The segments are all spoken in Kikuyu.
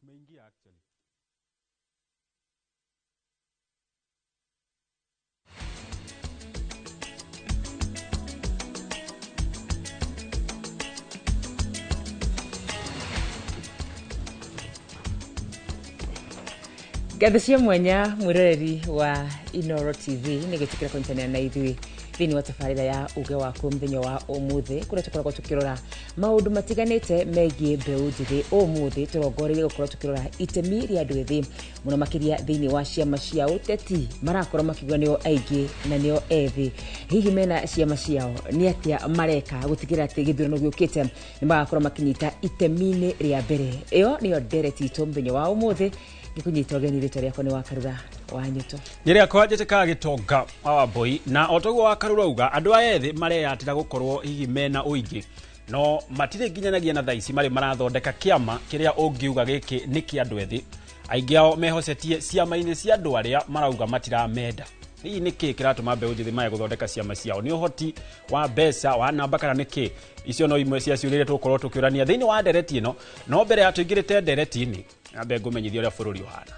Tumeingia actually. Ngatho cia mwanya mwiroreri wa Inoro TV nä gwä tä kä ra kånyitanä na ithuä thä wa tabarä ya uge waku muthenya wa umuthi kuria tukoragwo tukirora maundu matiganite megie mbeu njithi. Umuthi turongoreirie gukorwo tukirora itemi ria andu ethi muno makiria thiini wa ciama cia uteti marakorwo makiuga nio aingi na nio ethi. Hihi mena ciama ciao ni atia mareka gutigira ati githurano giukite ni magakorwo makinyita itemi-ini ria mbere? Iyo niyo ndereti itu muthenya wa umuthi. Ngikunyita ũgeni, rĩtwa rĩakwa nĩ Wakarura wa Nyuto. Nĩ rĩakwa njĩtĩkaga Gĩtonga wa Wambui. Na o toguo Wakarura uga, andũ aya ethĩ mareyatĩra gũkorwo hihi mena ũingĩ, no matirĩ nginyanagia na thaa ici marĩ marathondeka kĩama kĩrĩa ũngiuga gĩkĩ nĩ kĩa andũ ethĩ. Aingĩ ao mehocetie ciama-inĩ cia andũ arĩa marauga matiramenda. Hihi nĩ kĩĩ kĩratũma mbeũ njĩthĩ maya gũthondeka ciama ciao? Nĩ ũhoti wa mbeca wa namba kana nĩ kĩ? Icio no imwe cia ciũria iria tũgũkorwo tũkĩũrania thĩinĩ wa ndereti ĩno. No mbere ya tũingĩrĩte ndereti-inĩ, ambe ngũmenyithia ũrĩa bũrũri ũhana.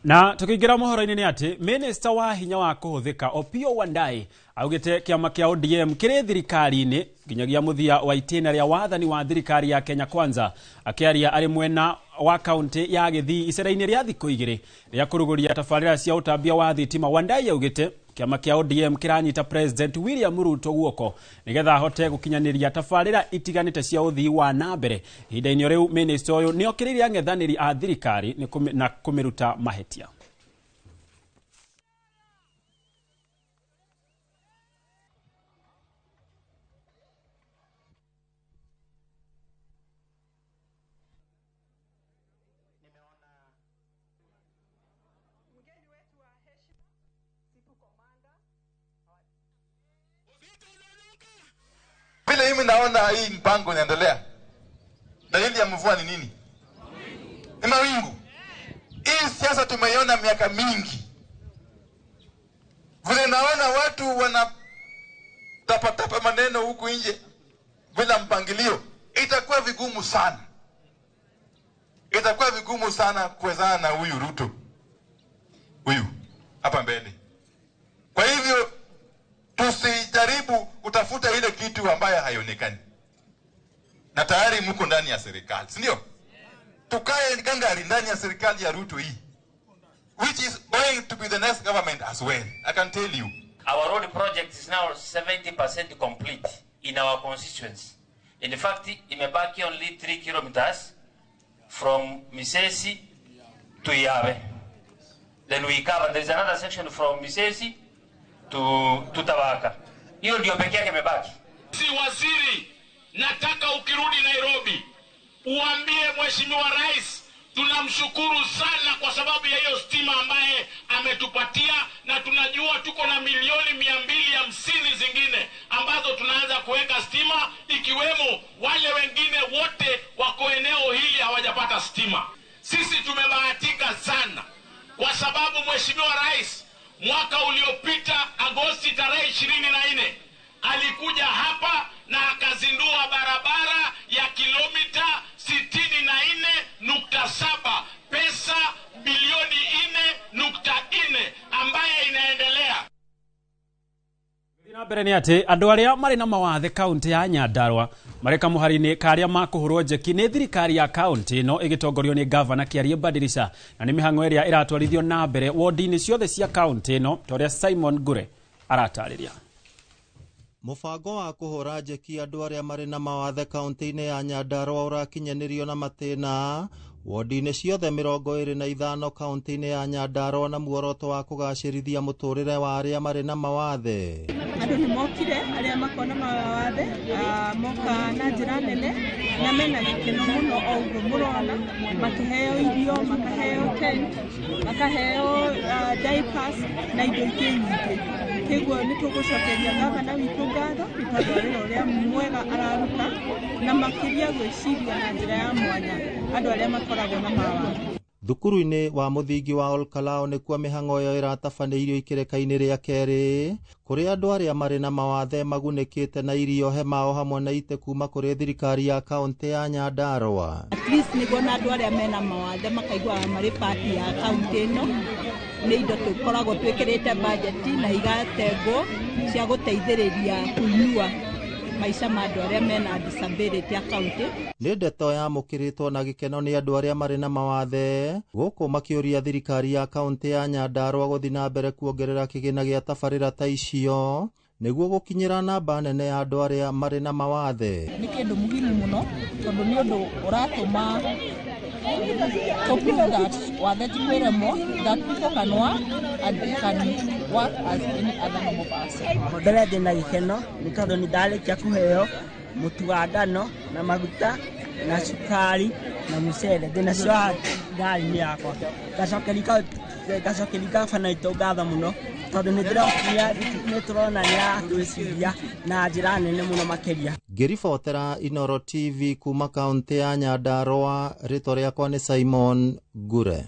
Na tukiingira mohoro-inĩ nĩ atĩ minista wa hinya wa kũhũthĩka Opiyo Wandayi augĩte kĩama kĩa ODM kĩrĩ thirikari-inĩ nginyagia mũthia wa itĩna rĩa wathani wa thirikari ya Kenya Kwanza. Akĩaria arĩ mwena wa kaunti ya Gĩthii icera-inĩ rĩa thikũ igĩrĩ rĩa kũrugũria tabarĩra cia ũtambia wa thitima, Wandayi augĩte kĩama kĩa ODM kĩranyita President William Ruto guoko nĩgetha ahote gũkinyanĩria tabarĩra itiganĩte cia ũthii wa na mbere. Ihinda-inĩ rĩu minista ũyũ nĩ okĩrĩire ang'ethanĩri a thirikari na kũmĩruta mahĩtia. Vile mimi naona hii mpango inaendelea, dalili ya mvua ni nini? Ni mawingu. Hii siasa tumeiona miaka mingi. Vile naona watu wanatapatapa maneno huku nje bila mpangilio, itakuwa vigumu sana. Itakuwa vigumu sana kuwezana na huyu Ruto, huyu hapa mbele. Kwa hivyo tusijaribu kutafuta ile kitu ambayo haionekani. Na tayari mko ndani ya serikali, si ndio? Tukae gangari ndani ya serikali ya Ruto hii, which is going to be the next government as well. I can tell you. Our road project is now 70% complete in our constituency. In fact, imebaki only 3 kilometers from Misesi to Iyabe. Then we cover, there is another section from Misesi to Tabaka. Hiyo ndio pekee yake imebaki. Si waziri, nataka ukirudi Nairobi uambie Mheshimiwa Rais tunamshukuru sana kwa sababu ya hiyo stima ambaye ametupatia, na tunajua tuko na 250,000,000 zingine ambazo tunaanza kuweka stima, ikiwemo wale wengine wote wako eneo hili hawajapata stima. Sisi tumebahatika sana kwa sababu Mheshimiwa Rais mwaka uliopita Agosti tarehe 24 alikuja hapa na akazindua barabara ya kilomita 64.7, pesa bilioni 4.4 ambaye inaendelea. Na mbere nĩ atĩ andũ arĩa marĩ na mawathe kaunti ya Nyandarua marĩ kamũhari-inĩ ka arĩa makũhũrwo njeki nĩ thirikari ya kaunti ĩno ĩgĩtongorio nĩ gavana Kĩarie Badilisha, na nĩ mĩhang'o ĩrĩa ĩratwarithio na mbere wodi-inĩ ciothe cia kaunti ĩno ta ũrĩa Simon Ngure aratarĩria. Mũbango wa kũhũra njeki andũ arĩa marĩ na mawathe kaunti-inĩ ya Nyandarua ũrakinyanĩrio na matĩna wodi-inĩ ciothe 25 kaunti-inĩ ya Nyandarua na muoroto wa kũgacĩrithia mũtũrĩre wa arĩa marĩ na mawathe. Andũ nĩ mokire arĩa makona mawathe moka na njĩra nene na mena gĩkeno mũno o ũguo mũrona makĩheo irio, makaheo tent, makaheo diapers na indo ingĩ nyingĩ. Kĩguo nĩ tũgũcokeria gavana witũ ngatho nĩ tondũ wa wĩra ũrĩa mwega araruta na makĩria gwĩciria na njĩra ya mwanya andũ arĩa makoragwo na mawathe. Thukuru-inĩ wa mũthingi wa Olkalou nĩkuo mĩhang'o ĩyo ĩratabanĩirio ikereka-inĩ rĩa kerĩ kũrĩa andũ arĩa marĩ na mawathe magunĩkĩte na irio, hema o hamwe na itĩ kuma kũrĩ thirikari ya kaunti ya Nyandarua. At least nĩguo na andũ arĩa mena mawathe makaiguaga marĩ part ya kaunti ĩno. Nĩ indo tũkoragwo twĩkĩrĩte bajeti na igatengwo cia gũteithĩrĩria kũinua maica ma andũ arĩa mena disability ya kaunti. Nĩ ndeto yamũkĩrĩtwo na gĩkeno nĩ andũ arĩa marĩ na mawathe gũkũ makĩũria thirikari ya kaunti ya Nyandarua gũthiĩ na mbere kuongerera kĩgĩna gĩa tabarĩra ta icio nĩguo gũkinyĩra namba nene ya andũ arĩa marĩ na mawathe. Nĩ kĩndũ muhimu mũno tondũ nĩ ũndũ ũratũma to prove that wathe ti kwĩremwo, that people can work and they can work as any other normal person. Mbere ndĩna gĩkeno nĩ tondũ nĩ ndarĩkia kũheo mũtu wa ngano na maguta na cukari na mũcere ndĩnacio haha ngari-inĩ yakwa. Ngacokeria gavana witũ ngatho mũno tondũ nĩ tũrona nĩ aratwĩciria na njĩra nene mũno makĩria. Ngĩribotera Inooro TV kuma kaunti ya Nyandarua, rĩtwa rĩakwa nĩ Simon Ngure.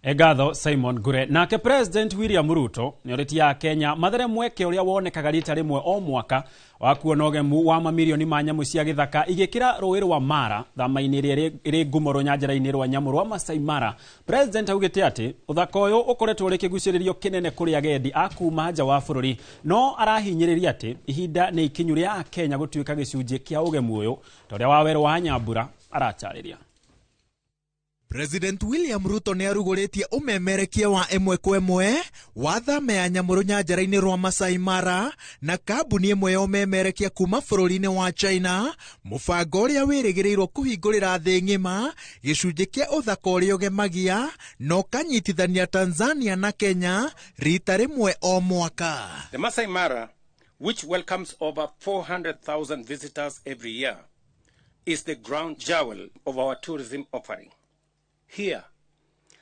Ngatho Simon Ngure. Nake President William Ruto nĩorĩtie Akenya mathere mweke ũrĩa wonekaga rita rĩmwe o mwaka wa kuona ũgemu wa mamirioni ma nyamũ cia gĩthaka igĩkĩra rũĩ rwa Mara thama-inĩ ĩrĩa ĩrĩ ngumo rũnyanjara-inĩ rwa nyamũ rwa Masai Mara. President augĩte atĩ ũthaka ũyũ ũkoretwo ũrĩ kĩgucĩrĩrio kĩnene kũrĩ agendi a kuma nja wa bũrũri, no arahinyĩrĩria atĩ ihinda nĩ ikinyu rĩa Akenya gũtuĩka gĩcunjĩ kĩa ũgemu ũyũ ta ũrĩa Wawerũ wa Nyambura aratarĩria. President William Ruto nĩ arugũrĩtie ũmemerekia wa ĩmwe kwa ĩmwe wa thama ya nyamũ rũnyanjara-inĩ rwa Masai Mara na kambuni ĩmwe ya ũmemerekia kuma bũrũri-inĩ wa China, mũbango ũrĩa wĩrĩgĩrĩirwo kũhingũrĩra thĩ ng'ima gĩcunjĩ kĩa ũthaka ũrĩa ũgemagia na ũkanyitithania Tanzania na Kenya rita rĩmwe o mwaka. The Masai Mara, which welcomes over 400,000 visitors every year, is the ground jewel of our tourism offering. Here,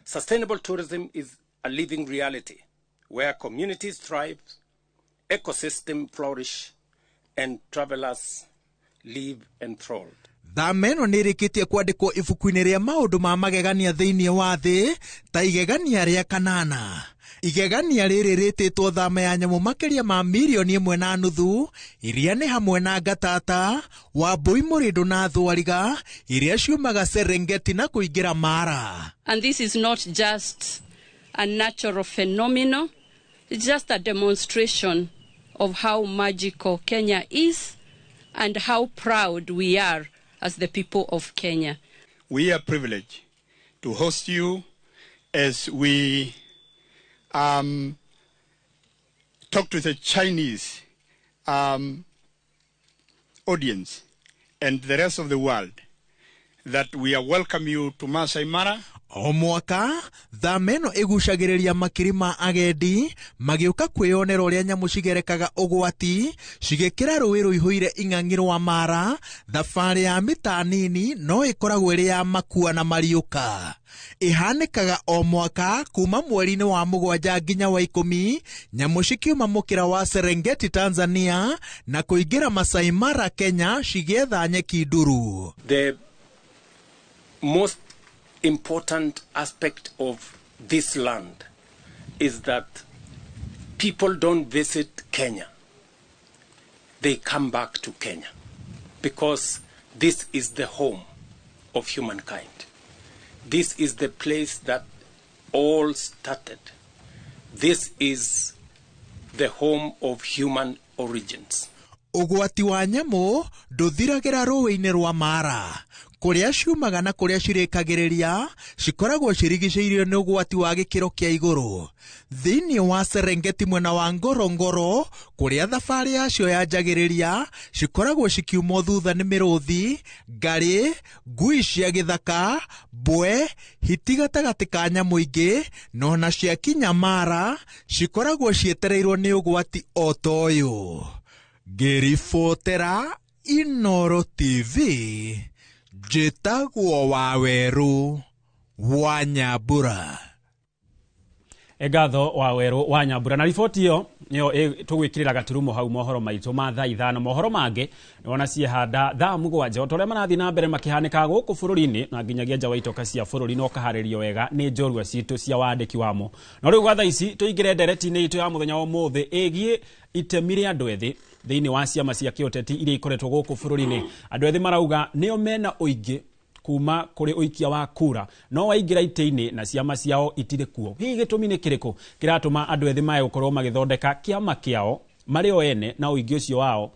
sustainable tourism is a living reality where communities thrive, ecosystems flourish, and travelers live enthralled. Thama ĩno nĩ ĩrĩkĩtie kwandĩkwo ibuku-inĩ rĩa maũndũ ma magegania thĩinĩ wa thĩ ta igegania rĩa kanana. Igegania rĩrĩ rĩtĩtwo thama ya nyamũ makĩria ma 1.5 milioni iria nĩ hamwe na ngatata, wambũi mũrĩndũ na thwariga iria ciumaga Serengeti na kũingĩra Mara. And this is not just a natural phenomenon, it's just a demonstration of how magical Kenya is and how proud we are as the people of Kenya. We are privileged to host you as we talk to the Chinese audience and the rest of the world that we are welcome you to Masai Mara. O mwaka thama ĩno ĩgucagĩrĩria makiri ma agendi magĩũka kwĩyonera ũrĩa nyamũ cigerekaga ũgwati cigĩkĩra rũĩ rũihũire ing'ang'i rwa Mara. Thabarĩ ya mita nini no ĩkoragwo ĩrĩ ya makua na mariũka. Ĩhanĩkaga o mwaka kuma mweri-inĩ wa 7 nginya wa 10, nyamũ cikiuma mũkĩra wa Serengeti Tanzania na kũingĩra Masai Mara Kenya cigĩetha nyeki nduru. The most important aspect of this land is that people don't visit Kenya. They come back to Kenya because this is the home of humankind. This is the place that all started. This is the home of human origins. Ũgwati wa nyamũ ndũthiragĩra rũĩ-inĩ rwa Mara. Kũrĩa ciumaga na kũrĩa cirĩkagĩrĩria cikoragwo cirigicĩirio nĩ ũgwati wa gĩkĩro kĩa igũrũ. Thĩinĩ wa Serengeti mwena wa Ngorongoro, kũrĩa thabarĩ yacio yanjagĩrĩria, cikoragwo cikiumwo thutha nĩ mĩrũthi, ngarĩ, ngui cia gĩthaka, mbwe, hiti gatagatĩ ka nyamũ ingĩ, na ona ciakinya Mara, cikoragwo cietereirwo nĩ ũgwati o ta ũyũ. Ngĩribotera Inooro TV, njĩtagwo Wawerũ wa Nyambura. Ngatho Wawerũ wa Nyambura. Na riboti ĩyo nĩyo tũgwĩkĩrĩra gaturumo hau mohoro maitũ ma thaa 5. Mohoro mangĩ nĩwona ciehanda thaa 7 o ta ũrĩa marathiĩ na mbere makĩhanĩkaga gũkũ bũrũri-inĩ na nginyagia nja wa itoka cia bũrũri, no kaharĩrio wega nĩ njorua citũ cia wandĩki wamo. No rĩu gwa thaa ici tũingĩre ndereti-inĩ itũ ya mũthenya wa ũmũthĩ ĩgiĩ itemi rĩa andũ ethĩ thĩinĩ wa ciama cia kĩũteti iria ikoretwo gũkũ bũrũri-inĩ. Andũ ethĩ marauga nĩo mena ũingĩ kuma kũrĩ ũikia wa kura, no waingĩra itĩ-inĩ na ciama ciao itirĩ kuo. Hihi gĩtũmi nĩ kĩrĩkũ kĩratũma andũ ethĩ mae gũkorwo magĩthondeka kĩama kĩao marĩ o ene na ũingĩ ũcio wao,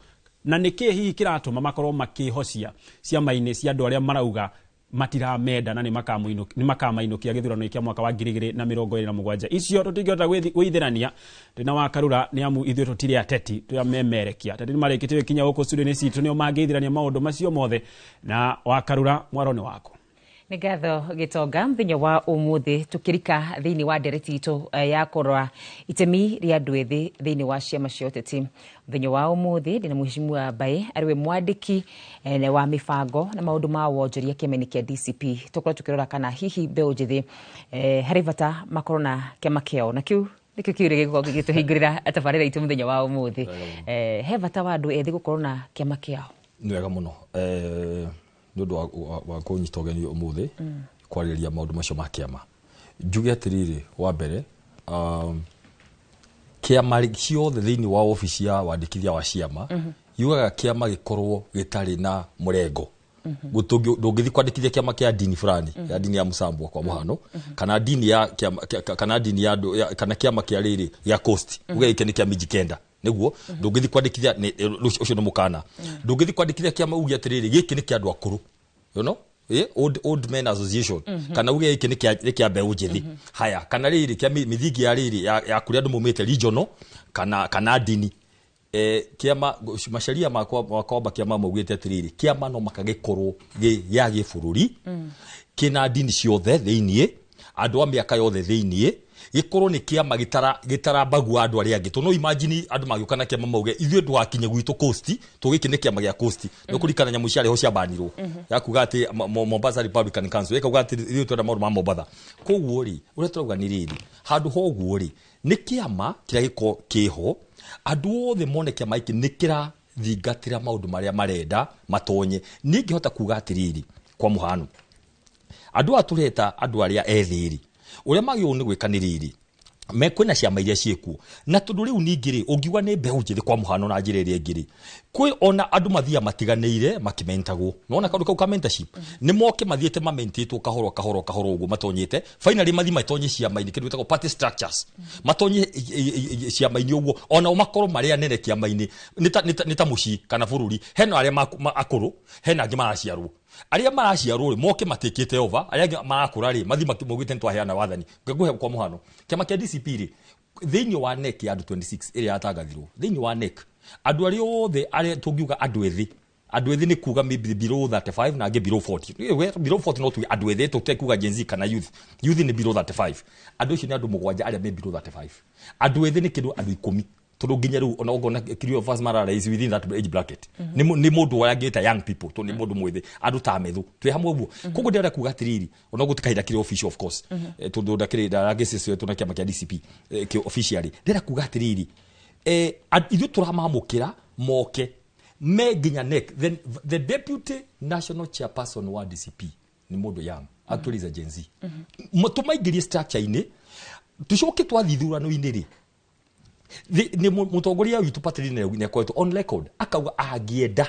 na nĩkĩ hihi kĩratũma makorwo makĩhocia ciama-inĩ cia andũ arĩa marauga matiramenda na nĩmakamainũkia gĩthurano kĩa mwaka wa 2027? Icio tũtingĩhota gwĩithĩrania twĩna wa Karura nĩ amu ithuĩ tũtirĩ ateti, tũrĩa memerekia. Ateti nĩmarĩkĩtie gũkinya gũkũ studio-inĩ citũ, nĩo mangĩithĩrania maũndũ macio mothe. Na wa Karura, mwaro nĩ waku. Nĩ ngatho Gĩtonga. Mũthenya wa ũmũthĩ tũkĩrika thĩinĩ wa ndereti itũ ya kũrora itemi rĩa andũ ethĩ thĩinĩ wa ciama cia ũteti. Mũthenya wa ũmũthĩ ndĩna Mheshimiwa Mbaĩ, arĩ we mwandĩki wa mĩbango na maũndũ ma wonjoria kĩama-inĩ kĩa DCP. Tũkorwo tũkĩrora kana hihi mbeũ njĩthĩ harĩ bata makorwo na kĩama kĩao, na kĩu nĩkĩo kĩũria gĩgũkorwo gĩgĩtũhingũrĩra tabarĩra itũ mũthenya wa ũmũthĩ. He bata wa andũ ethĩ gũkorwo na kĩama kĩao? Nĩ wega mũno nĩ ũndũ wa kũnyita ũgeni ũmũthĩ kwarĩrĩria maũndũ macio ma kĩama. Njuge atĩrĩrĩ, wa mbere, kĩama ciothe thĩinĩ wa obici ya wandĩkithia wa ciama yugaga kĩama gĩkorwo gĩtarĩ na mũrengo. Ndũngĩthiĩ kwandĩkithia kĩama kĩa dini fulani, ya dini ya Mũsambwa kwa mũhano, kana dini ya kana dini ya kana kĩama kĩa rĩrĩ gĩa Coast, uge gĩkĩ nĩ kĩa Mijikenda. Nĩguo ndũngĩthiĩ kwandĩkithia, ũcio nĩ mũkana. Ndũngĩthiĩ kwandĩkithia kĩama uge atĩrĩrĩ gĩkĩ nĩ kĩa andũ akũrũ, you know, old men association, kana uge gĩkĩ nĩ kĩa mbeũ njĩthĩ. Haya, kana rĩrĩ kĩa mĩthingi ya rĩrĩ ya kũrĩa andũ maumĩte regional kana dini. Kĩama macaria makwa kwamba kĩama maugĩte atĩrĩrĩ kĩama no makagĩkorwo gĩa gĩbũrũri, kĩna dini ciothe thĩiniĩ, andũ a mĩaka yothe thĩiniĩ, gĩkorwo nĩ kĩama gĩtarambagua andũ arĩa angĩ. Tondũ no imagine andũ magĩũka na kĩama mauge ithuĩ ndũgakinye gwitũ Coast, tondũ gĩkĩ nĩ kĩama gĩa Coast. Nĩ kũririkana nyamũ ciarĩ ho ciambanirwo ya kuga atĩ Mombasa Republican Council ĩkauga atĩ ithuĩ twenda maũndũ ma Mombatha. Koguo rĩ, ũrĩa tũrauga nĩ rĩrĩ, handũ ha ũguo rĩ, nĩ kĩama kĩrĩa gĩkorwo kĩho, andũ othe mone kĩama gĩkĩ nĩ kĩrathingatĩra maũndũ marĩa marenda matonye. Niĩ ngĩhota kuga atĩrĩrĩ, kwa mũhano, andũ aya tũreta andũ arĩa ethĩ rĩ, ũrĩa magĩrĩirwo nĩ gwĩka nĩ rĩrĩ, me kwĩna ciama iria ciĩkuo, na tondũ rĩu ningĩ rĩ, ũngiuga nĩ mbeũ njĩthĩ kwa mũhano na njĩra ĩrĩa ĩngĩ rĩ, kwĩ ona andũ mathiaga matiganĩire makĩmentagwo. Nĩwona kaũndũ kau ka mentorship, nĩ moke mathiĩte mamentĩtwo kahoro kahoro kahoro ũguo matonyete, finally mathiĩ matonye ciama-inĩ, kĩndũ gĩtagwo party structures, matonye ciama-inĩ ũguo, ona o makorwo marĩ anene kĩama-inĩ, nĩ ta mũciĩ kana bũrũri, hena arĩa akũrũ, hena angĩ maraciarwo. Arĩa maraciarwo rĩ, moke matikĩte over, arĩa angĩ marakũra rĩ, mathiĩ maugĩte nĩ twaheana wathani. Ngũhe kwa mũhano, kĩama kĩa DCP rĩ, thĩinĩ wa NEC ya andũ 26 ĩrĩa yatangathirwo, thĩinĩ wa NEC, andũ arĩa othe arĩa tũngiuga andũ ethĩ, andũ ethĩ nĩ kuga maybe below 35 na angĩ below 40. Below 40 no tuge andũ ethĩ, tũtekuga Gen Z kana youth. Youth nĩ below 35. Andũ acio nĩ andũ 7 arĩa me below 35. Andũ ethĩ nĩ kĩndũ andũ 10. Tondũ nginya rĩu ona ũngona Kirio First Mara is within that age bracket. Nĩ mũndũ ũrĩa angĩta young people, tondũ nĩ mũndũ mwĩthĩ, andũ ta methu, twĩ hamwe ũguo. Koguo ndĩrenda kuga atĩrĩrĩ, ona gũtirĩ kahinda kĩrĩ official of course, tondũ ndakĩrĩ ndaragĩcĩcĩtwo na kĩama kĩa DCP kĩ officially. Ndĩrenda kuga atĩrĩrĩ, ithuĩ tũramamũkĩra moke me nginya NEC. Then the deputy national chairperson wa DCP nĩ mũndũ young, actually is a Gen Z. Tũmaingĩrie structure-inĩ, tũcoke twathiĩ ithurano-inĩ rĩ, nĩ mũtongoria witũ Patrick nĩ akoretwo on record akauga angĩenda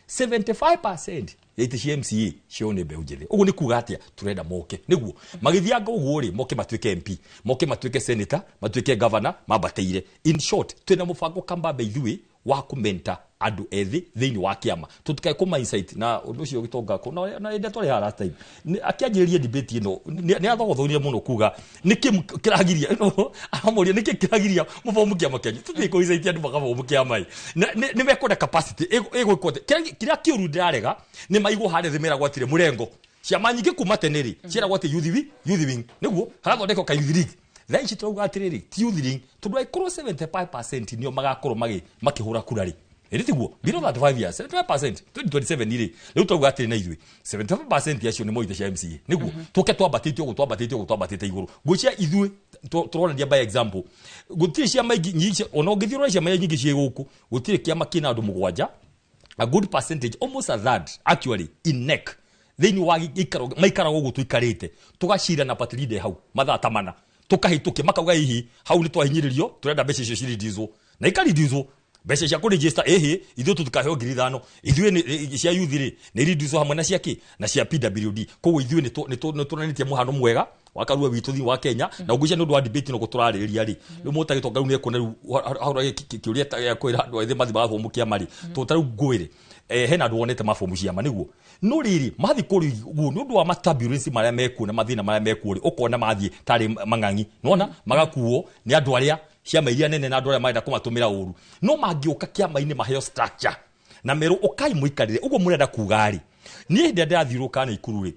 75% ya itĩ cia MCA cio nĩ mbeũ njĩthĩ. Ũguo nĩ kuga atĩa? Tũrenda moke nĩguo magĩthianga ũguo rĩ, moke matuĩke MP, moke matuĩke senator, matuĩke governor, mambatĩire. In short, twĩna mũbango kambambe ithuĩ wa kũmenta Andũ ethĩ thĩinĩ wa kĩama tũtikae kũma insight na ũndũ ũcio gĩtonga kũ na ĩndĩa twarĩ haha last time akĩanjĩrĩria debate ĩno nĩ athogothonire mũno kuga nĩkĩ kĩragiria aramũria nĩkĩ kĩragiria mũbomu kĩama kĩanyu. Tũthiĩ kũ insight andũ makabomu kĩama ĩ nĩ mekwenda capacity ĩgwĩkwo atĩa. Kĩrĩa kĩũru ndĩrarega nĩ maigwo harĩa thĩ meragwo atĩrĩ mũrengo ciama nyingĩ kuma tene rĩ ciĩragwo atĩ youth wing nĩguo hagathondekwo ka youth league. Thaa ici tũrauga atĩrĩrĩ, ti youth league, tondũ angĩkorwo 75% nĩo magakorwo makĩhũra kura rĩ, ĩrĩ tiguo below 35 years, 75% 2027 rĩ, rĩu tũrauga atĩrĩ na ithuĩ 75% acio nĩ moite cia MCA nĩguo tũke twambatĩte ũguo, twambatĩte ũguo, twambatĩte igũrũ. Ngwĩciria ithuĩ tũronania by example. Gũtirĩ ciama ingĩ nyingĩ, ona ũngĩthiĩ ũrore ciama nyingĩ ciĩ gũkũ, gũtirĩ kĩama kĩna andũ 7, a good percentage, almost a third actually, in neck thĩinĩ wa gĩikaro maikaraga ũguo tũikarĩte tũgacira na party leader hau mathaa ta mana tũkahĩtũkia, makauga hihi hau nĩ twahinyĩrĩrio, tũrenda mbeca icio cireducwo na ikareducwo mbeca cia kũregister ĩhĩ ithuĩ tũtikaheo 5,000, ithuĩ nĩ cia youth rĩ nĩ reducwo hamwe na cia kĩ na cia PWD. Koguo ithuĩ nĩ tũronanĩtie mũhano mwega wa Karua witũ thĩinĩ wa Kenya, na ngwĩciria nĩ ũndũ wa debate ĩno tũrarĩrĩria rĩ, rĩu mũta gĩtonga rĩu nĩekuona rĩu hahũra kĩũria ta gĩa kwĩra andũ ethĩ mathiĩ magabomu kĩama rĩ, tondũ ta rĩu ngwĩre, hena andũ wonete mabomu ciama nĩguo no rĩrĩ mathiĩ kũrĩa ũguo nĩ ũndũ wa maturbulence marĩa mekuo na mathĩna marĩa mekuo rĩ, ũkona mathiĩ tarĩ mang'ang'i nĩwona magakuo nĩ andũ arĩa ciama iria nene na andũ arĩa marenda kũmatũmĩra ũru. No mangĩũka kĩama-inĩ maheo structure na merwo ũkai mũikarĩre ũguo mũrenda kuga rĩ, niĩ hĩndĩ ĩrĩa ndĩrathiũrũrũka Naikuru rĩ,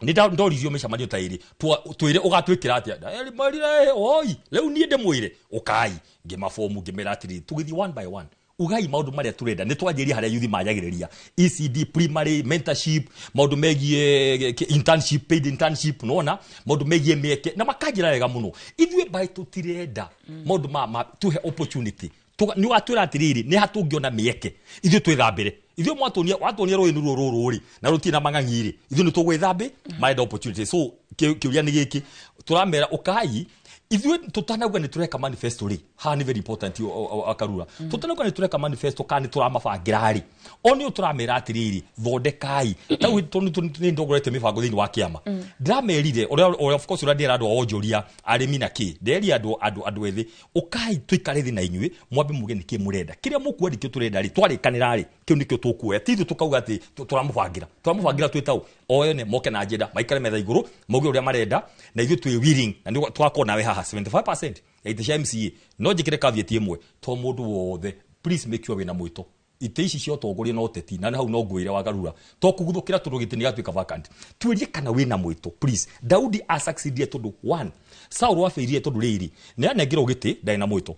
nĩ ndoririo mĩcemanio ta ĩrĩ twĩre ũgatwĩkĩra atĩa, merire oi rĩu niĩ ndĩmwĩre ũkai, ngĩmabomu ngĩmera atĩrĩrĩ tũgĩthiĩ one by one, ugai maũndũ marĩa tũrenda. Nĩ twanjĩrĩria harĩa youth manjagĩrĩria ECD, primary mentorship, maũndũ megiĩ internship, paid internship, nona maũndũ megiĩ mĩeke na makanjĩra wega mũno. Ithuĩ mbaĩ tũtirenda maũndũ ma tuhe opportunity, nĩ watwĩra atĩrĩrĩ nĩ ha tũngĩona mĩeke, ithuĩ twĩthambĩre, ithuĩ mwatuonia watuonia rũĩ nĩruo rũrũ rĩ na rũtirĩ na mang'ang'i rĩ, ithuĩ nĩ tũgwĩthambĩ marenda opportunity. So kĩũria nĩ gĩkĩ tũramera ũkai ithuĩ tũtanauga nĩ tũreka manifesto rĩ, haha nĩ very important Akarura, tũtanauga nĩ tũreka manifesto kana nĩ tũramabangĩra rĩ, o nĩ tũramera atĩrĩrĩ thondekai tau nĩ ndongorete mĩbango thĩinĩ wa kĩama. Ndĩramerire ũrĩa of course ũrĩa ndĩra andũ a onjoria arĩmi na kĩ nderia andũ ethĩ ũkai tũikare thĩ na inyuĩ mwambe muge nĩkĩ mũrenda, kĩrĩa mũkuona nĩkĩo tũrenda rĩ, twarĩkanĩra rĩ kĩu nĩkĩo tũkuoya, ti ithuĩ tũkauga atĩ tũramũbangĩra twĩ tau o ene moke na agenda maikare metha igũrũ mauge ũrĩa marenda na ithuĩ twĩ willing na nĩguo twakorwo nawe haha 75% ya itĩ cia MCA. No njĩkĩre caveat ĩmwe, to mũndũ wothe please make sure wĩna mwĩto itĩ ici cia ũtongoria na ũteti na hau no ngwĩre wa Karura to kũguthũkĩra tondũ gĩtĩ nĩ gĩatuĩka vacant, tuĩrie kana wĩna mwĩto please. Daudi asucceedire tondũ one, Saul afailire tondũ rĩrĩ nĩ anengerwo gĩtĩ ndarĩ na mwĩto,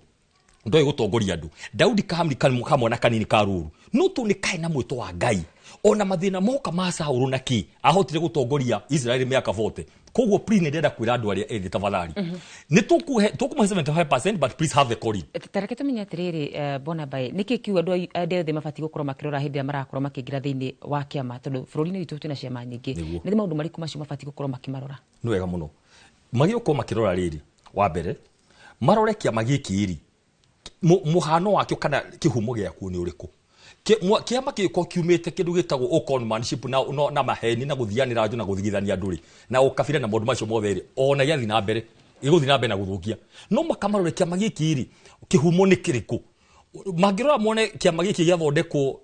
ndoĩ gũtongoria andũ. Daudi kamri kamwana kanini ka rũru no tu nĩ kaĩ na mwĩto wa Ngai, ona mathĩna moka ma Saul na kĩ ahotire gũtongoria Israeli mĩaka 40. Koguo please nĩ ndĩrenda kwĩra andũ arĩa ethĩ tafadhali nĩ tũkũmahe 75% but please have the calling. Tareke tũmenye atĩrĩrĩ, Bona Bai, nĩkĩ kiu andũ andũ ethĩ mabatiĩ gũkorwo makĩrora hĩndĩ ĩrĩa marakorwo makĩingĩra thĩinĩ wa kĩama, tondũ bũrũri-inĩ witũ twĩna ciama nyingĩ, nĩ maũndũ marĩkũ macio mabatiĩ gũkorwo makĩmarora? Nĩ wega mũno magĩrĩirwo gũkorwo makĩrora rĩrĩ, wa mbere marore kĩama gĩkĩ rĩ mũhano wakĩo kana kĩhumo gĩakuo nĩ ũrĩkũ. Kĩama gĩkorwo kiumĩte kĩndũ gĩtagwo conmanship na maheni na gũthianĩra andũ na gũthigithania andũ rĩ na ũkabira na maũndũ macio mothe rĩ, ona gĩathiĩ na mbere gĩgũthiĩ na mbere na gũthũkia. No makamarore kĩama gĩkĩ rĩ kĩhumo nĩ kĩrĩkũ, mangĩrora mone kĩama gĩkĩ gĩathondekwo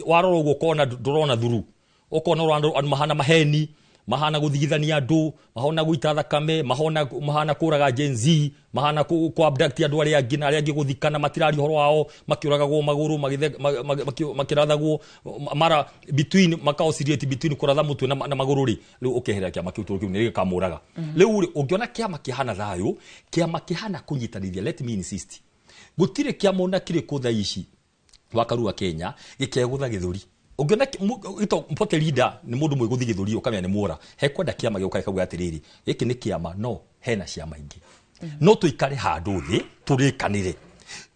warora ũguo ũkona ndũrona thuru, ũkona andũ mahana maheni, mahana gũthigithania andũ, mahana gũita thakame, mahana kũraga Gen Z, mahana ku abduct andũ arĩa angĩ na arĩa angĩ gũthikana matiraria ũhoro wao, makĩũragagwo magũrũ, makĩrathagwo mara between maka oscillate between kũratha mũtwe na magũrũ rĩ, rĩu ũkeherera kĩama kĩu tondũ kĩu nĩ gĩkamũraga. Rĩu rĩ ũngĩona kĩama kĩhana thayũ, kĩama kĩhana kũnyitanithia, let me insist, gũtirĩ kĩama ona kĩrĩkũ thaa ici wa Karua Kenya gĩkegũtha gĩthũri. Ũngĩona party leader nĩ mũndũ mwĩ gũthiĩ gĩthũri ũkamenya nĩ mwora, hekwenda kĩama gĩũka gĩkauga atĩrĩrĩ gĩkĩ nĩ kĩama no hena ciama ingĩ, no tũikare handũ thĩ tũrĩkanĩre.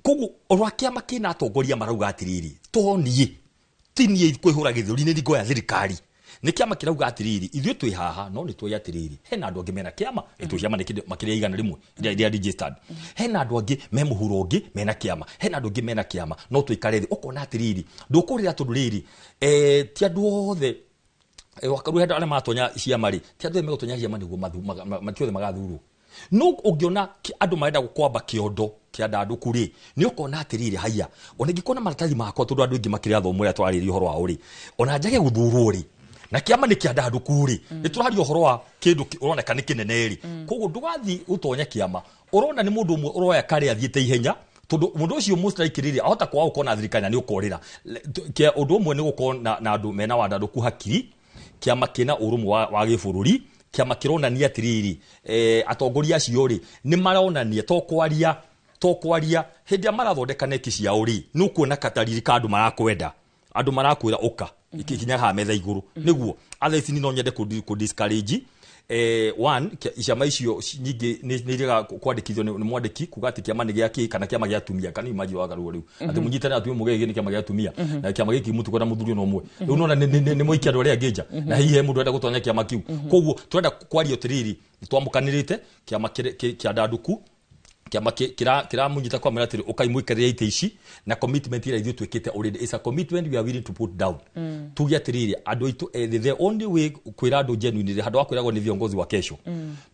Koguo ũrĩa kĩama kĩna atongoria marauga atĩrĩrĩ to niĩ ti niĩ kwĩhũra gĩthũri nĩ ngoya thirikari, nĩ kĩama kĩrauga atĩrĩrĩ ithuĩ twĩ haha no nĩ tũĩ atĩrĩrĩ hena andũ angĩ mena kĩama, ĩtũ ciama nĩ makĩria 100 iria registered, hena andũ angĩ me mũhuro ũngĩ mena kĩama, hena andũ angĩ mena kĩama, no tũikare thĩ. Ũkona atĩrĩrĩ ndũkũrĩra tondũ rĩrĩ ti andũ othe Wakarua andũ arĩa maratonya ciama rĩ, ti andũ othe megũtonya ciama nĩguo mati othe magathurwo. No ũngĩona andũ marenda kwamba kĩondo Kĩandandũku rĩ, nĩ ũkona atĩrĩrĩ, haiya, ona ingĩkorwo na maratathi makwa, tondũ andũ aingĩ makĩrĩ athomu ũrĩa twarĩria ũhoro wao rĩ, ona njage gũthurwo rĩ, na kĩama nĩ kĩandandũku rĩ, nĩ tũraria ũhoro wa kĩndũ ũroneka nĩ kĩnene rĩ. Koguo ndũgathiĩ ũtonye kĩama ũrona nĩ mũndũ ũmwe ũroya karĩa athiĩte ihenya, tondũ mũndũ ũcio most likely rĩ, ahota kwaga gũkorwo na thirikari na nĩ ũkorĩra. Ũndũ ũmwe nĩ gũkorwo na andũ mena wandandũku hakiri, kĩama kĩna ũrũmwe wa gĩbũrũri, kĩama kĩronania atĩrĩrĩ, atongoria acio rĩ, nĩ maronania to kwaria hĩndĩ ĩrĩa marathondeka neki ciao rĩ, nĩ ũkuona katariri ka andũ marakwenda, andũ marakwĩra ũka ikinya haha metha igũrũ. Nĩguo otherwise ni no nyende kũ discourage one ciama icio nyingĩ nĩ irega kwandĩkithio nĩ mwandĩki kuga atĩ kĩama nĩ gĩa kĩ kana kĩama gĩa atumia. Kana imagine wagaruo rĩu atĩ mũnyitane atumia mũgege nĩ kĩama gĩa atumia na kĩama gĩkĩ mũtuko na mũthuri ona ũmwe. Rĩu nona nĩ mũikia andũ arĩa angĩ nja, na hihi he mũndũ arenda gũtonya kĩama kĩu. Koguo tũrenda kwaria atĩrĩrĩ, twamũkanĩrĩte kĩama kĩandandũku, kĩama kĩramũnyita kwamwĩra atĩrĩ, ũkai mũikarĩre itĩ ici, na commitment ĩrĩa ithuĩ twĩkĩte already is a commitment we are willing to put down. Tuge atĩrĩrĩ, andũ aitũ ethĩ, the only way kwĩra andũ genuinely, handũ wa kwĩragwo nĩ viongozi wa kesho,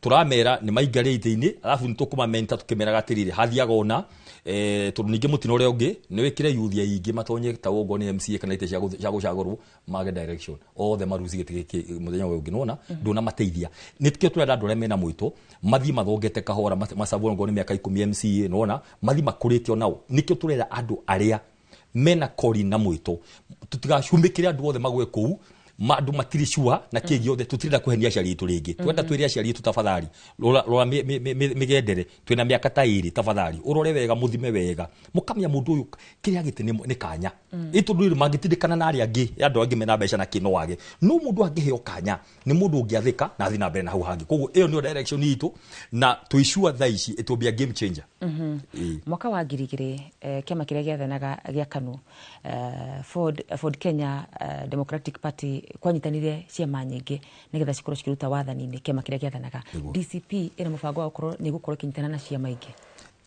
tũramera nĩ maingare itĩ-inĩ, alafu nĩ tũkũmamenta tũkĩmeraga atĩrĩrĩ, hathiaga ona tondũ ningĩ mũtino ũrĩa ũngĩ nĩ wĩkĩre yuthi aingĩ matonye ta ũguo nĩ MCA kana itĩ cia gũcagũrwo mage direction, othe maruci gĩtĩ gĩkĩ mũthenya ũyũ ũngĩ nĩwona ndũnamateithia. Nĩkĩo tũrenda andũ arĩa mena mwĩtũ mathiĩ mathongete kahora, macagũrwo ngoro nĩ mĩaka 10 MCA, nĩwona mathiĩ makũrĩte onao. Nĩkĩo tũrenda andũ arĩa mena kori na mwĩtũ, tũtigacumĩkĩre andũ othe magwe kũu andũ matirĩ sure na kĩ gĩothe. Tũtirenda kũhenia aciari aitũ rĩngĩ, twenda twĩre aciari aitũ, tafadhali rora, rora mĩgendere, twĩna mĩaka ta 2, tafadhali ũrore wega, mũthime wega, mũkamenya mũndũ ũyũ kĩrĩa gĩtĩ nĩ kanya ĩ, tondũ rĩrĩ mangĩtindĩkana na arĩa angĩ, andũ angĩ mena mbeca na kĩ no wage, no mũndũ angĩheo kanya nĩ mũndũ ũngĩathĩka na athiĩ na mbere na hau hangĩ. Koguo ĩyo nĩyo direction itũ, na twĩ sure thaa ici it will be a game changer. Ĩĩ. Mwaka wa 2000, kĩama kĩrĩa gĩathanaga gĩa KANU, Ford Kenya, Democratic Party, kwanyitanire ciama nyingĩ nĩgetha cikorwo cikĩruta wathani-inĩ kĩama kĩrĩa gĩathanaga. DCP ĩna mũbango wa gũkorwo nĩ gũkorwo ĩkĩnyitana na ciama ingĩ?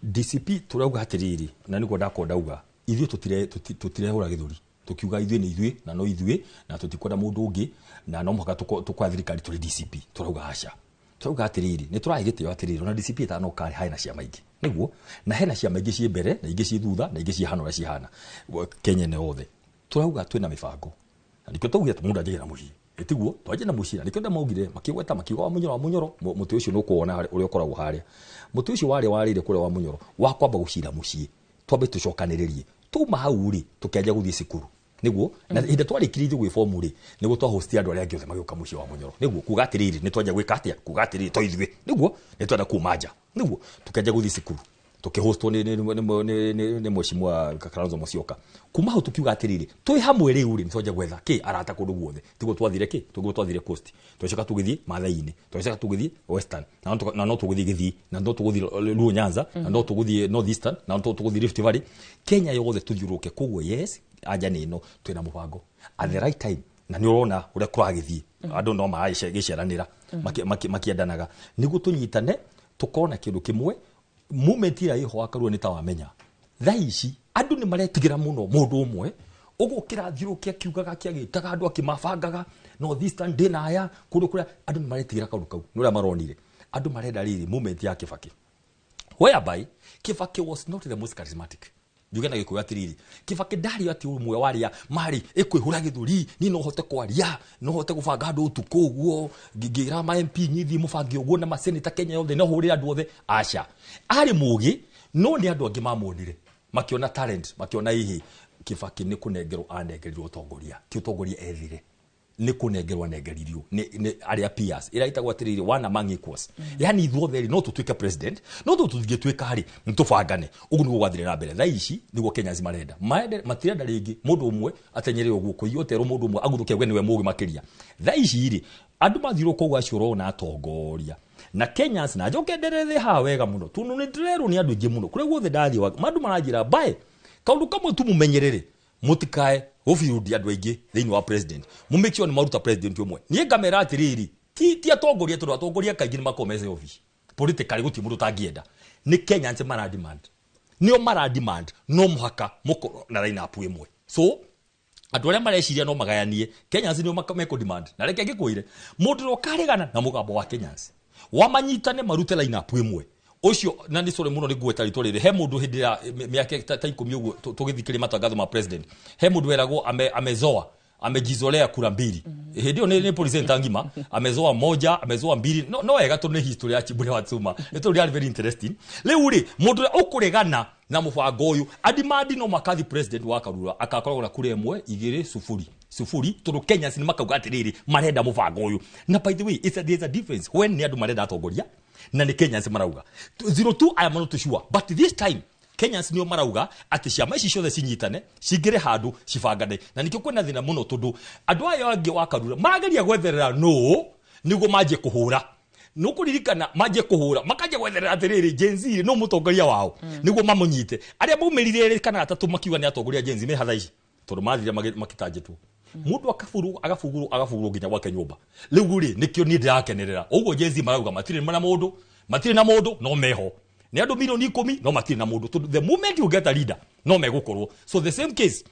DCP tũrauga atĩrĩrĩ, na nĩguo ndakorwo ndauga, ithuĩ tũtirehũra gĩthũri tukiuga ithuĩ nĩ ithuĩ na no ithuĩ na tũtikwenda mũndũ ũngĩ na no mũhaka tũkoya thirikari tũrĩ DCP. Tũrauga aca, tũrauga atĩrĩrĩ, nĩ tũrahe gĩtĩo atĩrĩrĩ, ona DCP ĩtanoka harĩ na ciama ingĩ, nĩguo na hena ciama ingĩ ciĩ mbere na ingĩ ciĩ thutha na ingĩ cihana ũrĩa cihana Kenya ĩno yothe. Tũrauga twĩna mĩbango, na nĩkĩo twaugire mũndũ anjagie na mũciĩ, ĩtiguo twanjie na mũciĩ, na nĩkĩo ndamaugire makĩgweta makiuga wa Munyoro, wa Munyoro, mũtĩ ũcio nĩ ũkũwona ũrĩa ũkoragwo harĩa, mũtĩ ũcio warĩa warĩire kũrĩa wa Munyoro wa kwamba gũcira mũciĩ, twambe tũcokanĩrĩrie, tuma hau rĩ, tũkĩanjia gũthiĩ cukuru, nĩguo na hĩndĩ twarĩkire ithuĩ gwĩbomu rĩ, nĩguo twahosti andũ arĩa angĩ othe magĩũka mũciĩ wa Munyoro, nĩguo kuga atĩrĩrĩ, nĩ twanjia gwĩka atĩa, kuga atĩrĩrĩ, to ithuĩ nĩguo nĩ twenda kuma nja, nĩguo tũkĩanjia gũthiĩ cukuru tũkĩhostwo nĩ mheshimiwa Kalonzo Musyoka. Kuma hau tukiuga atĩrĩrĩ, twĩ hamwe rĩu rĩ, nĩ twanjia gwetha kĩ arata kũndũ guothe, tiguo twathire kĩ, tiguo twathire Coast, twacoka tũgĩthiĩ Maathai-inĩ, twacoka tũgĩthiĩ Western, na no tũgũthiĩ Gĩthii, na no tũgũthiĩ Luo Nyanza, na no tũgũthiĩ North Eastern, na no tũgũthiĩ Rift Valley, Kenya yothe tũthiũrũrũke. Koguo yes, anja nĩ ĩno, twĩna mũbango at the right time, na nĩ ũrona ũrĩa kũragĩthiĩ, andũ no maragĩceranĩra makĩendanaga nĩguo tũnyitane tũkorwo na kĩndũ kĩmwe. Moment ĩrĩa ĩho wakarua nĩ ta wamenya thaa ici andũ nĩ maretigĩra mũno mũndũ ũmwe ũgũkĩra thiũrũkia akiugaga akĩagĩtaga andũ akĩmabangaga North Eastern ndĩna aya kũndũ kũrĩa andũ nĩ maretigĩra kaũndũ kau nĩ ũrĩa maronire. Andũ marenda rĩrĩ moment ya Kibaki, whereby Kibaki was not the most charismatic. Njuge na Gĩkũyũ atĩrĩrĩ, Kibaki ndarĩ atĩ ũmwe warĩa marĩ ĩkwĩhũra gĩthũri, niĩ no hote kwaria, no hote gũbanga andũ ũtukũ ũguo ngĩra ma MP nyithiĩ mũbange ũguo na maseneta Kenya yothe no hũrĩre andũ othe. Aca, arĩ mũgĩ, no nĩ andũ angĩ mamuonire makĩona talent, makĩona hihi Kibaki nĩ kũnengerwo anengerirwo ũtongoria, ti ũtongoria ethire, nĩ kũnengerwo anengeririo nĩ arĩa peers ĩrĩa ĩtagwo atĩrĩrĩ, one among equals, yani ithuothe rĩ no tũtuĩke president, no tũtingĩtuĩka rĩ nĩ tũbangane. Ũguo nĩguo gwathire na mbere. Thaa ici nĩguo Kenyans marenda. Matirenda rĩngĩ mũndũ ũmwe atenyere ũguo kũiywo terwo, mũndũ ũmwe aguthũke auge nĩwe mũgĩ makĩria. Thaa ici rĩ, andũ mathiũrũrũka ũguo acio ũrona atongoria na Kenyans, na njoke nderethe haha wega mũno, tondũ nĩ ndĩrerwo nĩ andũ aingĩ mũno kũrĩa guothe ndathiĩ, andũ maranjĩra mbae kaũndũ kamwe tu, mũmenyerere mũtikae gũbirundi andũ aingĩ thĩinĩ wa president, mũ make sure nĩ maruta president ũmwe. Niĩ ngamera atĩrĩrĩ, ti atongoria, tondũ atongoria kaingĩ nĩ makoragwo me selfish politically, gũtirĩ mũndũ ũtangĩenda. Nĩ Kenyans mara demand, nĩo mara demand, no mũhaka mũkorwo na line up ĩmwe. So andũ arĩa mareciria no magayanie Kenyans nĩo mekũ demand, na reke ngĩkwĩre, mũndũ ũrĩa ũkaregana na mũgambo wa Kenyans wamanyitane marute line up ĩmwe, Ũcio na nĩ sorry mũno nĩ ngweta rĩtwa rĩrĩ, he mũndũ hĩndĩ ya mĩaka ta 10 ũguo tũgĩthiĩ matangatho ma president, he mũndũ weragwo amezoa, amejizolea kura mbili. Hĩndĩ ĩyo nĩ presenter ngima, amezoa moja, amezoa mbili. No wega tondũ nĩ history ya Chibule wa Tsuma, nĩ tondũ yarĩ very interesting. Rĩu rĩ, mũndũ ũrĩa ũkũregana na mũbango ũyũ adimandi no makathi president wa Karura akakoragwo na kura 1, 2, 0, 0, tondũ Kenyans nĩ makauga atĩrĩrĩ, marenda mũbango ũyũ. Na by the way, there's a difference when nĩ andũ marenda atongoria na nĩ Kenyans marauga 02. I am not sure, but this time Kenyans nĩo marauga atĩ ciama ici ciothe cinyitane, cingĩre handũ, cibangane. Na nĩkĩo kwĩna thĩna mũno, tondũ andũ aya angĩ wa Karura marageria gwetherera nũũ nĩguo manjie kũhũra. Nũkũririkana manjie kũhũra, makanjia gwetherera atĩrĩrĩ, Gen Z no mũtongoria wao nĩguo mamũnyite. Arĩa maumĩrire erĩ kana atatũ makiuga nĩ atongoria Gen Z me hatha ici, tondũ mathire makĩtanjĩtwo, mũndũ akaburu, agabugurwo, agabugurwo nginya gwake nyũmba. Rĩu rĩ, nĩkĩo niĩ ndĩrakenerera ũguo Gen Z marauga matirĩ na mũndũ, matirĩ na mũndũ, no meho nĩ andũ milioni 10, no matirĩ na mũndũ, tondũ the moment you get a leader no megũkorwo. So the same case,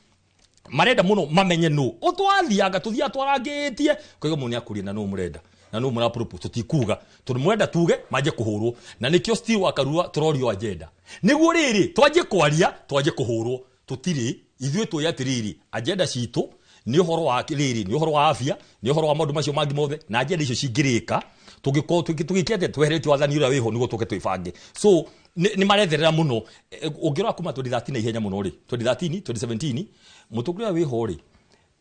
marenda mũno mamenye nũ ũtwathianga, tũthiaga twarangĩtie koiga mũndũ nĩakũria na nũ mũrenda na nũ mũra propose. Tũtikuga tondũ mũrenda tuge manjie kũhũrwo, na nĩkĩo still wa Karua tũrorio agenda nĩguo rĩrĩ twanjie kwaria, twanjie kũhũrwo. Tũtirĩ ithuĩ tũĩ atĩrĩrĩ, agenda citũ nĩ ũhoro wa rĩrĩ, nĩ ũhoro wa afya, nĩ ũhoro wa maũndũ macio mangĩ mothe. Na agenda icio cingĩrĩka, tũngĩkorwo tũgĩke atĩa tweheretie wathani ũrĩa wĩho nĩguo tũke twĩbange. So nĩ maretherera mũno. Ũngĩrora kuma 2013 na ihenya mũno rĩ, 2013, 2017, mũtongoria ũrĩa wĩho rĩ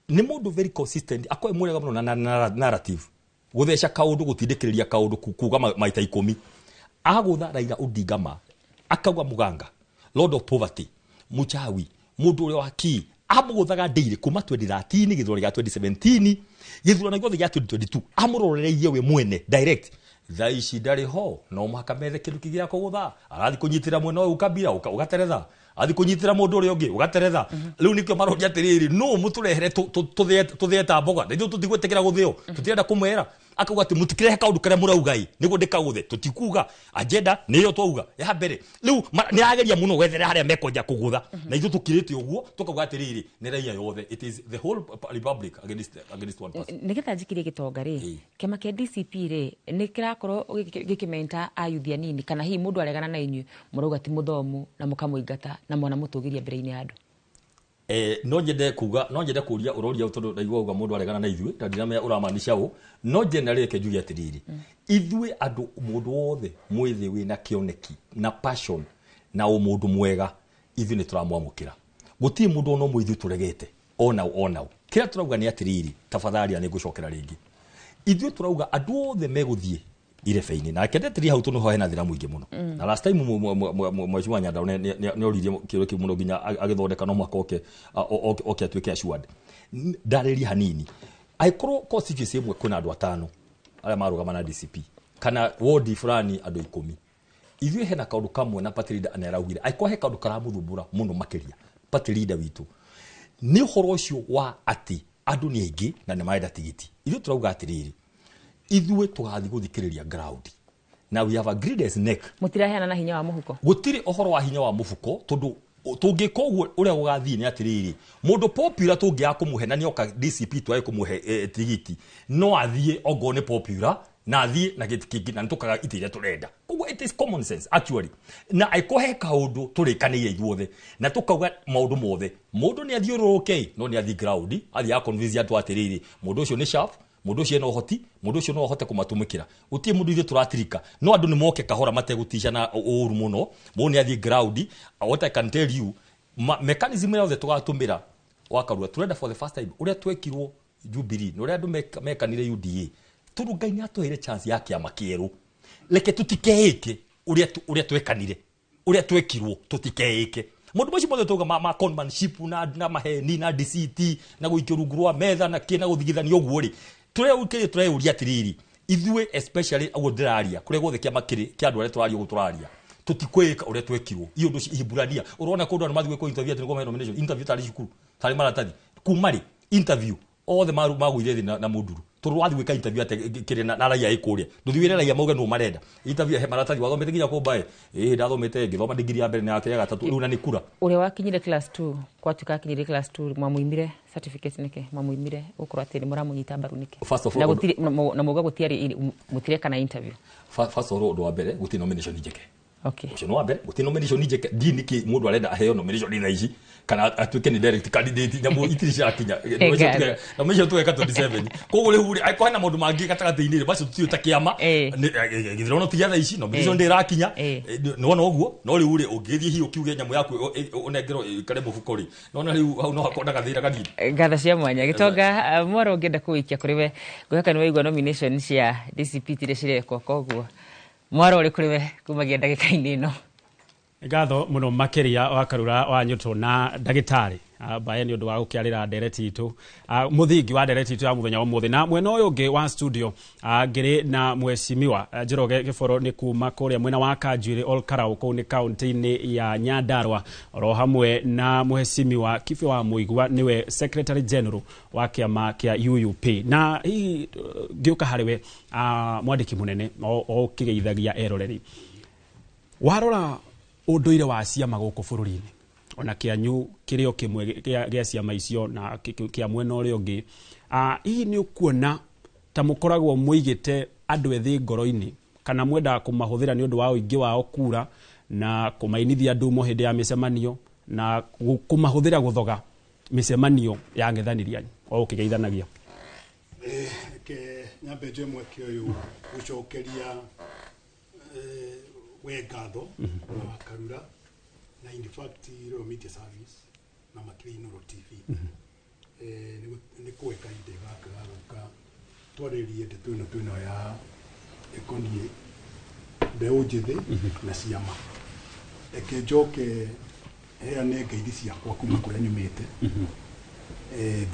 nĩ mũndũ very consistent, akorwo mwega mũno na narrative, gũtheca kaũndũ, gũtindĩkĩrĩria kaũndũ, kuga maita 10. Agũtha Raila Odinga ma akauga muganga, lord of poverty, muchawi, mũndũ ũrĩa wa kii, amũgũthaga daily kuma 2013, gĩthurano gĩa 2017, gĩthurano gĩothe gĩa 2022 amũrorereirie we mwene direct. Thaa ici ndarĩ ho, no mũhaka methe kĩndũ kĩngĩ gĩa kũgũtha. Arathiĩ kũnyitĩra mwena ũyũ Kabila, ũgateretha, athiĩ kũnyitĩra mũndũ ũrĩa ũngĩ, ũgateretha. Rĩu nĩkĩo maroria atĩrĩrĩ, nũ mũtũrehere tũthĩe ta mboga? Na ithuĩ tũtigwĩtĩkĩra gũthĩo, tũtirenda kũmwĩra. Akauga atĩ mũtikĩrehe kaũndũ karĩa mũrauga ĩ nĩguo ndĩkagũthe. Tũtikuga, agenda nĩyo twauga ya mbere. Rĩu nĩ arageria mũno gwetherera harĩa mekwanja kũgũtha, na ithuĩ tũkirĩte ũguo tũkauga atĩrĩrĩ, nĩ raia yothe, it is the whole republic against one person. Nĩgetha njikirie gĩtonga rĩ, kĩama kĩa DCP rĩ nĩ kĩrakorwo gĩkĩmenta ayuthi anini, kana hihi mũndũ aregana na inyuĩ mũrauga ti mũthomu na mũkamũingata na mwana mũtũgĩria mbere-inĩ ya andũ? No nyende kuga, no nyende kuria uroria, tondu ndaigua uga mundu aregana na ithuĩ na ndiramenya ũramaanisha ũ. No generally reke njuge atĩrĩrĩ, ithuĩ andũ, mũndũ wothe mwĩthĩ wĩna kĩoneki na passion na ũmũndũ mwega, ithuĩ nĩ tũramwamũkĩra. Gũtirĩ mũndũ ona ũmwe ithuĩ tũregete onau onau. Kĩrĩa tũrauga nĩ atĩrĩrĩ, tafadhali, nĩ ngũcokera rĩngĩ, ithuĩ tũrauga andũ othe megũthiĩ irebe-inĩ na kendetĩria hau, tondũ ho hena thĩna mũingĩ mũno. Na last time mheshimiwa Nyandarua nĩ oririe kĩũria kĩu mũno nginya agĩthondeka no mwaka oke atuĩke assured. Ndarĩrie hanini, angĩkorwo constituency ĩmwe kwĩna andũ atano arĩa marũgama na DCP, kana wodi fulani andũ 10, ithuĩ hena kaũndũ kamwe na party leader nĩ araugire, angĩkorwo he kaũndũ karamũthumbũra mũno makĩria party leader witũ nĩ ũhoro ũcio wa atĩ andũ nĩ aingĩ na nĩ marenda tigiti. Ithuĩ tũrauga atĩrĩrĩ, ithuĩ tũgathiĩ gũthikĩrĩria ground na we have agreed as NEC. Mũtiraheana na hinya wa mũhuko? Gũtirĩ ũhoro wa hinya wa mũbuko, tondũ tũngĩka ũguo, ũrĩa gũgathiĩ nĩ atĩrĩrĩ, mũndũ popular tũngĩaga kũmũhe na nĩoka DCP twage kũmũhe tigiti, no athiĩ ongorwo nĩ popular na athiĩ na gĩti kĩngĩ na nĩtũkaga itĩ iria tũrenda. Koguo it is common sense actually, na angĩkorwo he kaũndũ tũrĩkanĩire ithuothe na tũkauga maũndũ mothe, mũndũ nĩ athiũrũrũke, no nĩ athiĩ ground, athiĩ aconvince andũ atĩrĩrĩ, mũndũ ũcio nĩ sharp, mũndũ ũcio ena ũhoti, mũndũ ũcio no ahote kũmatũmĩkĩra. Gũtirĩ mũndũ ithuĩ tũratirika, no andũ nĩ moke kahora mategũticana ũru mũno. Mũndũ nĩ athiĩ ground. What I can tell you, mechanism ĩrĩa yothe tũgatũmĩra wakarua, tũrenda for the first time ũrĩa twekirwo Jubilee na ũrĩa andũ mekanire UDA, tondũ Ngai nĩ atũheire chance ya kĩama kĩerũ, reke tũtikeĩke ũrĩa twekanire, ũrĩa twekirwo, tũtikeĩke maũndũ macio mothe tauga ma conmanship na maheni na deceit na gũikio rungu rwa metha na kĩ na gũthigithania ũguo rĩ, tũrĩa tũreyũria atĩrĩrĩ, ithuĩ especially ũguo ndĩraria, kũrĩa guothe kĩama kĩrĩ kĩa andũ arĩa tũraria ũguo tũraria, tũtikwĩka ũrĩa twekirwo. Iyo ũndũ ũcio Ihiburania ũrona kũndũ andũ mathiĩ gwĩkwo interview atĩ nĩguo mahe nomination, interview tarĩ cukuru, tarĩ maratathi kuma rĩ, interview othe magũire thĩ na mũnduru, tondũ wathiĩ gwĩka interview atĩ kĩrĩ na raia ĩ kũrĩa, ndũthiĩ wĩre raia mauge nũ marenda interview, he maratathi wathomete nginya kũmba ĩ ndathomete, ngĩthoma digiri ya mbere na ya kerĩ, ya gatatũ, rĩu na nĩ kura. Ũrĩa wakinyire class 2, kwatuĩka akinyire class 2, mwamũimire certificate nĩkĩ? Mwamũimire gũkorwo atĩ nĩ mũramũnyita mbaru nĩkĩ? First of all, na gũtirĩ na mauga gũtiarĩ mũtireka na interview. First of all, ũndũ wa mbere, gũtirĩ nomination njeke. Ũcio nĩ wa mbere, gũtirĩ nomination njĩke. Ndiĩ nĩkĩ mũndũ arenda aheo nomination thaa ici kana atuĩke nĩ direct candidate. Nyamũ itirĩ cirakinya. Nomination tugeka 27. Koguo rĩu rĩ, angĩkorwo hena maũndũ mangĩ gatagatĩ-inĩ rĩ, macio tũtiũĩ ta kĩama. Gĩthurano ti gĩa thaa ici, nomination ndĩrakinya. Nĩwona ũguo. No rĩu rĩ, ũngĩthiĩ hihi ũkiuge nyamũ yaku ũnengerwo ĩikare mũbuko rĩ, nona rĩu hau no hakorwo na gathĩna kanini. Ngatho cia mwanya Gĩtonga. Mwaro ũngĩenda kũwĩikia kũrĩ we, ngwĩhoka nĩ waigua nomination cia DCP tirĩ cirekwo, koguo mwaro ũrĩ kũrĩ we kumagia ndagĩka-inĩ ĩno. Ngatho muno makiria wa Karura wa Nyuto na ndagĩtarĩ Mbae nĩ ũndũ wa gũkĩarĩra ndereti itũ, mũthingi wa ndereti itũ ya mũthenya wa ũmũthĩ. Na mwena ũyũ ũngĩ wa studio, ngĩrĩ na mheshimiwa Njoroge Gĩboro, nĩ kuma kũrĩa mwena wa Kanjuĩrĩ Olkarau, kũu nĩ kaunti-inĩ ya Nyandarua, oro hamwe na mheshimiwa Kibe wa Mũigua, nĩwe secretary general wa kĩama kĩa UUP. Na hihi ngĩũka harĩ we, mwandĩki mũnene, o ũkĩgeithagia eroreri, warora ũndũire wa ciama gũkũ bũrũri-inĩ, ona kĩanyu kĩrĩ o kĩmwe gĩa ciama icio na kĩa mwena ũrĩa ũngĩ, hihi nĩ ũkuona ta mũkoragwo mũigĩte andũ ethĩ ngoro-inĩ, kana mwendaga kũmahũthĩra nĩ ũndũ wa ũingĩ wao kura na kũmainithia ndumo hĩndĩ ya mĩcemanio na kũmahũthĩra gũthoga mĩcemanio ya ng'ethanĩri anyu, o ũkĩgeithanagia? Reke nyambe njoe mweke ũyũ gũcokeria we ngatho na Karura na in fact Royal Media Service na makĩria Inooro TV nĩ kũhe kahinda gaka ga gũka twarĩrie ndeto ĩno twĩnayo ya ĩkoniĩ mbeũ njĩthĩ na ciama. Reke njoke heane ngeithi ciakwa kuma kũrĩa nyumĩte,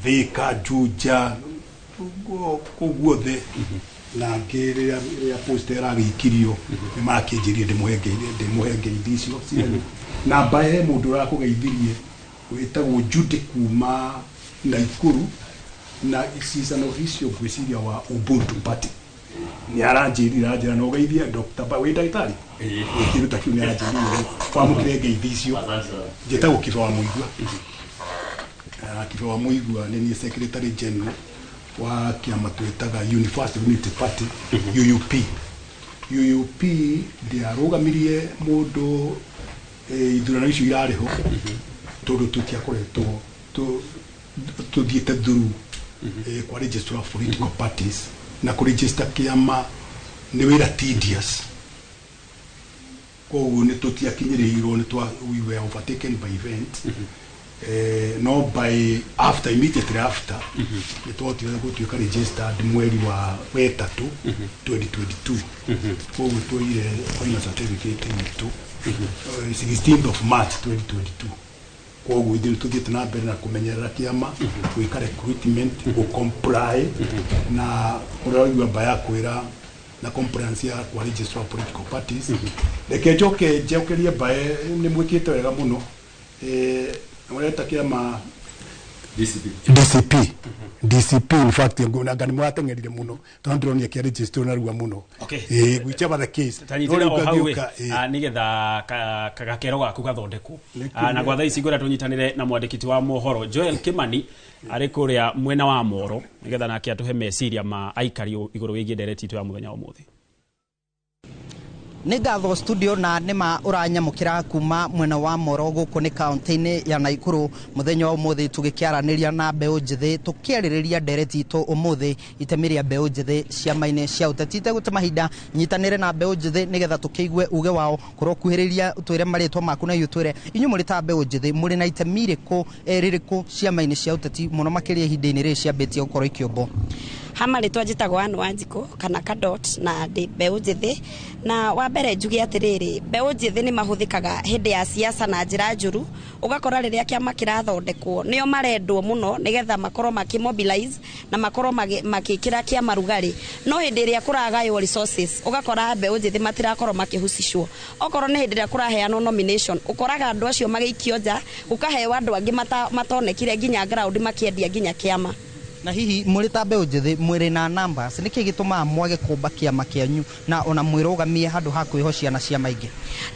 Thĩka, Juja, kũu guothe, na ngĩ rĩrĩa post ĩragĩikirio nĩ marakĩnjĩrire ndĩmũhe ngeithi icio cianyu. Na mbae he mũndũ ũrakũgeithirie wĩtagwo Judy kuma Naikuru, na she's an official ngwĩciria wa Ubuntu Party. Nĩ aranjĩrire, aranjĩra no ũgeithie Dr. Ba wĩ ndagĩtarĩ kĩndũ ta kĩu, nĩ aranjĩrire wamũkĩre ngeithi icio. Njĩtagwo Kibe wa Mũigua. Kibe wa Mũigua nĩ niĩ secretary general wa kĩama twĩtaga Universal Unity Party, UUP. UUP ndĩarũgamirie mũndũ ithurano icio irarĩ ho tondũ tũtiakoretwo tũthiĩte through kwa register of political parties, na kũregister kĩama nĩ wĩra tedious. Koguo nĩ tũtiakinyĩrĩirwo nĩ twa, we were overtaken by event. No by after, immediately after, nĩ twahotire gũtuĩka registered mweri wa wetatũ 2022. Koguo tuoire final certificate itũ 16th of March 2022. Koguo ithuĩ tũthiĩte na mbere na kũmenyerera kĩama, gwĩka recruitment, gũ-comply na ũrĩa waigua mbaya kwĩra na compliance ya kwa register of political parties. Reke njoke njokerie mbae, nĩ mwĩkĩte wega mũno. Ũreta kĩama DCP. DCP, DCP, in fact anga nĩ mũrateng'erire mũno tondũ ndĩronire kĩa register narua mũno. Whichever the case. Tanyitĩra No o rĩu hau ĩ, ngagĩũka, nĩgetha gakero gaku gathondekwo. Nĩkĩo. Na gwa thaa ici ngwenda tũnyitanĩre na mwandĩki wa mohoro Joel Kimani arĩ kũrĩa mwena wa Moro, nĩgetha nake atũhe meciria ma aikari igũrũ wĩgiĩ ndereti itũ ya mũthenya wa ũmũthĩ. Nĩ ngatho studio, na nĩma ũranyamũkĩra kuma mwena wa Moro, gũkũ nĩ kaunti-inĩ ya Naikuru. Mũthenya wa ũmũthĩ tũgĩkĩaranĩria na mbeũ njĩthĩ, tũkĩarĩrĩria ndereti itũ ũmũthĩ, itemi rĩa mbeũ njĩthĩ ciama-inĩ cia ũteti. Itegũte mahinda, nyitanĩre na mbeũ njĩthĩ nĩgetha tũkĩigue uge wao. Kũrokuhĩrĩria, ũtwĩre marĩtwa maku na ũtwĩre inyuĩ mũrĩ ta mbeũ njĩthĩ mũrĩ na itemi rĩkũ, rĩrĩkũ ciama-inĩ cia ũteti, mũno makĩria ihinda-inĩ rĩrĩ ciambĩtie gũkorwo ikĩũmbwo. Ha marĩtwa njĩtagwo Ann Wanjikũ kana Kadot, na ndĩ mbeũ njĩthĩ. Na wa mbere njuge atĩrĩrĩ, mbeũ njĩthĩ nĩ mahũthĩkaga hĩndĩ ya siasa na njĩra njũru. Ũgakora rĩrĩa kĩama kĩrathondekwo nĩo marendwo mũno nĩgetha makorwo makĩmobilize na makorwo magĩkĩra kĩama rugarĩ, no hĩndĩ ĩrĩa kũragaywo resources ũgakora mbeũ njĩthĩ matirakorwo makĩhusishwo. Okorwo nĩ hĩndĩ ĩrĩa kũraheanwo nomination, ũkoraga andũ acio magĩikio nja, gũkaheo andũ angĩ matonekire nginya ground makĩendia nginya kĩama. Na hihi mũrĩ ta mbeũ njĩthĩ mwĩrĩ na numbers, nĩkĩ gĩtũmaga mwage kũmba kĩama kĩanyu na ona mwĩrũgamie handũ ha kwĩhocia na ciama ingĩ?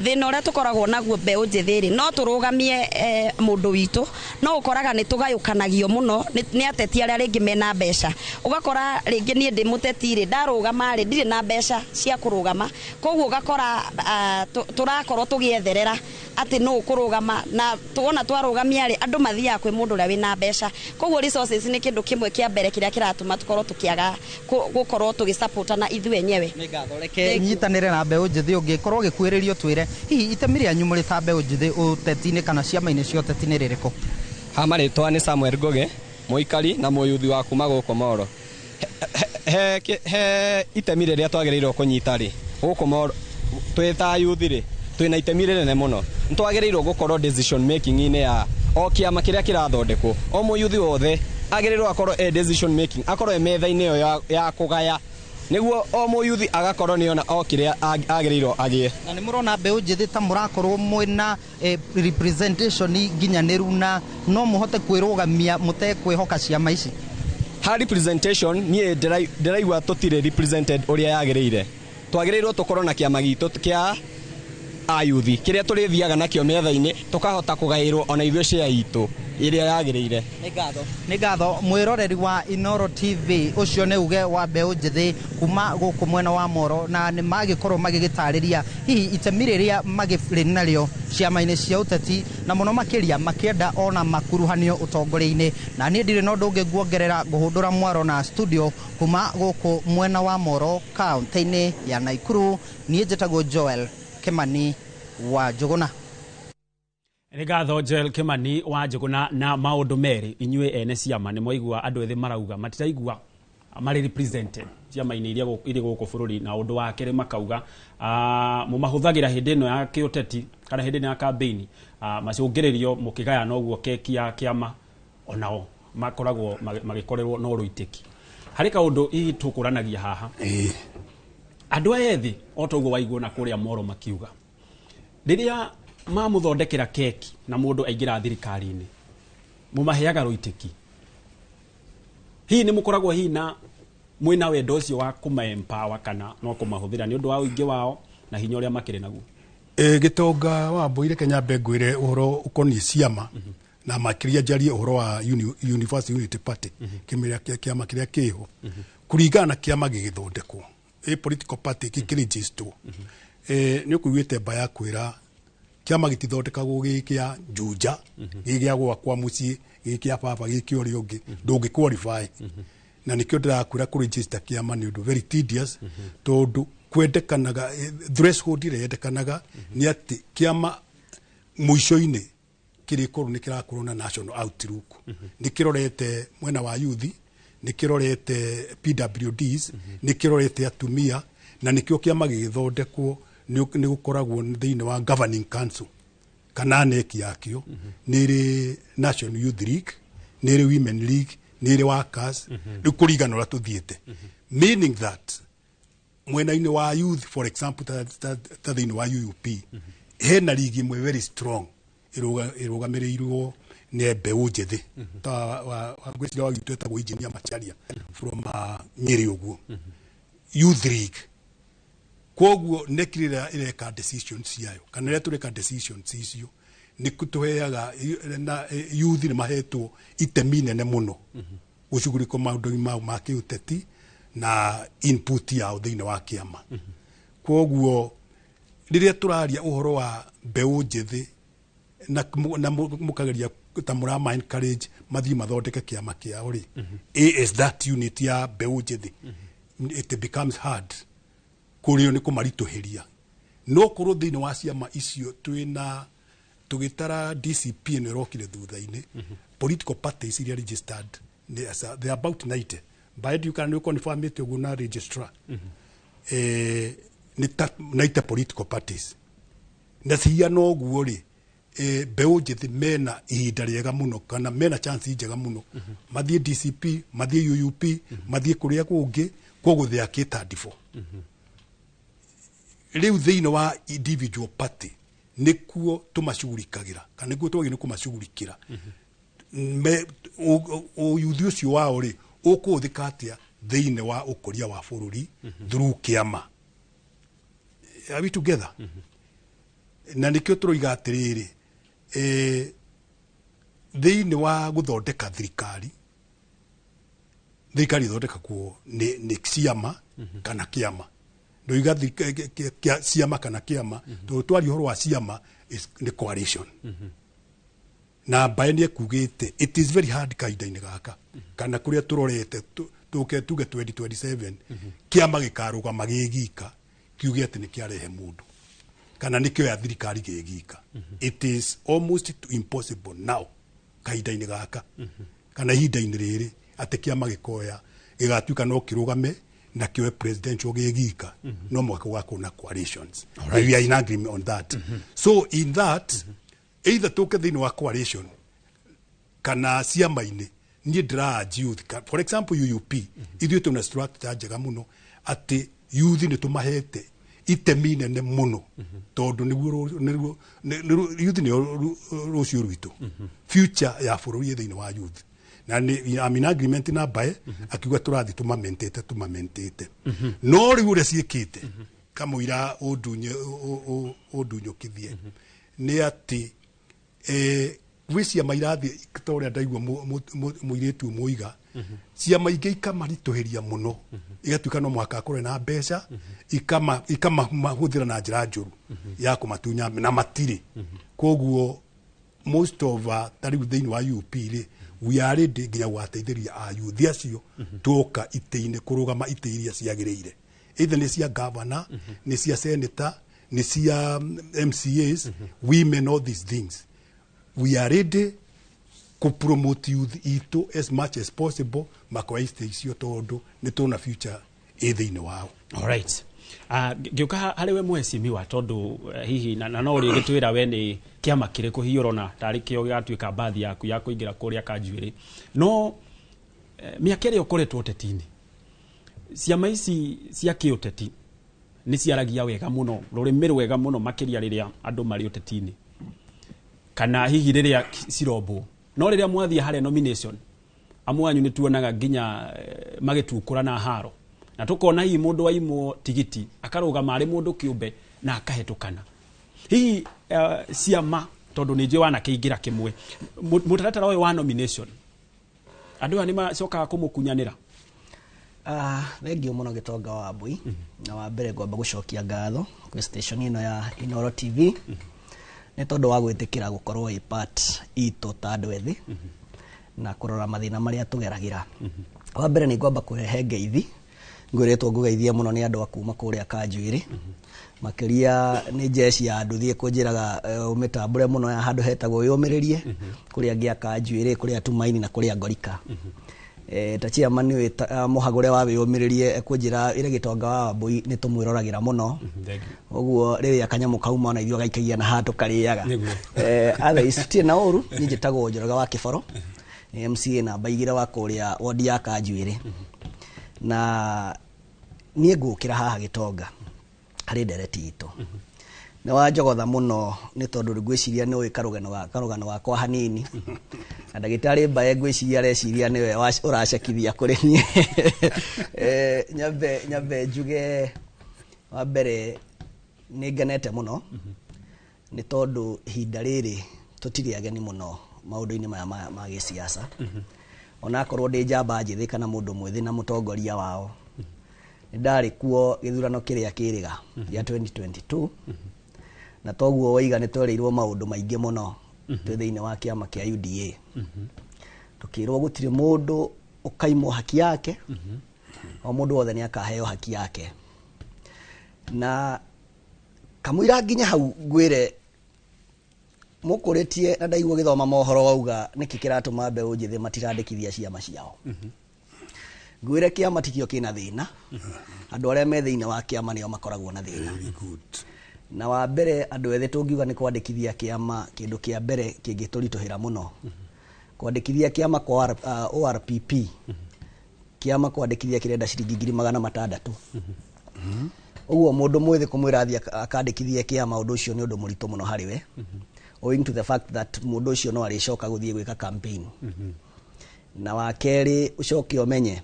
Thĩna ũrĩa tũkoragwo naguo mbeũ njĩthĩ rĩ, no tũrũgamie mũndũ witũ, no ũkoraga nĩ tũgayũkanagio mũno nĩ ateti arĩa rĩngĩ mena mbeca. Ũgakora rĩngĩ niĩ ndĩ mũteti rĩ, ndarũgama rĩ, ndirĩ na mbeca cia kũrũgama, koguo ũgakora tũrakorwo tũgĩetherera atĩ nũ ũkũrũgama, na tuona twarũgamia rĩ, andũ mathiaga kwĩ mũndũ ũrĩa wĩna mbeca. Koguo resources nĩ kĩndũ kĩmwe kĩa mbere kĩrĩa kĩratũma tũkorwo tũkĩaga gũkorwo tũgĩsupportana ithuĩ enyewe. Nĩ ngatho. Reke nyitanĩre na mbeũ njĩthĩ ũngĩ korwo ũgĩkuhĩrĩrio, twĩre hihi itemi rĩanyu mũrĩ ta mbeũ njĩthĩ ũteti-inĩ kana ciama-inĩ cia ũteti nĩ rĩrĩkũ? Ha marĩtwa nĩ Samuel Ngũgĩ, mũikari na mũyuthi wa kuma gũkũ Moro. He itemi rĩrĩa twagĩrĩirwo kũnyita rĩ, gũkũ Moro twĩ ta yuthi rĩ, twĩna itemi rĩnene mũno. Nĩ twagĩrĩirwo gũkorwo decision making-inĩ ya o kĩama kĩrĩa kĩrathondekwo. O mũyuthi wothe agĩrĩirwo akorwo e decision making, akorwo e metha-inĩ ĩyo ya kũgaya, nĩguo o mũyuthi agakorwo nĩona o kĩrĩa agĩrĩirwo agĩe. Na nĩ mũrona mbeũ njĩthĩ ta mũrakorwo mwĩna representation nginyanĩru na no mũhote kwĩrũgamia mũtekwĩhoka ciama ici? Ha representation, niĩ ndĩraigua tũtirĩ represented ũrĩa yagĩrĩire. Twagĩrĩirwo tũkorwo na kĩama gitũ kĩa ayuthi kĩrĩa tũrĩthiaga nakĩo metha-inĩ, tũkahota kũgaĩrwo ona ithuĩ share itũ ĩrĩa yagĩrĩire. Nĩ ngatho, nĩ ngatho mwĩroreri wa Inoro TV. Ũcio nĩ uge wa mbeũ njĩthĩ kuma gũkũ mwena wa Moro, na nĩ magĩkorwo magĩgĩtarĩria hihi itemi rĩrĩa magĩrĩ narĩo ciama-inĩ cia ũteti, na mũno makĩria makĩenda ona makuruhanio ũtongoria-inĩ. Na niĩ ndirĩ na ũndũ ũngĩ nguongerera, ngũhũndũra mwaro na studio kuma gũkũ mwena wa Moro, kaunti-inĩ ya Naikuru. Niĩ njĩtagwo Joel Kimani wa Njũgũna. Nĩ ngatho Joel Kimani wa Njũgũna. Na maũndũ merĩ, inyuĩ ene ciama nĩ mwaigua andũ ethĩ marauga matiraigua marĩ represented ciama-inĩ iria irĩ gũkũ bũrũri, na ũndũ wa kerĩ makauga mũmahũthagĩra hĩndĩ ĩno ya kĩũteti kana hĩndĩ ĩno ya campaign, macũngĩrĩrio mũkĩgayana ũguo keki ya kĩama, onao makoragwo magĩkorerwo no rũitĩki. Harĩ kaũndũ hihi tũkũranagia haha, andũ aya ethĩ o ta ũguo waigua na kũrĩa Moro makiuga, rĩrĩa mamũthondekera keki na mũndũ aingĩra thirikari-inĩ mũmaheaga rũitĩki, hihi nĩ mũkoragwo hihi na mwĩna wendo ũcio wa kũma empower kana no kũmahũthĩra nĩ ũndũ wa ũingĩ wao na hinya ũrĩa makĩrĩ naguo? Gĩtonga wa Mbũire, Kenya mbe ngwĩre ũhoro ũkoniĩ ciama, na makĩria njarie ũhoro wa University Unity Party, kĩmĩrĩa kĩama kĩrĩa kĩho. Kũringana na kĩama gĩgĩthondekwo, ĩ political party gĩkĩrĩgistwo, nĩ ũkũiguĩte mba ya kwĩra kĩama gĩtithondekagwo gĩ kĩa Juja, gĩ gĩa gwakwa mũciĩ, gĩ kĩa baba, gĩ kĩa ũrĩa ũngĩ, ndũngĩ qualify. Na nĩkĩo ndĩrakwĩra kũregister kĩama nĩ ũndũ very tedious, tondũ kwendekanaga threshold ĩrĩa yendekanaga nĩ atĩ kĩama mũico-inĩ kĩrĩkorwo nĩ kĩrakorwo na national outlook, nĩ kĩrorete mwena wa youth, nĩ kĩrorete PWDs, nĩ kĩrorete atumia. Na nĩkĩo kĩama gĩgĩthondekwo nĩ gũkoragwo thĩinĩ wa governing council kana NEC yakĩo nĩ ĩrĩ National Youth League, nĩ ĩrĩ Women League, nĩ ĩrĩ workers, rĩu kũringana ũrĩa tũthiĩte, meaning that mwena-inĩ wa youth, for example, ta thĩinĩ wa UUP hena ligi ĩmwe very strong ĩrũgamĩrĩirwo nĩ mbeũ njĩthĩ ta ngwĩciria wa witũ etagwo Engineer Macharia from Nyĩrĩ ũguo, Youth League. Koguo NEC rĩrĩa ĩreka decisions ciayo kana rĩrĩa tũreka decisions icio, nĩ tũheaga na youth nĩ mahetwo itemi nene mũno gũcugurĩkwo maũndũ-inĩ mau ma kĩũteti na input yao thĩinĩ wa kĩama. Koguo rĩrĩa tũraria ũhoro wa mbeũ njĩthĩ na mũkageria ta mũrama encourage mathiĩ mathondeke kĩama kĩao rĩ, a as that unit ya mbeũ njĩthĩ, it becomes hard kũrĩo, nĩ kũmaritũhĩria. No korwo thĩinĩ wa ciama icio twĩna tũgĩtara DCP ĩno ĩrokire thutha-inĩ, political parties iria registered nĩ they are about 90 by you can confirm it ũguo na registrar, nĩ ta 90 political parties. Na cihana ũguo rĩ, mbeũ njĩthĩ mena ihinda rĩega mũno kana mena chance njega mũno mathiĩ DCP, mathiĩ UUP, mathiĩ kũrĩa kũngĩ. Koguo they are catered for. Rĩu thĩinĩ wa individual party nĩkuo tũmacugurikagĩra kana nĩkuo twagĩrĩirwo nĩ kũmacugurikĩra. Ũyuthi ũcio wao rĩ, Ũkũhũthĩka atĩa thĩinĩ wa ũkũria wa bũrũri through kĩama? Are we together? Na nĩkĩo tũroiga atĩrĩrĩ, thĩinĩ wa gũthondeka thirikari, thirikari ĩthondekagwo nĩ ciama kana kĩama. Ndoiga ciama kana kĩama tondũ twaria ũhoro wa ciama nĩ coalition. Na mbaĩ nĩ ekugĩte it is very hard kahinda-inĩ gaka kana kũrĩa tũrorete tũke tuge 2027 kĩama gĩkarũgama gĩgika kiuge atĩ nĩ kĩarehe mũndũ kana nĩ kĩoya thirikari gĩgika. It is almost to impossible now kahinda-inĩ gaka kana ihinda-inĩ rĩrĩ atĩ kĩama gĩkoya gĩgatuĩka no kĩrũgame na kĩoe presidential gĩgika. No mũhaka gũgakorwo na coalitions. We are in agreement on that. So in that, either tũke thĩinĩ wa coalition kana ciama-inĩ, niĩ ndĩra youth, for example UUP, ithuĩ tũna structure njega mũno atĩ youth nĩ tũmahete itemi nene mũno tondũ nĩguo youth nĩo rũciũ rwitũ, future ya bũrũri ĩ thĩinĩ wa youth. Na nĩ I'm in agreement na mbae akiuga tũrathiĩ tũmamentĩte no rĩu ũrĩa ciĩkĩte kamũira ũndunyũkithie nĩ atĩ gwĩ ciama irathiĩ ta ũrĩa ndaigua mũirĩtu ũmwe oiga, ciama ingĩ ikamaritũhĩria mũno, igatuĩka no mũhaka akorwo na mbeca, ikamahũthĩra na njĩra njũru ya kũmatunya na matirĩ. Koguo most of ta rĩu thĩinĩ wa UP rĩ, we are ready nginya gũgateithĩrĩria ayuthi acio tuoka itĩ-inĩ kũrũgama itĩ iria ciagĩrĩire, either nĩ cia governor, nĩ cia senator, nĩ cia MCAs, women, all these things. We are ready kũ promote youth itũ as much as possible makoya itĩ icio tondũ nĩ tũna future ĩ thĩinĩ wao. Alright. Ngĩũka harĩ we mheshimiwa, tondũ hihi na no ũrĩgĩtwĩra we nĩ kĩama kĩrĩkũ hihi ũrona tarĩ kĩo gĩgatuĩka mbathi yaku ya kũingĩra kũrĩa kanjuĩrĩ, no mĩaka ĩrĩa ũkoretwo ũteti-inĩ, ciama ici cia kĩũteti nĩ ciaragia wega mũno, rũrĩmĩ rwega mũno makĩria rĩrĩa andũ marĩ ũteti-inĩ kana hihi rĩrĩa cirombwo, no rĩrĩa mwathiĩ harĩa nomination, amwe anyu nĩ tuonaga nginya magĩtukũra na haro na tũkona hihi mũndũ waimwo tigiti akarũgama arĩ mũndũ kĩũmbe na akahetũkana. Hihi ciama, tondũ nĩ njũĩ wanakĩingĩra kĩmwe, mũtaratara ũyũ wa nomination, andũ aya nĩ macokaga kũmũkunyanĩra? Thengiũ mũno gĩtonga wa mbui. Na wa mbere ngwamba gũcokia ngatho kwĩ station ĩno ya Inoro TV nĩ tondũ wa gwĩtĩkĩra gũkorwo ĩ part itũ ta andũ ethĩ na kũrora mathĩna marĩa tũgeragĩra. Wa mbere nĩ ngwamba kũrehe ngeithi, ngwĩrĩtwo ngũgeithie mũno nĩ andũ a kuma kũrĩa Kanjuĩrĩ, makĩria nĩ jeshi ya nduthi ĩkũnjĩraga ũmĩtambũre mũno ya handũ hetagwo wĩyũmĩrĩrie, kũrĩa angĩ a Kanjuĩrĩ, kũrĩa Tumaini na kũrĩa Ngorika. Ta chairman mũhagũre wa wĩyũmĩrĩrie ekũnjĩra ĩre gĩtonga wa Wambui nĩ tũmwĩroragĩra mũno, ũguo rĩrĩa kanyamũ kauma ona ithuĩ agaikagia na haha tũkarĩaga. Otherwise tutirĩ na ũru. Niĩ njĩtagwo Njoroge wa Kĩboro, MCA namba 2 wa kũrĩa wodi ya Kanjuĩrĩ, na niĩ ngũkĩra haha gĩtonga harĩ ndereti itũ nĩ wanjogotha mũno nĩ tondũ ngwĩciria nĩ ũĩ karũgano gakwa hanini, na ndagĩtarĩ mbae ngwĩciria areciria nĩwe ũracekithia kũrĩ niĩ. Nyambe njuge wa mbere nĩ ngenete mũno nĩ tondũ ihinda rĩrĩ tũtirĩ ageni mũno maũndũ-inĩ maya ma gĩsiasa, onakorwo ndĩ njamba njĩthĩ kana mũndũ mwĩthĩ na mũtongoria wao. Nĩ ndarĩ kuo gĩthurano kĩrĩa kĩrĩga gĩa 2022, na toguo waiga nĩ twerĩirwo maũndũ maingĩ mũno twĩ thĩinĩ wa kĩama kĩa UDA, tũkĩrwo gũtirĩ mũndũ ũkaimwo haki yake, o mũndũ wothe nĩ akaheo haki yake. Na kamũira nginya hau ngwĩre mũkũrĩtie na ndaigua gĩthoma mohoro wauga nĩkĩ kĩratũma mbeũ njĩthĩ matirandĩkithia ciama ciao, ngwĩre kĩama tikio kĩna thĩna, andũ arĩa me thĩinĩ wa kĩama nĩo makoragwo na thĩna. Na wa mbere andũ ethĩ tũngiuga nĩ kwandĩkithia kĩama, kĩndũ kĩa mbere kĩngĩtũritũhĩra mũno kwandĩkithia kĩama kwa ORPP, kĩama kwandĩkithia kĩrenda ciringi 600,000. Ũguo mũndũ mwĩthĩ kũmwĩra athiĩ akandĩkithie kĩama, ũndũ ũcio nĩ ũndũ mũritũ mũno harĩ we, owing to the fact that mũndũ ũcio no arĩcoka gũthiĩ gwĩka campaign. Na wa kerĩ, ũcoke ũmenye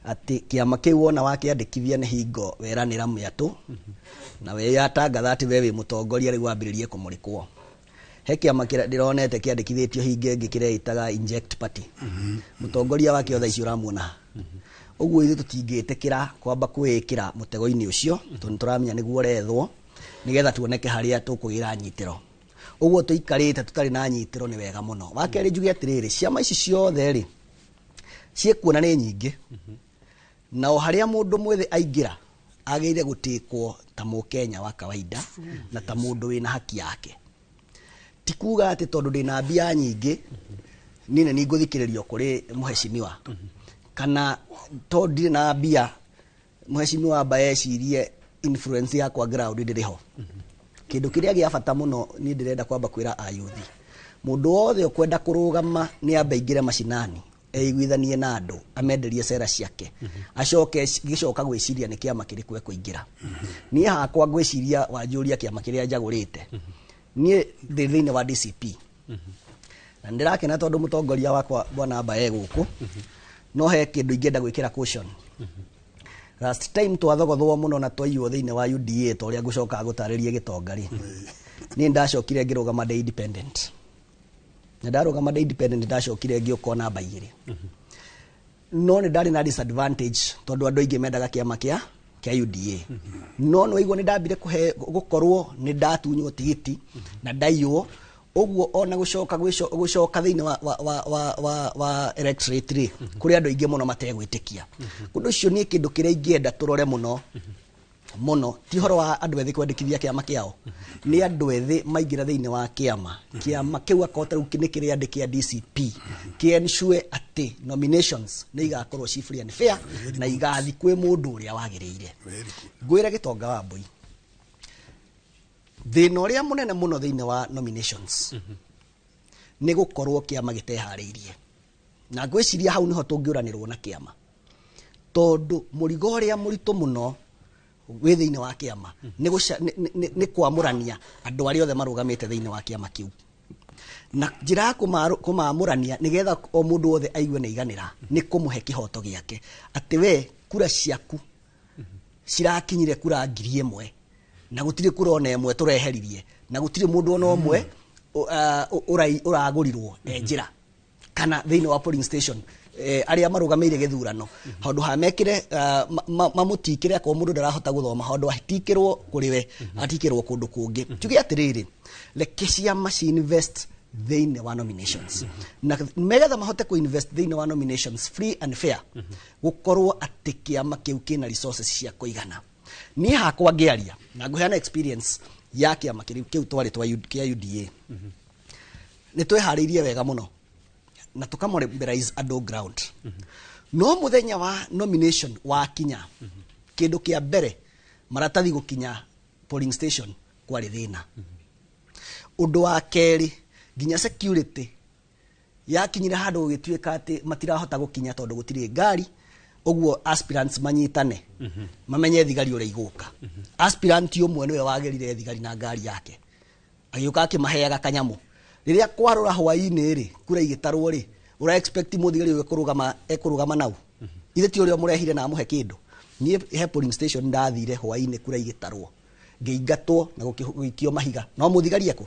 atĩ kĩama kĩu wona wakĩandĩkithia nĩ hingo weranĩra mĩatũ na weyatangatha atĩ we wĩ mũtongoria, rĩu wambĩrĩrie kũmũrĩkwo. He kĩama ndĩronete kĩandĩkithĩtio hingo ĩngĩ kĩreĩtaga Inject Party, mũtongoria wakĩo thaa ici ũramuona haha. Ũguo ithuĩ tũtingĩtĩkĩra kwamba kwĩĩkĩra mũtego-inĩ ũcio, tondũ nĩ tũramenya nĩguo ũrethwo nĩgetha tuoneke harĩa tũkũgĩra nyitĩro. Ũguo tũikarĩte tũtarĩ na nyitĩro nĩ wega mũno. Wa kerĩ, njuge atĩrĩrĩ, ciama ici ciothe rĩ ciĩkuona nĩ nyingĩ, na o harĩa mũndũ mwĩthĩ aingĩra agĩrĩire gũtĩkwo ta mũkenya wa kawaida na ta mũndũ wĩna haki yake. Ti kuga atĩ tondũ ndĩna mbia nyingĩ niĩ nĩ ngũthikĩrĩrio kũrĩ mũhecimiwa, kana tondũ ndirĩ na mbia mũhecimiwa amba ecirie influence yakwa ground ndĩrĩ ho. Kĩndũ kĩrĩa gĩa bata mũno niĩ ndĩrenda kwamba kwĩra ayuthi, mũndũ wothe ũkwenda kũrũgama nĩ ambe aingĩre macinani, eiguithanie na andũ, amenderie cera ciake, acoke gĩcoka gwĩciria nĩ kĩama kĩrĩkũ ekũingĩra. Niĩ hakwa ngwĩciria wanjũria kĩama kĩrĩa njagũrĩte, niĩ ndĩ thĩinĩ wa DCP na nĩndĩrakena tondũ mũtongoria wakwa bwana amba e gũkũ. No he kĩndũ ingĩenda gwĩkĩra caution. Last time twathogothwo mũno na twaiywo thĩinĩ wa UDA, ta ũrĩa ngũcoka gũtarĩria gĩtonga rĩ, niĩ ndacokire ngĩrũgama ndĩ independent, na ndarũgama ndĩ independent ndacokire ngĩũka namba 2, no nĩ ndarĩ na disadvantage tondũ andũ aingĩ mendaga kĩama kĩa UDA. No nĩ waigua nĩ ndambire kũhe gũkorwo nĩ ndatunywo tigiti na ndaiywo. Ũguo ona gũcoka gũcoka thĩinĩ wa electorate rĩ, kũrĩ andũ aingĩ mũno mategwĩtĩkia ũndũ ũcio. Niĩ kĩndũ kĩrĩa ingĩenda tũrore mũno mũno ti ũhoro wa andũ ethĩ kwandĩkithia kĩama kĩao, nĩ andũ ethĩ maingĩra thĩinĩ wa kĩama kĩu, akorwo ta rĩu nĩ kĩrĩa kĩa DCP, kĩ-ensure atĩ nominations nĩ igakorwo ci free and fair na igathi kwĩ mũndũ ũrĩa wagĩrĩire. Ngwĩre gĩtonga wa mbui, thĩna ũrĩa mũnene mũno thĩinĩ wa nominations nĩ gũkorwo kĩama gĩteharĩirie, na ngwĩciria hau nĩho tũngĩũranĩrwo na kĩama, tondũ mũrigo ũrĩa mũritũ mũno wĩ thĩinĩ wa kĩama nĩ kwamũrania andũ arĩa othe marũgamĩte thĩinĩ wa kĩama kĩu, na njĩra ya kũmamũrania nĩgetha o mũndũ wothe aigue nĩ aiganĩra nĩ kũmũhe kĩhoto gĩake, atĩ we kura ciaku cirakinyire kura 1000 na gũtirĩ kura ona ĩmwe tũreheririe, na gũtirĩ mũndũ ona ũmwe ũragũrirwo e njĩra kana thĩinĩ wa polling station, arĩa marũgamĩire gĩthurano handũ ha mekĩre mamũtikĩre, akorwo mũndũ ndarahota gũthoma, handũ atikĩrwo kũrĩ we atikĩrwo kũndũ kũngĩ. Tuge atĩrĩrĩ, reke ciama ci invest thĩinĩ wa nominations, na megetha mahote ku invest thĩinĩ wa nominations free and fair, gũkorwo atĩ kĩama kĩu kĩna resources cia kũigana. Niĩ hakwa ngĩaria na ngũheana experience ya kĩama kĩu twarĩ kĩa UDA, nĩ tweharĩirie wega mũno na tũkamobilize andũ ground, no mũthenya wa nomination wakinya, kĩndũ kĩa mbere maratathi gũkinya polling station kwarĩ thĩna. Ũndũ wa kerĩ, nginya security yakinyire handũ gũgĩtuĩka atĩ matirahota gũkinya tondũ gũtirĩ ngari. Ũguo aspirants manyitane mamenye thigari ũrĩa igũka. Aspirant ũmwe nĩwe wagĩrire thigari na ngari yake, agĩũka akĩmaheaga kanyamũ. Rĩrĩa kwarũra hwaĩ-inĩ rĩ, kura igĩtarwo rĩ, ũra expect mũthigari ũyũ ekũrũgama nau ithe ti ũrĩa mũrehire na amũhe kĩndũ? Niĩ he polling station ndathire hwaĩ-inĩ kura igĩtarwo, ngĩingatwo na gũikio mahiga, no mũthigari ekũ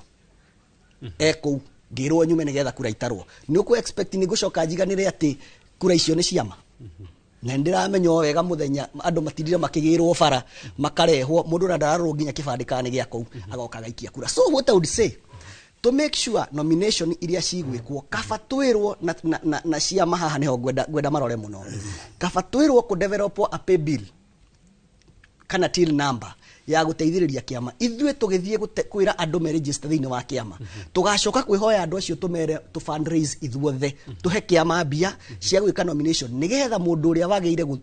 ekũu, ngĩrwo nyume nĩgetha kura itarwo. Nĩ ũkũ expect nĩ ngũcoka njiganĩre atĩ kura icio nĩ ciama? Na nĩndĩramenya o wega mũthenya andũ matindire makĩgĩrwo bara makarehwo, mũndũ na ndararorwo nginya kĩbandĩ kana nĩ gĩa kũu, agoka agaikia kura. So what I would say, to make sure nomination iria cigwĩkwo, kaba twĩrwo na ciama haha nĩho ngwenda marore mũno, kaba twĩrwo kũ develop a pay bill kana till number ya gũteithĩrĩria kĩama. Ithuĩ tũgĩthiĩ kwĩra andũ me register thĩinĩ wa kĩama, tũgacoka kwĩhoya andũ acio tũmere tũ fundraise ithuothe, tũhe kĩama mbia cia gwĩka nomination nĩgetha mũndũ ũrĩa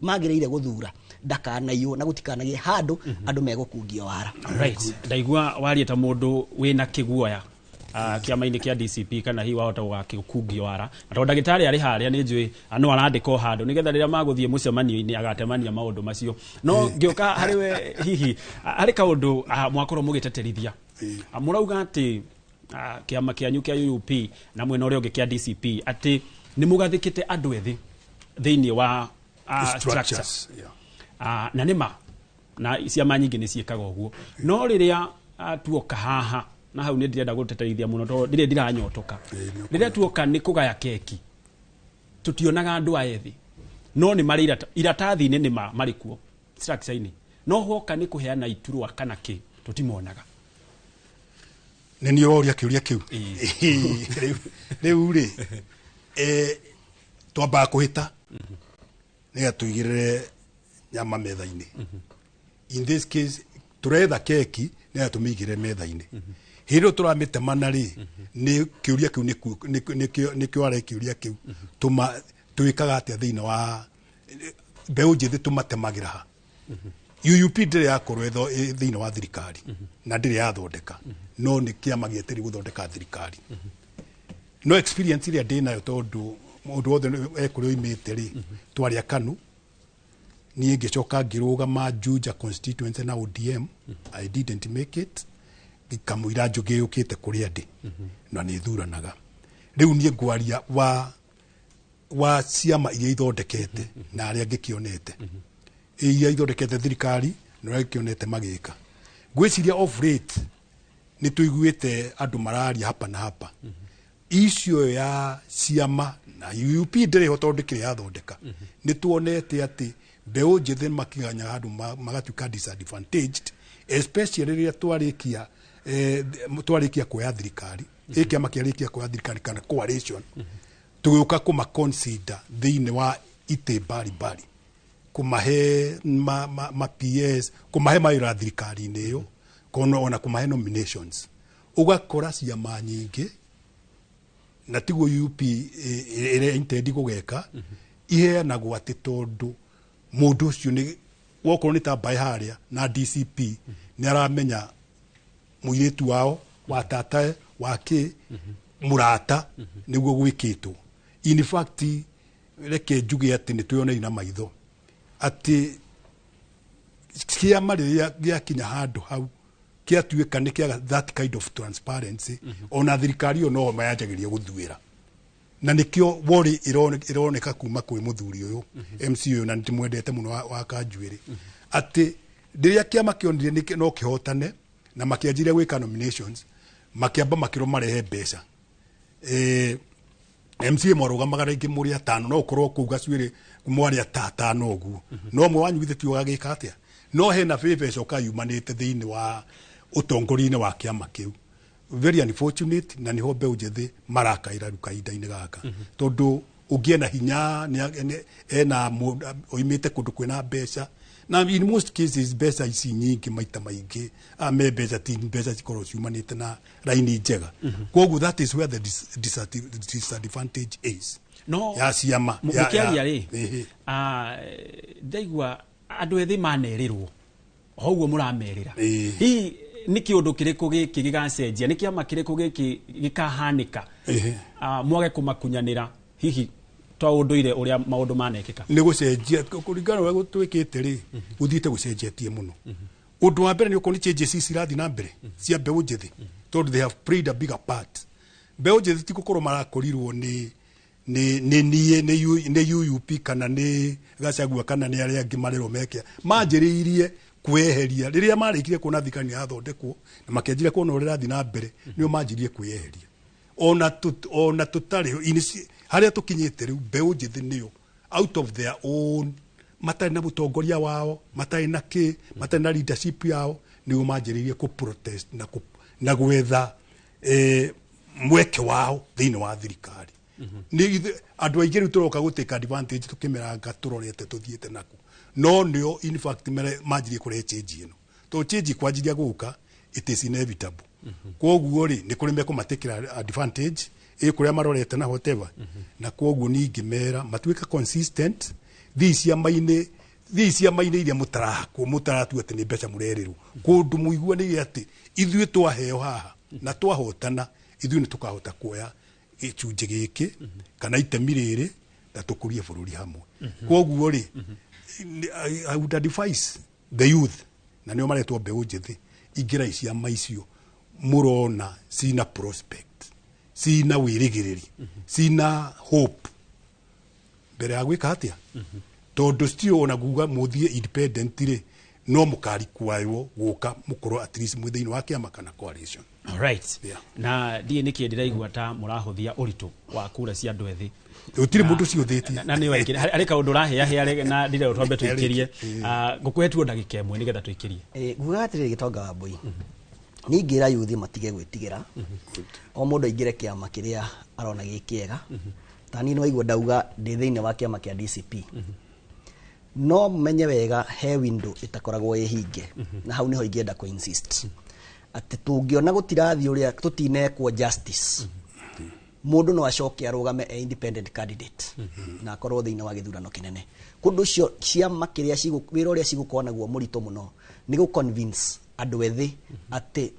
magĩrĩire gũthura ndakanaiywo na gũtikanagĩe handũ andũ megũkungio wara. Right, ndaigua warie ta mũndũ wĩna kĩguoya kĩama-inĩ kĩa DCP, kana hihi wahota gũgakĩkungio wara, na tondũ ndagĩtarĩ arĩ harĩa nĩ njũĩ no arandĩka o handũ nĩgetha rĩrĩa magũthiĩ mũcemanio-inĩ agatemania maũndũ macio. No ngĩũka harĩ we, hihi harĩ kaũndũ mwakorwo mũgĩteterithia. Mũrauga atĩ kĩama kĩanyu kĩa UUP na mwena ũrĩa ũngĩ kĩa DCP atĩ Nĩ mũgathĩkĩte andũ ethĩ thĩinĩ wa structure. Structures, yeah. Na nĩ ma na ciama nyingĩ nĩ ciĩkaga ũguo, no rĩrĩa tuoka haha na hau nĩ ndĩrenda gũteterithia mũno tondũ ndirĩ ndiranyotoka. Rĩrĩa tuoka nĩ kũgaya keki, tutionaga andũ aya ethĩ, no nĩ marĩ iratathi-inĩ, nĩ ma marĩ kuo structure-inĩ, no hoka nĩ kũheana iturwa kana kĩ, tũtimonaga. Nĩ niĩ ũroria kĩũria kĩu rĩu rĩ, twambaga kũhĩta nĩgetha tũigĩrĩre nyama metha-inĩ. In this case tũretha keki nĩgetha tũmĩigĩrĩre metha-inĩ. Hĩndĩ ĩyo tũramĩtemana rĩ, nĩ kĩũria kĩu nĩkĩo arĩ kĩũria kĩu. Tũma twĩkaga atĩa thĩinĩ wa mbeũ njĩthĩ? Tũmatemagĩra ha? UUP ndĩrĩ yakorwo thĩinĩ wa thirikari na ndĩrĩ yathondeka, no nĩ kĩama gĩeterire gũthondeka thirikari. No experience ĩrĩa ndĩ nayo, tondũ mũndũ wothe ekũrĩa oimĩte rĩ, twarĩ a KANU. Niĩ ngĩcoka ngĩrũgama Juja constituency na ODM. I didn't make it. Kamũira njũgĩ yũkĩte kũrĩa ndĩ na nĩ thuranaga rĩu, niĩ ngwaria wa ciama iria ithondekete na arĩa ngĩkĩonete, iria ithondekete thirikari na arĩa ngĩkĩonete magĩka. Ngwĩciria of late nĩ tũiguĩte andũ mararia hapa na hapa icio ya ciama, na UUP ndĩrĩ ho tondũ ndĩkĩrĩ yathondeka. Nĩ tuonete atĩ mbeũ njĩthĩ makinya handũ magatuĩka disadvantaged, especially rĩrĩa twarĩkia kuoya thirikari, ĩ kĩama kĩarĩkia kuoya thirikari kana coalition, tũgĩũka kũma consider thĩinĩ wa itĩ mbalimbali, kũmahe ma PS, kũmahe mawĩra thirikari-inĩ ĩyo, kono ona kũmahe nominations. Ũgakora ciama nyingĩ, na tiguo UP ĩrĩa intendi gũgeka, iheanagwo atĩ tondũ mũndũ ũcio nĩ wokorwo nĩ ta mbaĩ harĩa na DCP nĩ aramenya mũirĩtu wao wa tata wa kĩ mũrata nĩguo gwĩkĩtwo. In fact, reke njuge atĩ nĩ twĩyoneire na maitho atĩ kĩama rĩrĩa gĩakinya handũ hau kĩatuĩka nĩ kĩaga that kind of transparency, ona thirikari ĩyo no mayanjagĩria gũthuĩra, na nĩkĩo worry ĩroneka kuma kwĩ mũthuri ũyũ MC ũyũ, na nĩndĩmwendete mũno wa Kanjuĩrĩ, atĩ rĩrĩa kĩama kĩonire no kĩhotane na makĩanjirie gwĩka nominations, makĩamba makĩrwo marehe mbeca. MCA mwarũgamaga rĩngĩ mũrĩ atano, no ũkorwo kũu gacuĩrĩ mwarĩ atano ũguo, no ũmwe wanyu githĩ ti ũgagĩka atĩa? No hena favor ĩcoka yumanĩte thĩinĩ wa ũtongoria-inĩ wa kĩama kĩu. Very unfortunate, na niho mbeũ njĩthĩ marakaĩra rĩu kahinda-inĩ gaka, tondũ ũngĩ ena hinya ena oimĩte kũndũ kwĩna mbeca, na in most cases mbeca ici nyingĩ maita maingĩ me mbeca ti mbeca cikoragwo ciumanĩte na raini njega. Koguo that is where the disadvantage is no ya ciama. Mũkĩaria rĩ, ndaigua andũ ethĩ manerĩrwo o ũguo mũramerĩra. Hihi nĩ kĩũndũ kĩrĩkũ gĩkĩ gĩgacenjia? Nĩ kĩama kĩrĩkũ gĩkĩ gĩkahanĩka mwage kũmakunyanĩra, hihi ta ũndũire ũrĩa maũndũ manekĩka? Nĩ gũcenjia kũringana na ũrĩa twĩkĩte rĩ, gũthiĩte gũcenjetie mũno. Ũndũ wa mbere nĩ ũkorwo nĩ changes ici irathiĩ na mbere cia mbeũ njĩthĩ, tondũ they have played a bigger part. Mbeũ njĩthĩ ti gũkorwo marakorirwo nĩ niĩ nĩ UUP kana nĩ Gachagua kana nĩ arĩa angĩ marerwo meke. Manjĩrĩirie kweheria rĩrĩa marĩkirie kuona thirikari nĩ yathondekwo na makĩanjĩria kuona ũrĩa ĩrathiĩ na mbere, nĩo manjirie kwĩyeheria. Ona tũtarĩ harĩa tũkinyĩte rĩu, mbeũ njĩthĩ nĩo out of their own, matarĩ na mũtongoria wao, matarĩ na kĩ, matarĩ na leadership yao, nĩo manjĩrĩirie kũ protest na gwetha mweke wao thĩinĩ wa thirikari. Nĩ andũ aingĩ rĩu tũroka gũ take advantage tũkĩmeranga tũrorete tũthiĩte naku, no nĩo in fact manjirie kũrehe change ĩno, tondũ change kwanjiria gũka, it is inevitable. Koguo rĩ, nĩ kũrĩ mekũmatikĩra advantage ĩ kũrĩa marorete na whatever, na koguo ningĩ mera matuĩke consistent thii ciama-inĩ, thii ciama-inĩ iria mũtarahakwo, mũtaratua atĩ nĩ mbeca mũrerĩrwo kũndũ, mũiguanĩire atĩ ithuĩ twaheo haha na twahotana, ithuĩ nĩ tũkahota kuoya gĩcunjĩ gĩkĩ kana itemi rĩrĩ na tũkũrie bũrũri hamwe. Koguo rĩ, I would advise the youth, na nĩo maretwo mbeũ njĩthĩ, ingĩrai ciama icio mũrona cina prospect, cina wĩrĩgĩrĩri, cina hope. Mbere ya gwĩka atĩa, tondũ still ona kuga mũthiĩ independent rĩ, no mũkarikwayo gũka mũkorwo at least mwĩ thĩinĩ wa kĩama kana coalition. Alright. Na ndiĩ nĩkĩ ndĩraigua ta mũrahũthia ũritũ wa kura cia andũ ethĩ. Gũtirĩ mũndũ ciũthĩtie. Na nĩ waikĩria harĩ kaũndũ ũrahĩahĩa na ndĩrenda twambe tũikĩrie. Ngũkũhe tuo ndagĩka ĩmwe nĩgetha tũikĩrie. Ngugaga atĩrĩrĩ, Gĩtonga wa Mbui, niĩ ingĩra yuthi matige gwĩtigĩra, o mũndũ aingĩre kĩama kĩrĩa arona gĩ kĩega. Ta niĩ nĩwaigua ndauga ndĩ thĩinĩ wa kĩama kĩa DCP, no menye wega he window ĩtakoragwo ĩ hinge, na hau nĩho ingĩenda kũ insist atĩ tũngĩona gũtirathiĩ ũrĩa, tũtinekwo justice, mũndũ no acoke arũgame e independent candidate na akorwo thĩinĩ wa gĩthurano kĩnene. Kũndũ ũcio ciama kĩrĩa wĩra ũrĩa cigũkorwo naguo mũritũ mũno nĩ gũ convince andũ ethĩ atĩ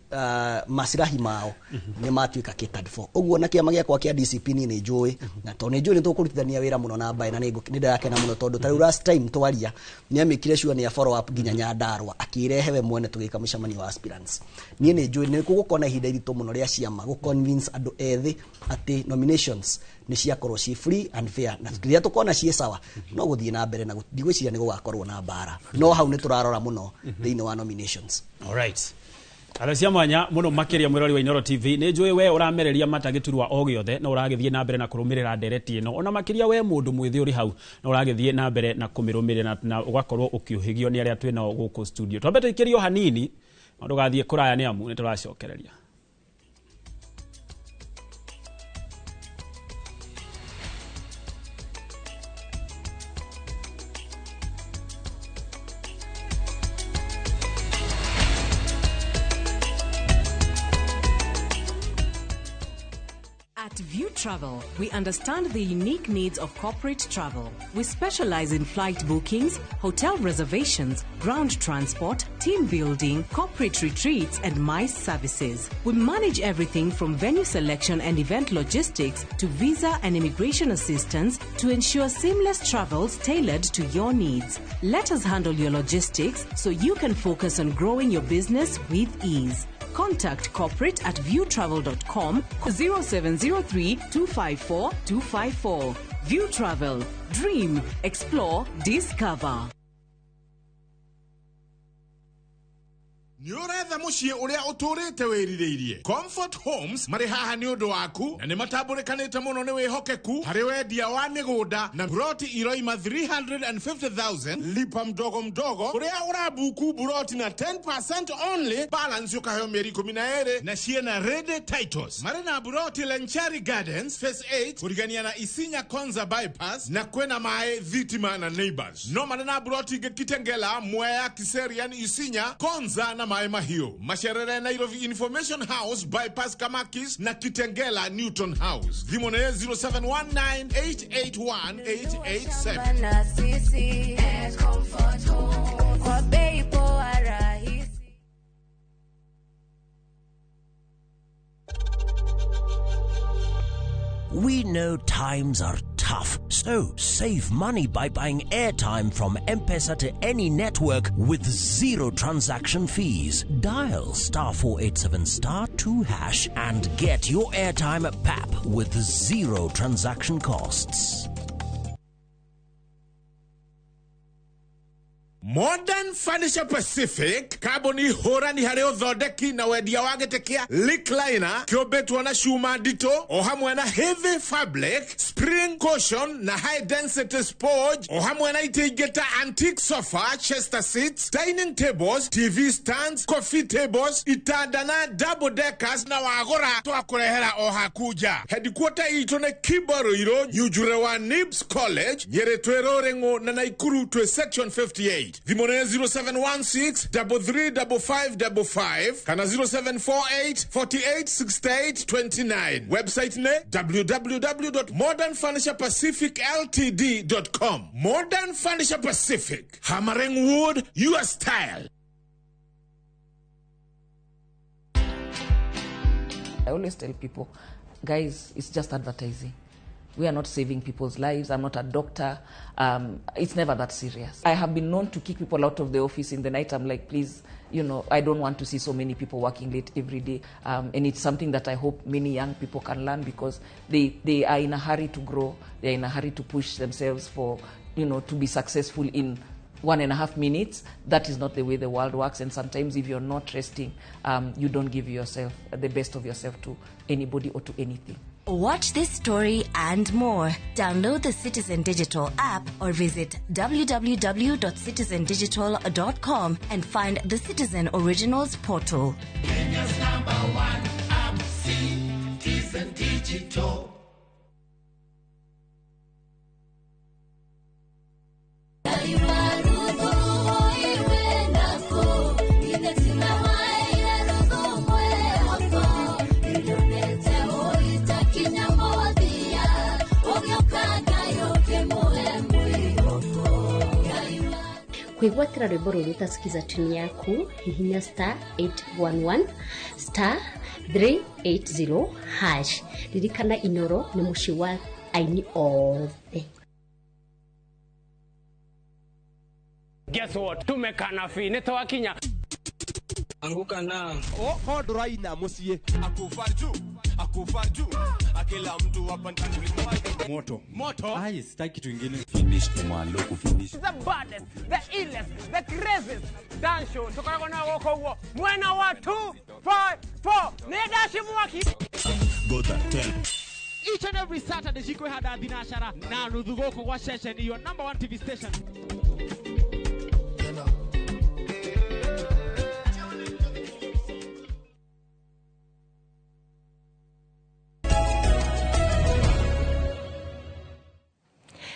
masirahi mao nĩ matuĩka catered for. Ũguo na kĩama gĩakwa kĩa DCP, niĩ nĩ njũĩ, na tondũ nĩ njũĩ nĩ tũkũrutithania wĩra mũno na mbaĩ, na nĩ ndĩrakena mũno tondũ ta rĩu last time twaria nĩ amĩkire sure nĩ a follow up nginya Nyandarua, akĩrehe we mwene tũgĩka mũcemanio wa aspirants. Niĩ nĩ njũĩ nĩ gũgũkorwo na ihinda iritũ mũno rĩa ciama gũ convince andũ ethĩ atĩ nominations nĩ ciakorwo ci free and fair, na rĩrĩa tũkona ciĩ sawa no gũthiĩ na mbere, na ndigwĩciria nĩ gũgakorwo na mbara, no hau nĩ tũrarora mũno thĩinĩ wa nominations. Alright. Andũ cia mwanya mũno makĩria, mwĩrori wa Inooro TV, nĩ njũĩ we ũramereria mata gĩturwa o gĩothe na ũragĩthiĩ na mbere na kũrũmĩrĩra ndereti ĩno, ona makĩria we mũndũ mwĩthĩ ũrĩ hau na ũragĩthiĩ na mbere na kũmĩrũmĩrĩra na ũgakorwo ũkĩũhĩgio nĩ arĩa twĩ nao gũkũ studio. Twambe tũikĩrio hanini na ndũgathiĩ kũraya nĩ amu nĩ tũracokereria. At View Travel, we understand the unique needs of corporate travel. We specialize in flight bookings, hotel reservations, ground transport, team building, corporate retreats, and MICE services. We manage everything from venue selection and event logistics to visa and immigration assistance to ensure seamless travels tailored to your needs. Let us handle your logistics so you can focus on growing your business with ease. Contact corporate at viewtravel.com, 0703 254 254. View Travel. Dream, explore, discover. Nĩ ũretha mũciĩ ũrĩa ũtũrĩte wĩrirĩirie? Comfort Homes marĩ haha nĩ ũndũ waku, na nĩ matambũrĩkanĩte mũno nĩ wĩhokeku harĩ wendia wa mĩgũnda na buroti iroima 350,000 lipa mdogo mdogo, ũrĩa ũrabuku buroti na 10% only, balance ũkaheo mĩeri 12, na ciĩna ready titles. Marĩ na buroti Lenchari Gardens Phase 8 kũrigania na Isinya Konza bypass, na kwĩna maĩ, thitima na neighbors. No marĩ na buroti ingĩ Kitengela, Mwea, Kiserian, Isinya, Konza na Maĩ Mahiũ. Macerere Nairobi Information House bypass Kamakis na Kitengela Newton House. Thimũ nĩ 0719881887. Na sisi Comfort Home kwa bei poa rahisi. We know times are tough, so save money by buying airtime from M-Pesa to any network with zero transaction fees. Dial *487*2# and get your airtime at PAP with zero transaction costs. Modern Furniture Pacific, kambuni hũrani harĩ ũthondeki na wendia wa gĩtĩ kĩa recliner kĩũmbĩtwo na cuma nditũ o hamwe na heavy fabric, spring cushion na high density sponge, o hamwe na itĩ ingĩ ta antique sofa, chester seats, dining tables, TV stands, coffee tables, itanda na double deckers, na wagũra twakũrehera o haku nja. Headquarter itũ nĩ Kibaruirũ, Nyunjure wa Nibs College, Nyĩrĩ twĩ Rũrĩng'ũ na Naikuru twĩ section 58. Thimũ nĩ 0716 335555 kana 0748 48 68 29. Website nĩ www.modernfurniturepacificltd.com. Modern Furniture Pacific, hammering wood, your style. I always tell people, guys, it's just advertising. We are not saving people's lives. I'm not a doctor. It's never that serious. I have been known to kick people out of the office in the night. I'm like, please, I don't want to see so many people working late every day. And it's something that I hope many young people can learn, because they are in a hurry to grow. They're in a hurry to push themselves for, to be successful in 1.5 minutes. That is not the way the world works. And sometimes if you're not resting, you don't give yourself the best of yourself to anybody or to anything. Watch this story and more. Download the Citizen Digital app or visit www.citizendigital.com and find the Citizen Originals portal. Kenya's number one app, Citizen Digital. Kwĩgwatĩra rwĩmbo rũrũ ũtasikiza tuni yaku hihinya star 811 star 380 hash. Ririkana Inoro nĩ mũciĩ wa aini othe. Guess what? Tumekana fi nĩ twakinya. Anguka na oko ndũraina mũciĩ akufa juu akufa juu akila mtu hapa ndani moto moto. Ai, sitaki kitu kingine. Finish kumalo finish. The baddest, the illest, the craziest dance show tukoragwo na gũkũ guo mwena wa 2 5 4 nĩ ndaci mwaki Gota 10 each and every Saturday cikwĩhanda thinashara na nuthu gũkũ gwa ceceni your number 1 TV station.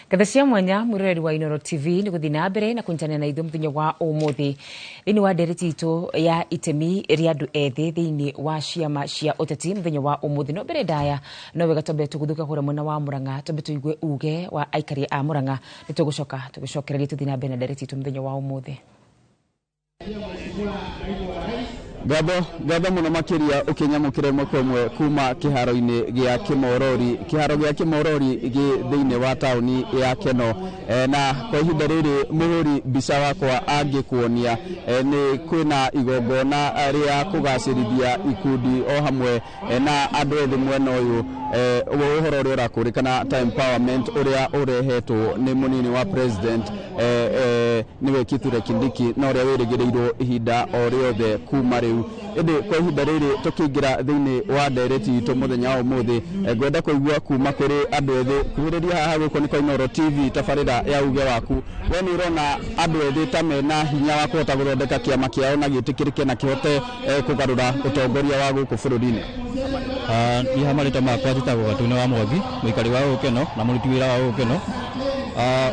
Ngatha cia mwanya mwiroreri wa Inoro TV ni guthii na mbere na kunyitanira na ithuĩ muthenya wa umuthi thiini wa ndereti itu ya itemi ria andu ethi thiini wa ciama cia uteti muthenya wa umuthi. No mbere ndaya no wega twambe tuguthuka kũrĩa mwena wa Murang'a twambe tuigue uge wa aikari a Murang'a ni tugucoka tugicokereria tuthii na mbere na ndereti itu muthenya wa umuthi. Ngatho muno makiria ukinyamukire ĩmwe kwa ĩmwe kuma kĩharo-inĩ gĩa Kĩmorori. Kĩharo gĩa Kĩmorori gĩ thĩinĩ wa taũni ya Keno. Na kwa ihinda rĩrĩ mũhũri mbica wakwa angĩkuonia nĩ kwĩna igongona rĩa kũgacĩrithia ikundi o hamwe na andũ ethĩ mwena ũyũ. Ũhoro ũrĩa ũrakũrĩkana ta empowerment ũrĩa ũrehetwo nĩ mũnini wa president nĩwe Kithure Kindiki na ũrĩa wĩrĩgĩrĩirwo ihinda o rĩothe kuma rĩu. Ĩndĩ kwa ihinda rĩrĩ tũkĩingĩra thĩinĩ wa ndereti itũ mũthenya wa ũmũthĩ, ngwenda kũigua kuma kũrĩ andũ ethĩ. Kuhĩrĩria haha gũkũ nĩ kwa Inooro TV tabarĩra ya uge waku. We nĩ ũrona andũ ethĩ ta mena hinya wa kũhota gũthondeka kĩama kĩao na gĩtĩkĩrĩke na kĩhote kũgarũra ũtongoria wa gũkũ bũrũri-inĩ? Niĩ ha marĩtwa makwa njĩtagwo Gatune wa Mwangi, mũikari wa Gũkeno na mũruti wĩra wa Gũkeno.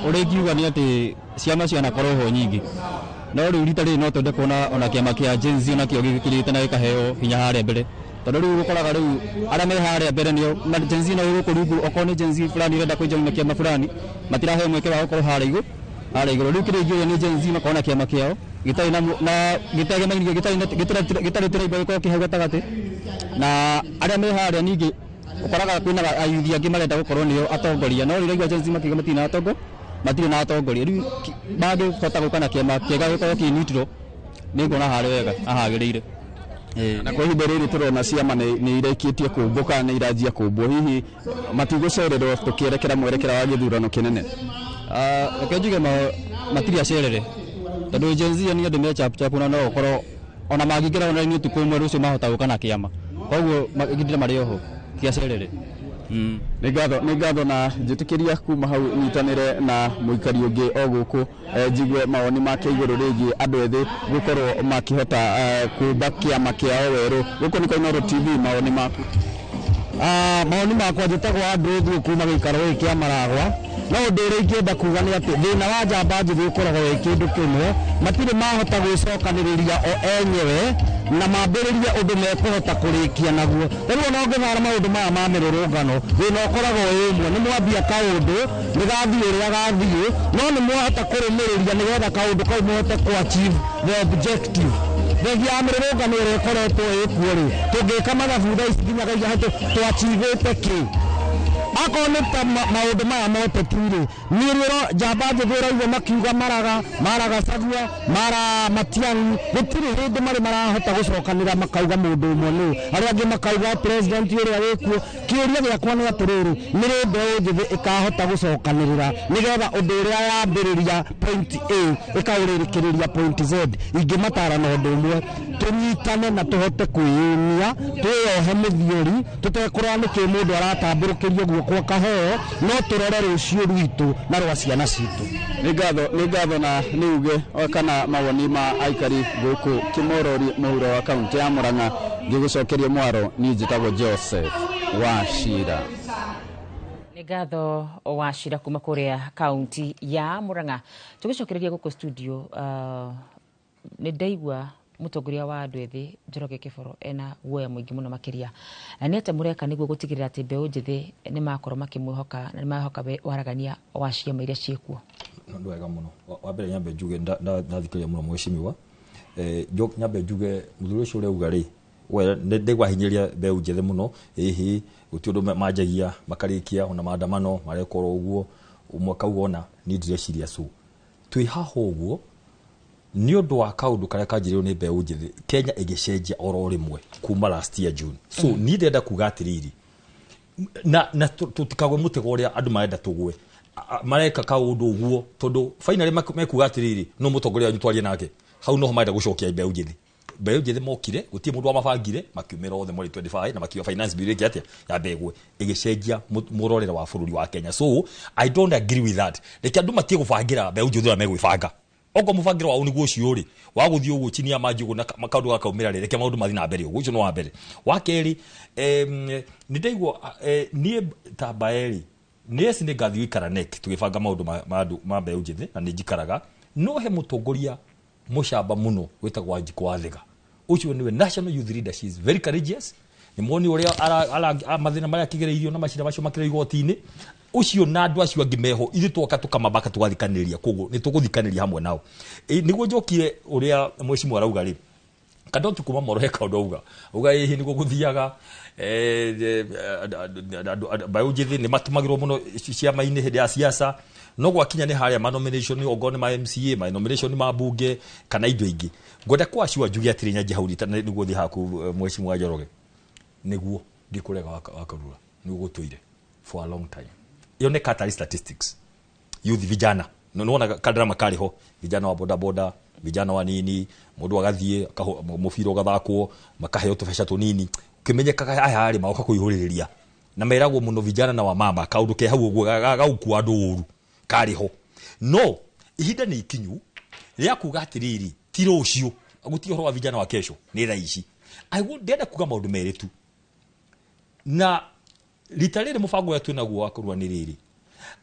Ũrĩa ingiuga nĩ atĩ ciama cianakorwo ho nyingĩ, no rĩu rita rĩrĩ no twende kuona ona kĩama kĩa Gen Z onakĩo gĩkĩrĩte na gĩkaheo hinya harĩa mbere, tondũ rĩu ũkoraga rĩu arĩa me harĩa mbere nĩo Gen Z no gũkũ rungu, okorwo nĩ Gen Z fulani ĩrenda kũjoin kĩama fulani matiraheo mweke wa gũkorwo harĩa igũrũ harĩa igũrũ. Rĩu kĩrĩa ingĩũria nĩ Gen Z makorwo na kĩama kĩao gĩtarĩ na gĩtegemainie gĩtarĩ tribal gĩkorwo kĩ hau gatagatĩ, na arĩa me harĩa ningĩ ũkoraga kwĩna ayuthi angĩ marenda gũkorwo nĩo atongoria, no rĩu Gen Z makiuga matirĩ na atongoria matirĩ na atongoria. Rĩu mangĩhota gũka na kĩama kĩega gĩkorwo kĩ neutral nĩ nguona harĩ wega na hagĩrĩire. Na kwa ihinda rĩrĩ tũrona ciama nĩ irĩkĩtie kũmbũka nĩ iranjia kũmbwo, hihi matigũcererwo tũkĩerekera mwerekera wa gĩthurano kĩnene? Reke njuge matirĩ acerere, tondũ Gen Z nĩ andũ me chapuchapu na no ũkorwo ona mangĩingĩra online ũtukũ ũmwe rũciũ mahota gũka na kĩama, koguo gĩthire marĩ oho ti acerere. Nĩ ngatho na njĩtĩkĩria kuma hau nyitanĩre na mũikari ũngĩ o gũkũ njigue mawoni make igũrũ rĩgiĩ andũ ethĩ gũkorwo makĩhota kũmba kĩama kĩao werũ. Gũkũ nĩ kwa Inooro TV, mawoni maku? Mawoni makwa njĩtagwo Andrew Thuo kuma gĩikaro gĩkĩ kĩa Maragwa. No ũndũ ũrĩa ingĩenda kuga nĩ atĩ thĩna wa njamba njĩthĩ ũkoragwo wĩ kĩndũ kĩmwe, matirĩ mahota gwĩcokanĩrĩria o enyewe na mambĩrĩrie ũndũ mekũhota kũrĩkia naguo. Rĩu ona ũngĩthara maũndũ maya ma mĩrũrũngano, thĩna ũkoragwo wĩ ũmwe, nĩ mwambia kaũndũ nĩ gathiĩ ũrĩa gathiĩ, no nĩ mwahota kũrũmĩrĩria nĩgetha kaũndũ kau mũhote kũ achieve the objective. Thengia ya mĩrũrũngano ĩrĩa ĩkoretwo ĩkuo rĩ, tũngĩka mathabu thaa ici nginya tũachievĩte kĩ? Akorwo nĩ ta maũndũ maya ma ũteti rĩ, niĩ rĩro njamba njĩthĩ ũraigua makiuga maraga mara Gachagua, mara Matiang'i, gũtirĩ hĩndĩ marĩ marahota gũcokanĩra makauga mũndũ ũmwe nũ, arĩa angĩ makauga president ũrĩa wĩkuo. Kĩũria gĩakwa nĩ atĩrĩrĩ, nĩ rĩ mbeũ njĩthĩ ĩkahota gũcokanĩrĩra nĩgetha ũndũ ũrĩa yambĩrĩria point A ĩkaũrĩkĩrĩria point Z? Ingĩmatara na ũndũ ũmwe, tũnyitane na tũhote kwĩyũmia, twĩyohe mũthiori, tũtekũrora nĩkĩ mũndũ aratambũrũkĩrio guoko akaheo, no tũrore rũciũ rwitũ na rwa ciana citũ. Nĩ ngatho na nĩ uge kana mawoni ma aikari gũkũ Kĩmorori mũhuro wa kaunti ya Murang'a. Ngĩgũcokeria mwaro, niĩ njĩtagwo Joseph Wachira. Nĩ ngatho Wachira kuma kũrĩa kaunti ya Murang'a. Tũgĩcokereria gũkũ studio, nĩ ndaigua mũtongoria wa andũ ethĩ Njoroge Kĩboro ena guoya mũingĩ mũno makĩria. Na nĩ atĩa mũreka nĩguo gũtigĩrĩra atĩ mbeũ njĩthĩ nĩ makorwo makĩmwĩhoka na nĩ mahoka waragania wa ciama iria ciĩkuo? Nĩ wega mũno. Wa mbere nyambe njuge ndathikĩrĩria mũno mheshimiwa. Nyambe njuge mũthuri ũcio ũrĩa auga rĩ, we ndaigua hinyĩrĩria mbeũ njĩthĩ mũno, ĩhĩ gũtirĩ ũndũ manjagia makarĩkia ona maandamano marekorwo ũguo, ũmwe akauga ona niĩ ndireciria so. Twĩ haha ũguo nĩ ũndũ wa kaũndũ karĩa kanjĩrĩirio nĩ mbeũ njĩthĩ Kenya ĩgĩcenjia oro rĩmwe kuma last year June. So niĩ ndĩrenda kuga atĩrĩrĩ, na tũtikagwe mũtego ũrĩa andũ marenda tũgwe. Mareka kaũndũ ũguo tondũ finally mekuga atĩrĩrĩ, no mũtongoria wanyu twarie nake. Hau noho marenda gũcokia mbeũ njĩthĩ. Mbeũ njĩthĩ mokire, gũtirĩ mũndũ wamabangire, makiumĩra othe mweri 25 na makiuga finance bill ĩngĩ atĩa ya mbegũ ĩgĩcenjia mũrorere wa bũrũri wa Kenya. So I don't agree with that. Reke andũ matige gũbangĩra mbeũ njĩthĩ ũrĩa megwĩbanga. Okorwo mũbangĩro wao nĩguo ũcio rĩ, wa gũthiĩ ũguo chini ya maji ũguo na kaũndũ gakaumĩra rĩ, reke maũndũ mathiĩ na mbere ũguo. Ũcio nĩ wa mbere. Wa kerĩ, nĩ ndaigua, niĩ ta Mbae rĩ, nĩ eci nĩ ngathiĩ gũikara NEC tũgĩbanga maũndũ ma andũ ma mbeũ njĩthĩ, na nĩ njikaraga. No he mũtongoria mũcamba mũno wĩtagwo Wanjikũ wa Thĩga. Ũcio nĩwe national youth leader. She is very courageous. Nĩ muoni ũrĩa mathĩna marĩa akĩgereirio na macira macio makĩrĩ igoti-inĩ. Ũcio na andũ acio angĩ meho, ithuĩ twoka tũkamabaka tũgathikanĩrĩria, koguo nĩ tũgũthikanĩria hamwe nao. Nĩguo njokie ũrĩa mheshimiwa arauga rĩ, Kadoti kuma Moro he kaũndũ auga. Auga ĩhĩ nĩguo gũthiaga, mbeũ njĩthĩ nĩ matũmagĩrwo mũno ciama-inĩ hĩndĩ ya siasa. No gwakinya nĩ harĩa ma nomination, okorwo nĩ ma MCA, ma nomination ma bunge kana indo ingĩ. Ngwenda kwa acio njuge atĩrĩ, nyanjie hau rita nĩguo thiĩ haku, mheshimiwa Njoroge. Nĩguo ndikũrega wakarura, nĩguo gũtũire for a long time. Ĩyo nĩ Qatar statistics. Youth vijana. No nĩwona kadrama karĩ ho, vijana wa boda boda, vijana wa nini, mũndũ agathiĩ, mũbira ũgathakwo, makaheo tũbeca tũnini. Kĩmenyekaga aya rĩ, magoka kũihũrĩrĩria. Na meragwo mũno vijana na wamama, kaũndũ ke hau ũguo gagũkua andũ ũru, karĩ ho. No ihinda nĩ ikinyu rĩa kuga atĩrĩrĩ, ti rũciũ, gũtirĩ ũhoro wa vijana wa kesho, nĩ thaa ici. Ndĩrenda kuga maũndũ merĩ tu. Na rita rĩrĩ mũbango ũrĩa twĩnaguo wa kũrũa nĩ rĩrĩ,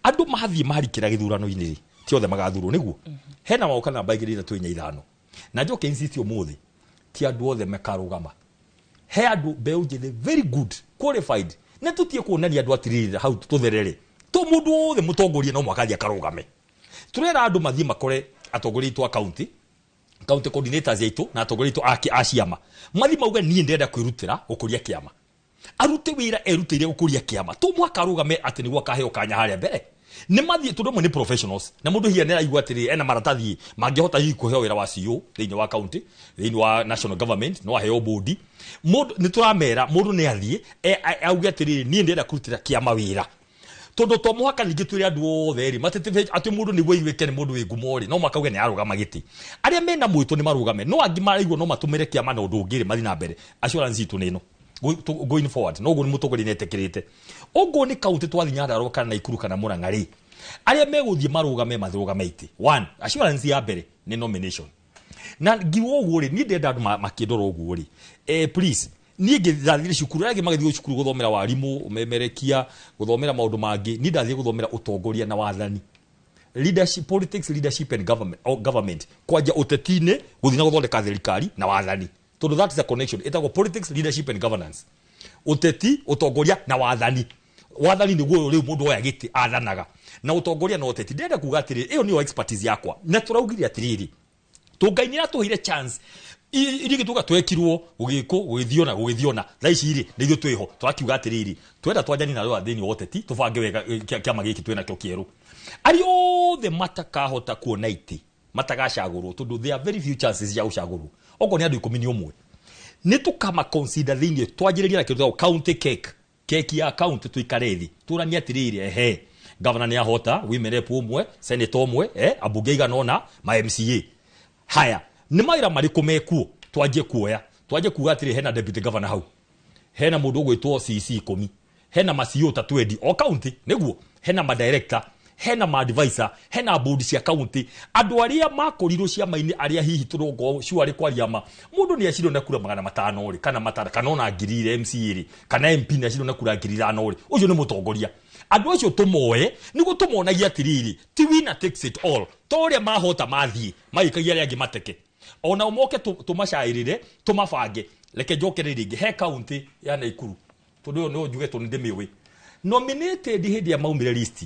andũ mathiĩ marikĩra gĩthurano-inĩ rĩ, ti othe magathurwo, nĩguo? Hena maũka namba igĩrĩ, ithatũ, inya, ithano. Na njoke insist ũmũthĩ, ti andũ othe makarũgama. He andũ mbeũ njĩthĩ very good, qualified. Na tũtige kuonania andũ atĩrĩrĩ hau tũtherere. To mũndũ wothe mũtongoria no mũhaka athiĩ akarũgame. Tũrera andũ mathiĩ makore atongoria aitũ a county, county coordinators aitũ na atongoria aitũ a ciama. Mathiĩ mauge niĩ ndĩrenda kwĩrutĩra gũkũria kĩama. Arute wĩra erutĩire gũkũria kĩama. To mũhaka arũgame atĩ nĩguo akaheo kanya harĩa mbere. Nĩ mathiĩ tondũ amwe nĩ professionals. Na mũndũ hihi nĩ araigua atĩrĩrĩ, ena maratathi mangĩhota hihi kũheo wĩra wa CEO thĩinĩ wa county, thĩinĩ wa national government, no aheo board. Mũndũ nĩ tũramera mũndũ nĩ athiĩ, auge atĩrĩrĩ, niĩ ndĩrenda kũrutĩra kĩama wĩra. Tondũ to mũhaka ningĩ twĩre andũ othe rĩ, matĩtĩ atĩ mũndũ nĩguo aiguĩke nĩ mũndũ wĩ ngumo rĩ, no mũhaka auge nĩ arũgama gĩtĩ. Arĩa mena mwĩtũ nĩ marũgame, no angĩ maraigua no matũmĩre kĩama na ũndũ ũngĩ rĩ, mathiĩ na mbere. Assurance itũ nĩ ĩno. Going forward, no ũguo nĩ mũtongoria nĩ etĩkĩrĩte. Ũguo nĩ kaunti twathiĩ Nyandarua kana Naikuru kana Murang'a rĩ, arĩa megũthiĩ marũgame, marũgame itĩ. One, assurance ya mbere nĩ nomination. Na ngiuga ũguo rĩ, niĩ ndĩrenda andũ makĩndora ũguo rĩ, please, niĩ ngĩthiĩ cukuru, arĩa angĩ magĩthiĩ cukuru gũthomera warimũ, ũmemerekia, gũthomera maũndũ mangĩ, niĩ ndathiĩ gũthomera ũtongoria na wathani. Leadership, politics, leadership and government, or government. Kwanja ũteti-inĩ, gũthiĩ na gũthondeka thirikari na wathani. Tondũ that is a connection. Ĩtagwo politics, leadership and governance. Ũteti, ũtongoria na wathani. Wathani nĩguo rĩu mũndũ oya gĩtĩ athanaga. Na ũtongoria na ũteti. Ndĩrenda kuga atĩrĩrĩ, ĩyo nĩyo expertise yakwa. Na tũraugire atĩrĩrĩ, tũngai nĩ aratũheire chance. Iria gĩtuga twekirwo gũgĩkwo gũgĩthiona gũgĩthiona thaa ici rĩ nĩ ithuĩ twĩho tũrakiuga atĩrĩrĩ twenda twanjani na arĩa thĩinĩ wa ũteti tũbange wega kĩama gĩkĩ twĩnakĩo kĩerũ. Arĩa othe matakahota kuona itĩ matagacagũrwo tondũ there are very few chances cia gũcagũrwo okorwo nĩ andũ 11 nĩ tũkama consider thĩinĩ twanjĩrĩria na kĩndũ gĩtagwo county cake keki ya county tuikare thĩ tũranie atĩrĩrĩ ehe governor nĩ ahota women rep ũmwe senator ũmwe ambunge igana ũna ma MCA haya nĩ mawĩra marĩkũ mekuo twanjie kuoya twanjie kuga atĩrĩ hena deputy governor hau hena mũndũ ũgwĩtwo CC 10 hena ma CEO ta 20 o county nĩguo hena ma director hena ma advisor hena board cia county andũ arĩa makorirwo ciama-inĩ arĩa hihi tũrongo cuarĩ kwaria ma mũndũ nĩ acirwo na kura 500 rĩ kana 500 kana ona 1000 MCA rĩ kana MP nĩ acirwo na kura 5000 rĩ ũcio nĩ mũtongoria andũ acio tũmoe nĩguo tũmonagie atĩrĩrĩ ti winner takes it all to ũrĩa mahota mathiĩ magĩkagia arĩa angĩ mateke ona moke tũmacaĩrĩre tũmabange reke njokere rĩngĩ he county ya Naikuru tondũ ĩyo no njuge tondũ nĩndĩmĩũĩ nominated hĩndĩ ya maumire list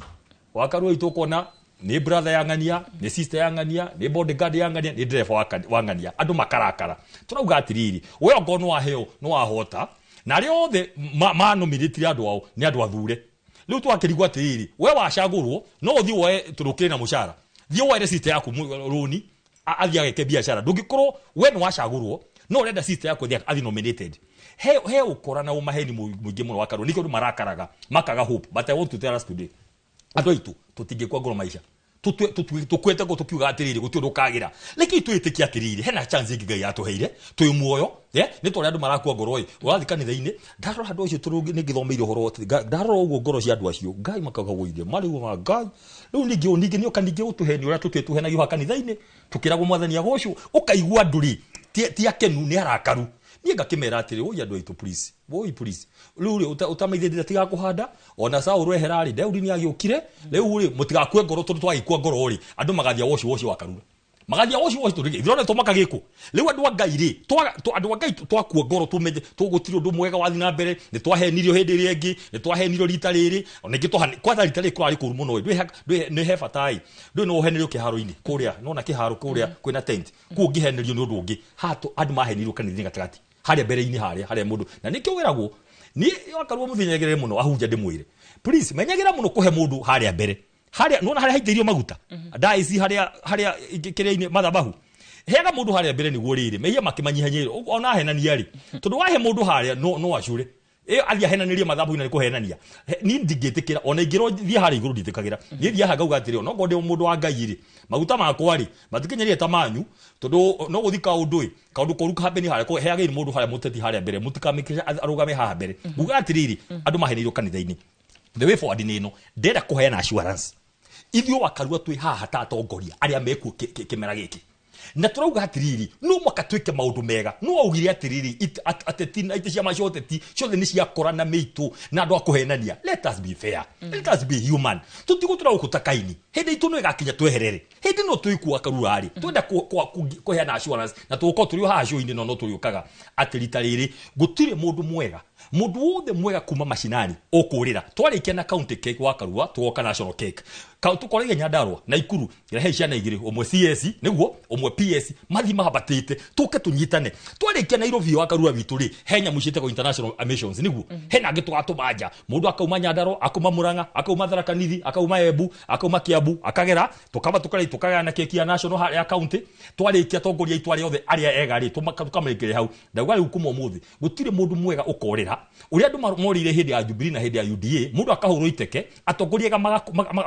wakarwo itũ ũkona nĩ brother ya ng'ania nĩ sister ya ng'ania nĩ bodyguard ya ng'ania nĩ driver wa ng'ania andũ makarakara tũrauga atĩrĩrĩ we ongorwo nĩ waheo nĩ wahota na arĩa othe manominĩtire andũ ao nĩ andũ athure rĩu twakĩrigwo atĩrĩrĩ we wacagũrwo no ũthiĩ woe tondũ ũkĩrĩ na mũcara thiĩ woere sister yaku rũni athiĩ ageke biacara ndũngĩkorwo we nĩ wacagũrwo no ũrenda sister yaku athiĩ nominated he ũkora na ũmaheni mũingĩ mũno wakarwo nĩkĩo andũ marakaraga makaga hope but I want to tell us today andũ aitũ tũtingĩkua ngoro maica tũkuĩte ngo tũkiuga atĩrĩrĩ gũtirĩ ũndũ ũkagĩra reke twĩtĩkie atĩrĩrĩ hena chance ĩngĩ Ngai atũheire twĩ muoyo nĩ tondũ andũ marakua ngoro ĩ ũrathiĩ kanitha-inĩ ndarora andũ acio tondũ nĩ ngĩthomeire ũhoro ndarora ũguo ngoro cia andũ acio Ngai makagũithia marĩ ma Ngai rĩu ningĩ ningĩ nĩoka ningĩ gũtũhenia ũrĩa tũtue tũhenagio haha kanitha-inĩ tũkĩragwo mwathani agocwo ũkaigua andũ rĩ ti akenu nĩ arakaru niĩ ngakĩmera atĩrĩ oi andũ aitũ please oi please rĩu rĩ ũtamaithĩrĩria tiga kũhanda ona Saũlũ ehera rĩ Daudi nĩ agĩũkire rĩu rĩ mũtigakue ngoro tondũ twagĩkua ngoro rĩ andũ magathiĩ woci woci wa Karura magathiĩ woci woci tondũ ithurano tũmakagĩkwo rĩu andũ a Ngai rĩ andũ a Ngai twakua ngoro tũmenye tũgũtirĩ ũndũ mwega wathiĩ na mbere nĩ twahenirio hĩndĩ ĩrĩa ĩngĩ nĩ twahenirio rita rĩrĩ ona ingĩ kwanza rita rĩrĩ kũrarĩ kũru mũno ndwĩ he bata ĩ ndũĩ no ũhenerio kĩharo-inĩ kũrĩa nona kĩharo kũrĩa kwĩna tent kũu ũngĩhenerio nĩ ũndũ ũngĩ haha andũ mahenirio kanitha-inĩ gatagatĩ harĩa mbere-inĩ harĩa harĩa mũndũ na nĩkĩo wĩragwo niĩ wakarwo mũthinyagĩrĩre mũno ahunjia ndĩmwĩre please menyagĩra mũno kũhe mũndũ harĩa mbere harĩa nona harĩa haitĩirio maguta ndaa ici harĩa harĩa kĩrĩa-inĩ mathabahu heaga mũndũ harĩa mbere nĩguo rĩrĩ mehia makĩmanyihanyihĩre ona ahenania rĩ tondũ wahe mũndũ harĩa no acure athiĩ ahenanĩrie mathabu-inĩ nĩ kũhenania niĩ ndingĩtĩkĩra ona ingĩrwo thiĩ harĩa igũrũ nditĩkagĩra niĩ thiĩ haha ngauga atĩrĩ ona okorwo ndĩ mũndũ wa Ngai rĩ maguta makwa rĩ matikinyanĩire ta manyu tondũ no gũthiĩ kaũndũ ĩ kaũndũ koru kahapeni harĩa heagĩi mũndũ harĩa mũteti harĩa mbere mũtikamĩkĩre arũgame haha mbere nguga atĩrĩrĩ andũ mahenĩirwo kanitha-inĩ the way forward nĩ ĩno ndĩrenda kũheana assurance ithuĩ wakarua twĩ haha ta atongoria arĩa mekuo kĩmera gĩkĩ na tũrauga atĩrĩrĩ no mwaka twĩke maũndũ mega no augire atĩrĩrĩ ateti na itĩ ciama cia ũteti ciothe nĩ ciakora na mĩitũ na andũ a kũhenania let us be fair let us be human tũtigũtũra gũkũ ta Kaini hĩndĩ itũ no ĩgakinya tweherere hĩndĩ no twĩkua Karura rĩ twenda kũheana assurance na tũgũkorwo tũrĩ o haha show-inĩ no tũrĩũkaga atĩ rita rĩrĩ gũtirĩ mũndũ mwega mũndũ wothe mwega kuma macinani ũkũrĩra twarĩkia na county cake wa Karua tũgoka national cake tũkoragia Nyandarua na Ikuru rehe ciana igĩrĩ ũmwe CS nĩguo ũmwe PS mathi mahambatĩte tũke tũnyitane twarĩkia Nairobi wa Karua witũ rĩ he nyamũ ciĩtagwo international missions nĩguo hena angĩ tũgatũma nja mũndũ akauma Nyandarua akauma Murang'a akauma Tharaka Nithi akauma Embu akauma Kiambu akagera tũkamba tũkarĩ tũkagayana keki ya national harĩa county twarĩkia atongoria aitũ arĩa othe arĩa ega rĩ tũkamĩrĩkĩria hau ndauga rĩu kuma ũmũthĩ gũtirĩ mũndũ mwega ũkorĩra ũrĩa andũ morĩire hĩndĩ ya Jubilee na hĩndĩ ya UDA mũndũ akahũrwo iteke atongoria ega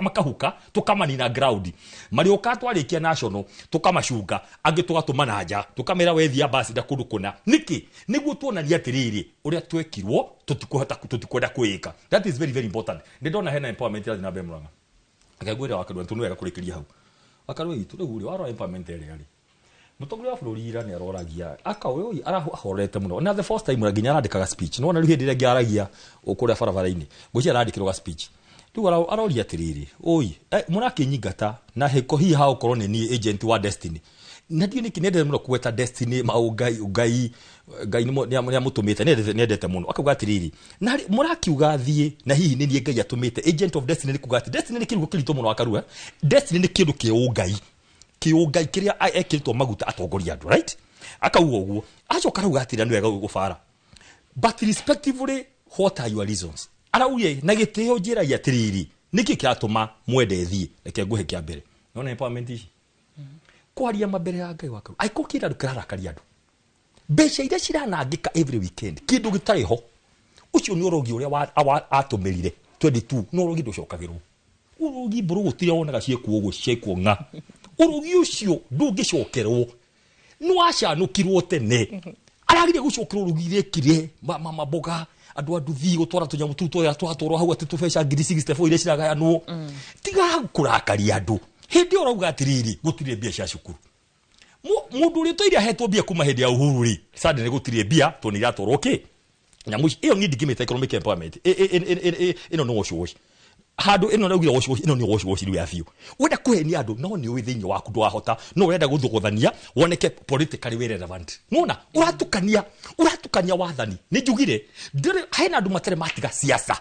makahuka tũkamanina ground marĩũka twarĩkia national tũkamacunga angĩ tũgatũma na nja tũkamera wethi ambassador kũndũ kũna nĩkĩ nĩguo tuonanie atĩrĩrĩ ũrĩa twekirwo tũtikũhota tũtikwenda kwĩĩka that is very very important nĩ ndona hena empowerment ĩrathiĩ na mbere Murang'a akagwĩra Wakarua tondũ nĩ wega kũrĩkĩria hau Wakarua itũ rĩu rĩ warora empowerment ĩrĩa rĩ mũtongoria wa bũrũri ira nĩ aroragia akaũĩ arahorete mũno na the first time nginya arandĩkaga speech nĩwona rĩu hĩndĩ ĩrĩa ĩngĩ aragia kũrĩa barabara-inĩ ngwĩciria arandĩkĩrwo ga speech rĩu aroria atĩrĩrĩ oi mũrakĩnyingata na hĩko hihi ha gũkorwo nĩ niĩ agent wa destiny na ndiũ nĩkĩ nĩendete mũno kũgweta destiny maũngai Ngai Ngai nĩ amũtũmĩte nĩendete mũno akauga atĩrĩrĩ na mũrakiuga thiĩ na hihi nĩ niĩ Ngai atũmĩte agent of destiny nĩ kuga atĩ destiny nĩ kĩrugo kĩritũ mũno Wakarua destiny nĩ kĩndũ kĩa ũngai kĩũngai kĩrĩa ekĩrĩtwo maguta atongoria andũ right Akauga ũguo acoka rauga atĩrĩ nĩ wega gũbara, but respectively, what are your reasons? Araugire na gĩtĩo njĩragia atĩrĩrĩ, nĩkĩ kĩratũma mwende thiĩ? Reke ngũhe kĩa mbere, nona empowerment ici kwaria mambere ya Ngai wakaru aiko kĩra andũ kĩrarakaria andũ, mbeca iria ciranangĩka every weekend kĩndũ gĩtarĩ ho. Ũcio nĩ ũrogi ũrĩa atũmĩrire 22, no ũrogi ndũcokagĩrwo. Ũrogi mbũrũ gũtirĩ wonaga ciĩkuo ũguo ciĩkuo ng'a. Ũrogi ũcio ndũngĩcokerwo, nĩ wacanũkirwo tene. Aragire gũcokerwo ũrogi rekire mamboga andũ a nduthi gũtwara tũnyamũ tũu tũrĩa twatwarwo hau atĩ tũbeca 64,000 iria ciragayanwo. Tiga kũrakaria andũ. Hĩndĩ ĩyo ũrauga atĩrĩrĩ, gũtirĩ mbia cia cukuru. Mũndũ ũrĩa ũtũire ahetwo mbia kuma hĩndĩ ya Uhuru rĩ, suddenly gũtirĩ mbia tondũ nĩ iratwarwo kĩ nyamũ ici. Ĩyo niĩ ndingĩmĩta economic empowerment. Ĩno nĩ wash wash. Handũ ĩno naugire wash wash, ĩno nĩ wash wash rĩu ya biũ. Wenda kũhenia andũ no nĩ ũĩ thĩinĩ waku ndwahota, no ũrenda gũthogothania woneke politically wĩ relevant. Nĩwona ũratukania wathani. Nĩ njugire ndĩrĩ hena andũ matarĩ matiga siasa.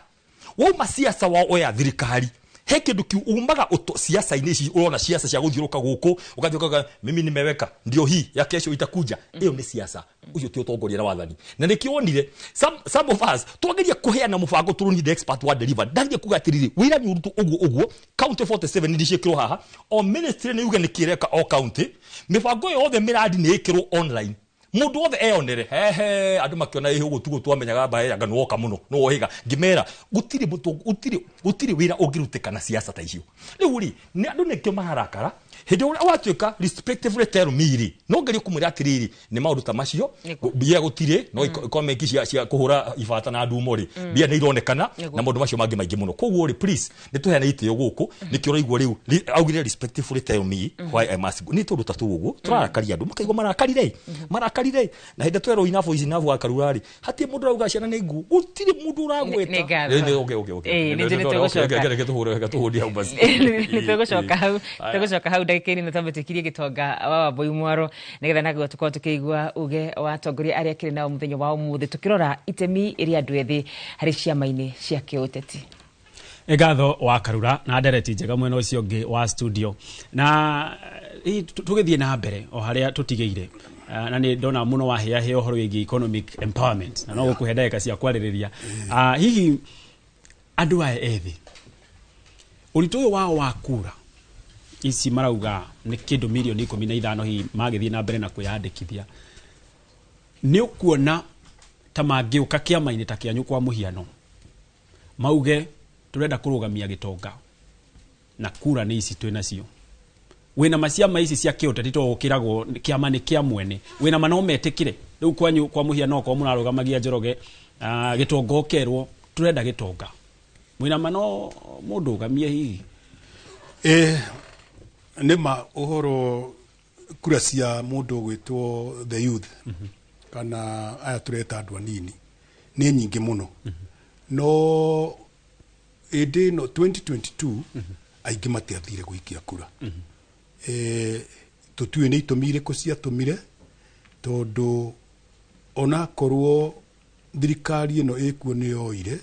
Wauma siasa wa oya thirikari, he kĩndũ kiu umaga siasa-inĩ ici ũrona siasa cia gũthiũrũka gũkũ ũgathiũrũka, mimi nimeweka ndio hii ya kesho itakuja. Ĩyo nĩ siasa, ũcio ti ũtongoria na wathani. Na nĩkĩo wonire some of us twageria kũheana mũbango tũrũ the expert wa deliver. Ndageria kuga atĩrĩrĩ, wĩra nĩ ũrutwo ũguo ũguo, county 47 nĩ ciĩkĩrwo haha, o ministry nĩ yuge nĩ kĩreka o county, mĩbango yothe mĩradi nĩ ĩkĩrwo online, mũndũ wothe eyonere. Hehe, andũ makĩona ĩhĩ ũguo tiguo twamenyaga mbae anga nĩwoka mũno nĩwohĩga. Ngĩmera gũtirĩ mũtũ, gũtirĩ wĩra ũngĩrutĩka na siasa ta icio. Rĩu rĩ, nĩ andũ nĩkĩo mararakara. Hĩndĩ ĩrĩa watuĩka respectively tell me rĩ, no ngerie kũmwĩra atĩrĩrĩ, nĩ maũndũ ta macio, mbia gũtirĩ, no economic cia kũhũra ibata na ndumo rĩ, mbia nĩ ironekana na maũndũ macio mangĩ maingĩ mũno. Koguo rĩ, please nĩ tũheane itĩo gũkũ. Nĩkĩo ũraigua rĩu augire respectively tell me why I must go. Nĩ tondũ ta tũu ũguo tũrarakaria andũ makaigua marakarire marakarire. Na hĩndĩ twerwo enough is enough wa Karura rĩ, hatirĩ mũndũ ũrauga ciana nĩ nguũ, gũtirĩ mũndũ ũragweta. Nĩ ngatho. Nĩ, okay. Ĩĩ, nĩ njũĩ nĩ tũgũcoka. Okay, reke tũhũre, reke tũhũrie hau basi. Nĩ tũgũcoka hau, tũgũcoka hau ndagĩka-inĩ na twambe tũkirie gĩtonga wa Wambui Mwaro nĩgetha naguo tũkorwo tũkĩigua uge wa atongoria arĩa akĩrĩ nao mũthenya wa ũmũthĩ tũkĩrora itemi rĩa andũ ethĩ harĩ ciama-inĩ cia kĩũteti. Ngatho wa Karura na ndereti njega mwena ũcio ũngĩ wa studio. Na tũgĩthiĩ na mbere o harĩa tũtigĩire. Na nĩ ndona mũno wahĩahĩa ũhoro wĩgiĩ economic empowerment na no gũkũhe ndagĩka cia kwarĩrĩria. Hihi andũ aya ethĩ ũritũ ũyũ wao wa kura ici marauga nĩ kĩndũ mirioni 15 hihi magĩthiĩ na mbere na kwĩyandĩkithia, nĩ ũkuona ta mangĩũka kĩama-inĩ ta kĩanyu kwa mũhiano mauge tũrenda kũrũgamia gĩtonga na kura nĩ ici twĩ nacio, wĩna maciama ici cia kĩũteti to ũkĩragwo kĩama nĩ kĩa mwene, wĩna ma no metĩkĩre rĩu kwanyu kwa mũhiano okorwo mũrarũgamagia Njoroge, gĩtonga ũkerwo tũrenda gĩtonga, wĩna ma no mũndũ ũgamie hihi? Nĩ ma ũhoro kura cia mũndũ ũgwĩtwo the youth kana aya tũreta andũ anini nĩ nyingĩ mũno. No hĩndĩ ĩno 2022 aingĩ matiathire gũikia kura. Tũtiũĩ nĩ itũmi irĩkũ ciatũmire, tondũ onakorwo thirikari ĩno ĩkuo nĩ yoire,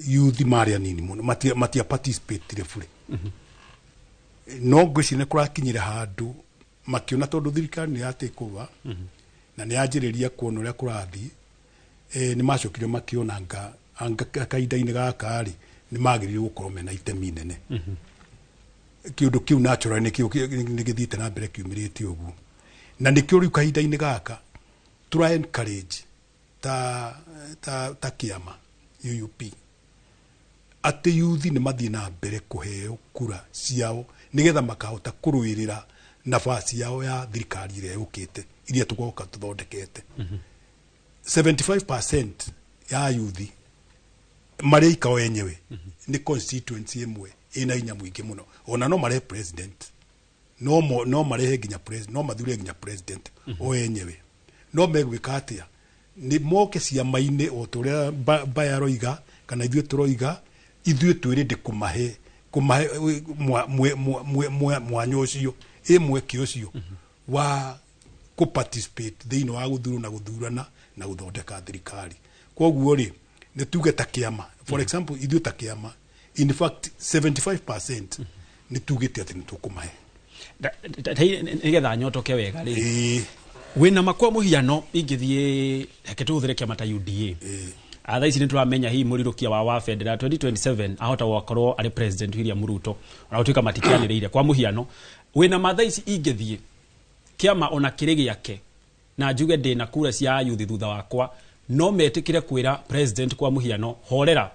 youth marĩ anini mũno, matia participate bure. No ngwĩciria nĩ kũrakinyire handũ makĩona tondũ thirikari nĩ ya take over na nĩ yanjĩrĩria kuona ũrĩa kũrathiĩ, nĩ macokire makĩona anga kahinda-inĩ gaka rĩ, nĩ magĩrĩirwo gũkorwo mena itemi nene. Kĩũndũ kĩu naturally nĩkĩo nĩ gĩthiĩte na mbere kiumĩrĩte ũguo. Na nĩkĩo rĩu kahinda-inĩ gaka tũra encourage ta kĩama UUP atĩ youth nĩ mathiĩ na mbere kũheo kura ciao nĩgetha makahota kũrũĩrĩra nafasi yao ya thirikari ĩrĩa yũkĩte iria tũgoka tũthondekete. 75% ya youth marĩ ikao enyewe nĩ constituency ĩmwe ĩna hinya mũingĩ mũno, ona no marehe president, no no marehe nginya president, no mathure nginya president o enyewe. No megwĩka atĩa? Nĩ moke ciama-inĩ o ta ũrĩa Mbaya aroiga kana ithuĩ tũroiga, ithuĩ twĩrĩ kũmahe mwanya ũcio, ĩ mweke ũcio wa kũ participate thĩinĩ wa gũthurwo na gũthurana na gũthondeka thirikari. Koguo rĩ, nĩ tuge ta kĩama, for example ithuĩ ta kĩama, in fact 75% nĩ tugĩte atĩ nĩ tũkũmahe. Nĩgetha nyotoke wega rĩ, Wĩna makwa mũhiano ingĩthiĩ, reke tũhũthĩre kĩama ta UDA. Thaa ici nĩ tũramenya hihi mũrirũkia wa bendera 2027 ahota gũgakorwo arĩ President William Ruto, ona gũtuĩka matikĩanĩrĩire. Kwa mũhiano, wĩna ma thaa ici ingĩthiĩ kĩama ona kĩrĩ gĩake na njuge ndĩna kura cia ayuthi thutha wakwa, no metĩkĩre kwĩra president, kwa mũhiano, horera,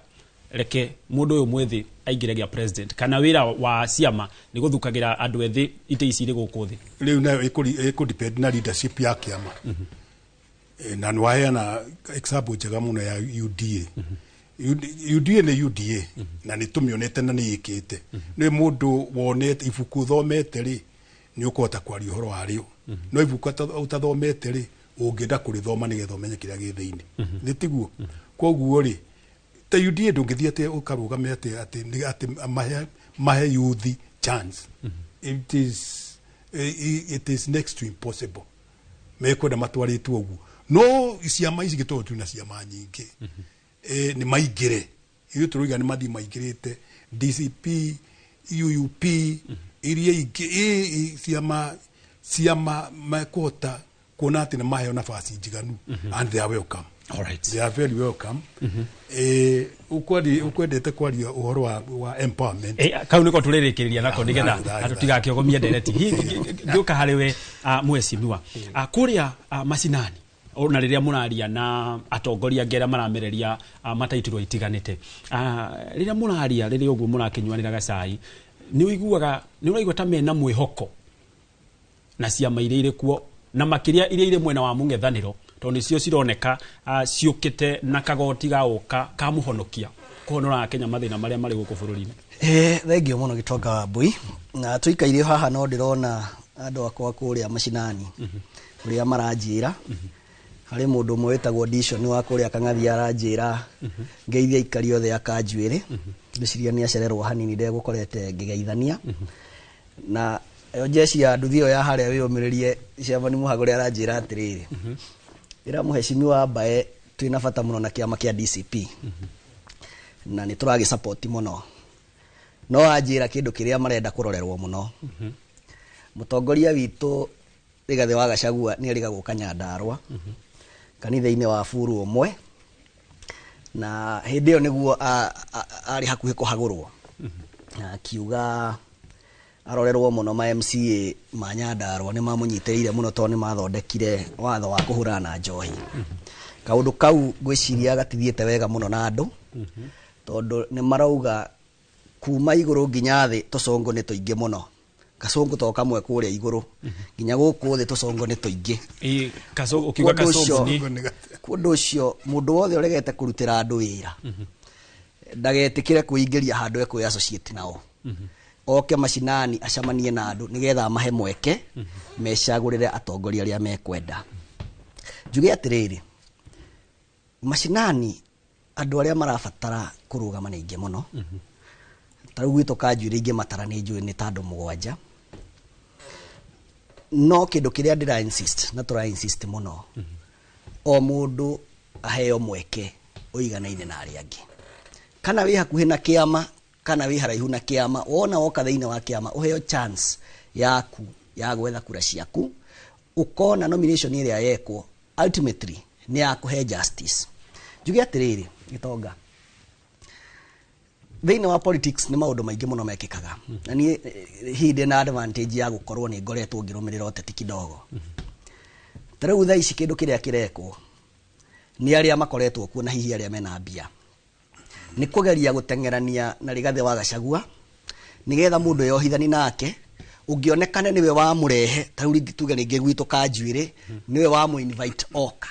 reke mũndũ ũyũ mwĩthĩ aingĩre gĩa president? Kana wĩra wa ciama nĩ gũthukagĩra andũ ethĩ itĩ ici irĩ gũkũ thĩ? Rĩu nayo ĩkũ depend na leadership ya kĩama. Na nĩ waheana example njega mũno ya UDA. UDA nĩ UDA na nĩ tũmĩonete na nĩ ĩkĩte. Nĩ mũndũ wonete ibuku ũthomete rĩ, nĩ ũkũhota kwaria ũhoro warĩo, no ibuku ũtathomete rĩ, ũngĩenda kũrĩthoma nĩgetha ũmenye kĩrĩa gĩ thĩinĩ, nĩ tiguo? Koguo rĩ, ta UDA ndũngĩthiĩ atĩ ũkarũgame atĩ mahe youth chance. It is next to impossible. Mekwenda matwarĩtwo ũguo, no ciama ici gĩtondũ twĩna ciama nyingĩ, nĩ maingĩre. Ithuĩ tũroiga nĩ mathiĩ maingĩrĩte DCP, UUP, iria ingĩ, ciama mekũhota kuona atĩ nĩ maheo nafasi njiganu, and they are welcome. They are very welcome. Ukwendete kwaria ũhoro wa empowerment. Kau niko tũrĩrĩkĩrĩria nako nĩgetha andũ tigakĩogomie ndereti. Hihi ngĩũka harĩ we, mheshimiwa, kũrĩa macinani, ona rĩrĩa mũraria na atongoria angĩ arĩa maramereria mataitirwo itiganĩte, rĩrĩa mũraria, rĩrĩa ũguo mũrakĩnyuanĩra gacai, nĩ ũiguaga, nĩ ũraigua ta mena mwĩhoko na ciama iria irĩ kuo, na makĩria iria irĩ mwena wa mũng'ethanĩro, tondũ nĩcio cironeka ciũkĩte na kagoti ga ũka ka mũhonokia kũhonora Kenya mathĩna marĩa marĩ gũkũ bũrũri-inĩ? Thengio mũno, Gĩtonga wa Mbui. Na tũikaire haha no ndĩrona andũ akwa kũrĩa macinani ũrĩa maranjĩra. Harĩ mũndũ ũmwe wĩtagwo Dishon wa kũrĩa Kang'athia, aranjĩra ngeithie aikari othe a Kanjuĩrĩ. Ngwĩciria nĩ acererwo hanini, ndegũkorete ngĩgeithania. Na yo jeshi ya nduthi ĩyo ya harĩa wĩyũmĩrĩrie, Shamani Mũhagũre, aranjĩra atĩrĩrĩ, ĩra mũhecimiwa Mbae twĩna bata mũno na kĩama kĩa DCP na nĩ tũragĩ mũno, no anjĩra kĩndũ kĩrĩa marenda kũrorerwo mũno, mũtongoria witũ Rigathĩ wa Gachagua nĩ erĩga gũka Nyandarũa kanitha-inĩ wa buru ũmwe, na hĩndĩ ĩyo nĩguo arĩ hakuhĩ kũhagũrwo, na akiuga arorerwo mũno. Ma MCA ma Nyandarũa nĩ mamũnyitĩrĩire mũno tondũ nĩ mathondekire watho wa kũhũrana na njohi. Kaũndũ kau ngwĩciria gatithiĩte wega mũno na andũ, tondũ nĩ marauga kuma igũrũ nginya thĩ tũcũngũ nĩ tũingĩ mũno. Gacũngũ to kamwe kũrĩa igũrũ, nginya gũkũ thĩ tũcũngũ nĩ tũingĩ. Ũkiuga kacũngũ nĩ Ũndũ ũcio, mũndũ wothe ũregete kũrutĩra andũ wĩra ndagetĩkĩre kwĩingĩria handũ ekwĩ associate nao, oke macinani acemanie na andũ nĩgetha amahe mweke mecagũrĩre atongoria arĩa mekwenda. Njuge atĩrĩrĩ, macinani andũ arĩa marabatara kũrũgama nĩ aingĩ mũno. Ta rĩu gwitũ Kanjuĩrĩ ingĩmatara nĩ njũĩ nĩ ta andũ 7. No kĩndũ kĩrĩa ndĩra insist na tũra insist mũno, o mũndũ aheo mweke ũiganaine na arĩa angĩ, kana wĩ hakuhĩ na kĩama kana wĩ haraihu na kĩama. Wona woka thĩinĩ wa kĩama, ũheo chance yaku ya gwetha kura ciaku, ũkona nomination ĩrĩa yekwo ultimately nĩ yakũhe justice. Njuge atĩrĩrĩ, Gĩtonga, thĩinĩ wa politics nĩ maũndũ maingĩ mũno mekĩkaga, na niĩ hihi ndĩ na advantage ya gũkorwo nĩ ngoretwo ngĩrũmĩrĩra ũteti kidogo. Ta rĩu thaa ici kĩndũ kĩrĩa kĩrekwo nĩ arĩa makoretwo kuo na hihi arĩa mena mbia nĩ kũgeria gũteng'erania na Rigathĩ wa Gachagua, nĩgetha mũndũ eyohithani nake ũngĩonekane nĩwe wamũrehe. Ta rĩu rĩngĩ tuge rĩngĩ gwitũ Kanjuĩrĩ nĩwe wamũ invite oka,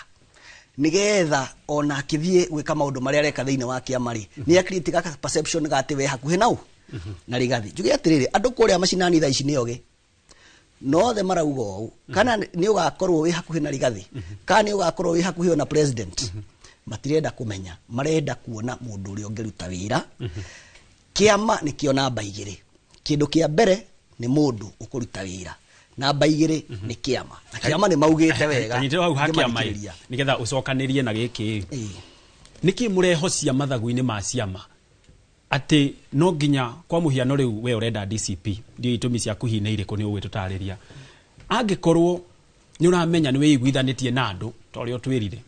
nĩgetha ona akĩthiĩ gwĩka maũndũ marĩa areka thĩinĩ wa kĩama rĩ, nĩ a create gaka perception ga atĩ we hakuhĩ nau na Rigathĩ. Njuge atĩrĩrĩ, andũ kũrĩa macinani thaa ici nĩ ogĩ, no othe marauga ũũ, kana nĩ ũgakorwo wĩ hakuhĩ na Rigathĩ kana nĩ ũgakorwo wĩ hakuhĩ ona president, matirenda kũmenya, marenda kuona mũndũ ũrĩa ũngĩruta wĩra. Kĩama nĩkĩo namba 2. Kĩndũ kĩa mbere nĩ mũndũ ũkũruta wĩra, namba 2 nĩ kĩama, na kĩama nĩ maugĩte wega. Kanyitĩrwo hau ha kĩama ĩ, ngĩmathikĩrĩria. Nĩgetha ũcokanĩrie na gĩkĩ, nĩkĩ mũrehocia mathagu-inĩ ma ciama atĩ no nginya, kwa mũhiano rĩu we ũrenda DCP, ndiũ itũmi ciaku hihi nĩ irĩkũ, nĩ ũgwĩtũtarĩria, angĩkorwo Nĩ ũramenya nĩ wĩiguithanĩtie na andũ ta ũrĩa ũtwĩrire.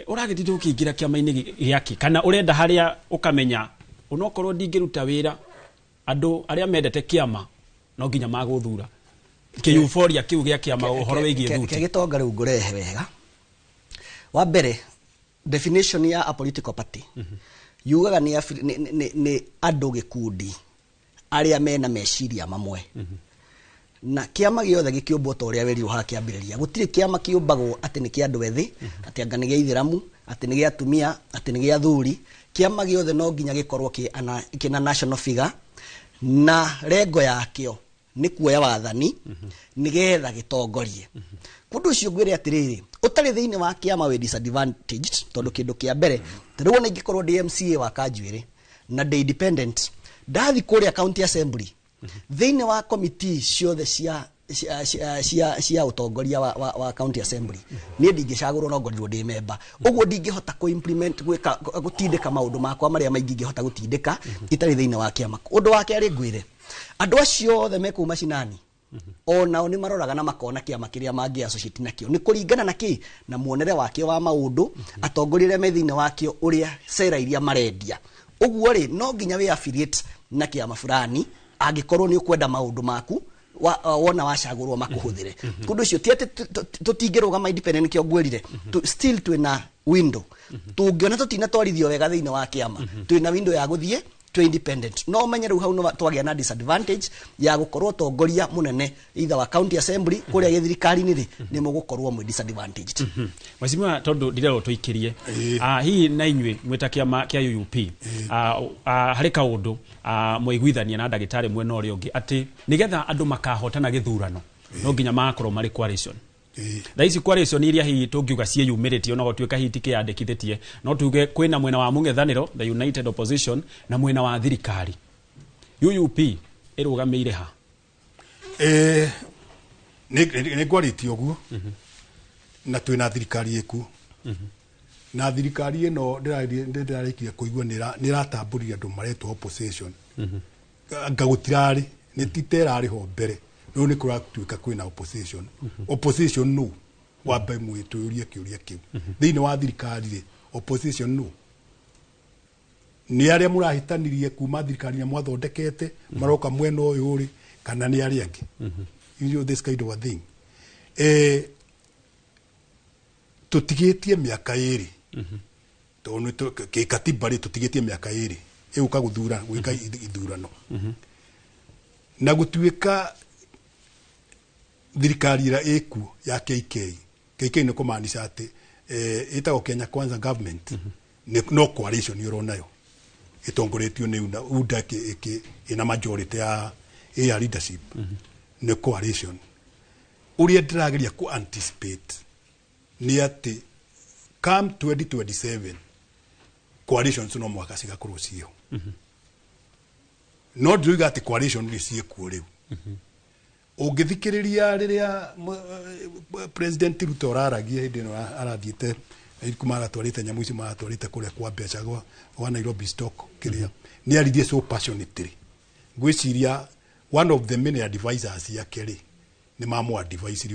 Ũragĩtinda ũkĩingĩra kĩama-inĩ gĩake kana ũrenda harĩa ũkamenya onokorwo ndingĩruta wĩra, andũ arĩa mendete kĩama no nginya magũthura. Kĩ-euphoria kĩu gĩa kĩama ũhoro wĩgiĩ thuti. Gĩtonga rĩu ngũrehe wega. Wa mbere, definition ya a political party yugaga nĩ andũ gĩkundi arĩa mena meciria mamwe. Na kĩama gĩothe gĩkĩũmbwo ta ũrĩa werirwo haha kĩambĩrĩria, gũtirĩ kĩama kĩũmbagwo atĩ nĩ kĩa andũ ethĩ, atĩ anga nĩ gĩa ithĩramu, atĩ nĩ gĩa atumia, atĩ nĩ gĩa athuri. Kĩama gĩothe no nginya gĩkorwo kĩna national figure na rengo yakĩo nĩ kuoya wathani nĩgetha gĩtongorie. Kũndũ ũcio ngwĩre atĩrĩrĩ, ũtarĩ thĩinĩ wa kĩama wĩ disadvantaged, tondũ kĩndũ kĩa mbere, ta rĩu ona ingĩkorwo ndĩ MCA wa Kanjuĩrĩ na ndĩ independent, ndathi kũrĩa county assembly thĩinĩ wa committee ciothe cia ũtongoria wa county assembly, niĩ ndingĩcagũrwo no ngorirwo ndĩ memba. Ũguo ndingĩhota kũ-implement, gwĩka gũtindĩka maũndũ makwa marĩa maingĩ ingĩhota gũtindĩka itarĩ thĩinĩ wa kĩama. Ũndũ wa kerĩ ngwĩre, andũ acio othe me kũu macinani onao nĩ maroraga na makona kĩama kĩrĩa mangĩ associate nakĩo nĩ kũringana na kĩ na muonere wakĩo wa maũndũ, atongoria arĩa me thĩinĩ wakĩo, ũrĩa cera iria marendia. Ũguo rĩ, no nginya wĩ affiliate na kĩama fulani angĩkorwo nĩ ũkwenda maũndũ maku wona wacagũrwo makũhũthĩre. Kũndũ ũcio ti atĩ tũtingĩrũgama independent, nĩkĩo ngwĩrire still twĩna window. Tũngĩona tũtinatwarithio wega thĩinĩ wa kĩama, twĩna window ya gũthiĩ twĩ independent. No ũmenye rĩu hau no twagĩa na disadvantage ya gũkorwo tongoria mũnene either wa county assembly kũrĩa gĩthirikari-inĩ rĩ, nĩ mũgũkorwo mwĩ disadvantaged. Mheshimiwa, tondũ ndirerwo tũikĩrie, hihi na inyuĩ mwĩta kĩama kĩa UUP, harĩ kaũndũ mwaiguithania na ndagĩtarĩ mwena ũrĩa ũngĩ atĩ nĩgetha andũ makahotana gĩthurano no nginya magakorwo marĩ coalition. Thaa ici coalition iria hihi tũngiuga ciĩyumĩrĩtie, ona gũtuĩka hihi tikĩyandĩkithĩtie, no tuge kwĩna mwena wa mũng'ethanĩro, the United Opposition, na mwena wa thirikari. UUP ĩrũgamĩire ha? Nĩ ngwarĩtie ũguo na twĩna thirikari ĩkuo, na thirikari ĩno ndĩrarĩkia kũigua nĩ ĩratambũrire andũ maretwo opposition. Anga gũtirarĩ, nĩ ti ta ĩrarĩ ho mbere, rĩu nĩ kũratuĩka kwĩna opposition. Opposition nũ? Wambe mwĩtũrie kĩũria kĩu. Thĩinĩ wa thirikari rĩ, opposition nũ? Nĩ arĩa mũrahĩtanirie kuma thirikari na mwathondekete maroka mwena ũyũ rĩ, kana nĩ arĩa angĩ? You know this kind of a thing. Tũtigĩtie mĩaka 2, tondũ kĩkatiba rĩ, tũtigĩtie mĩaka 2 ĩgũka gũthura gwĩka ithurano, na gũtuĩka thirikari ĩrĩa ĩkuo ya KK, KK nĩ kũmaanisha atĩ ĩtagwo Kenya Kwanza government, no coalition ĩronayo ĩtongoretio nĩ UDA, UDA ĩna majority ya leadership, nĩ coalition. Ũrĩa ndĩrageria ku anticipate nĩ atĩ come 2027 coalitions no mũhaka cigakorwo ciĩho. No ndiroiga atĩ coalition rĩ ciĩkuo rĩu. Ũngĩthikĩrĩria rĩrĩa President Ruto araragia hĩndĩ ĩno arathiĩte kuma aratwarĩte nyamũ icio maratwarĩte kũrĩa kwa mbeca gwa Nairobi Stock kĩrĩa, nĩ aririe so passionately. Ngwĩciria one of the many advisors yake rĩ, nĩ mamũ advise,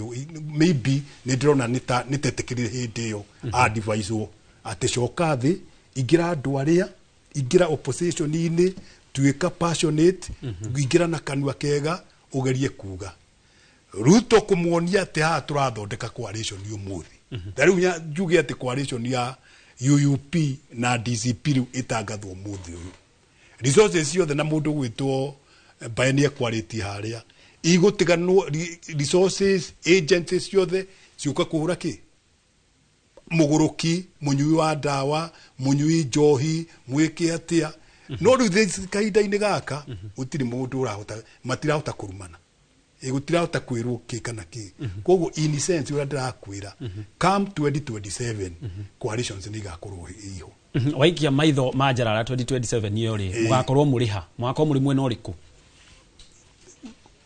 maybe nĩ ndĩrona nĩ tetĩkĩrire hĩndĩ ĩyo advisewo atĩ coka thĩ, ingĩra andũ arĩa ingĩra opposition-inĩ, tuĩka passionate, ingĩra na kanua kega, ũgerie kuga Ruto kũmuonia atĩ haha tũrathondeka coalition ũmũthĩ. Ta rĩu njuge atĩ coalition ya UUP na DCP rĩu ĩtangathwo ũmũthĩ ũyũ, resources ciothe na mũndũ gwĩtwo mbae nĩ ekwarĩtie harĩa igũtiganwo, resources agencies ciothe ciũka kũhũra kĩ mũgũrũki, mũnyui wa ndawa, mũnyui njohi, mwĩke atĩa. No rĩu kahinda-inĩ gaka gũtirĩ mũndũ ũrahota, matirahota kũrumana, gũtirahota kwĩrwo kĩ kana kĩ. Koguo in sense ũrĩa ndĩrakwĩra, come 2027 coalitions nĩ igakorwo iho. Waikia maitho ma njarara 2027 iyo rĩ, mũgakorwo mũrĩ ha? Mũgakorwo mũrĩ mwena ũrĩkũ?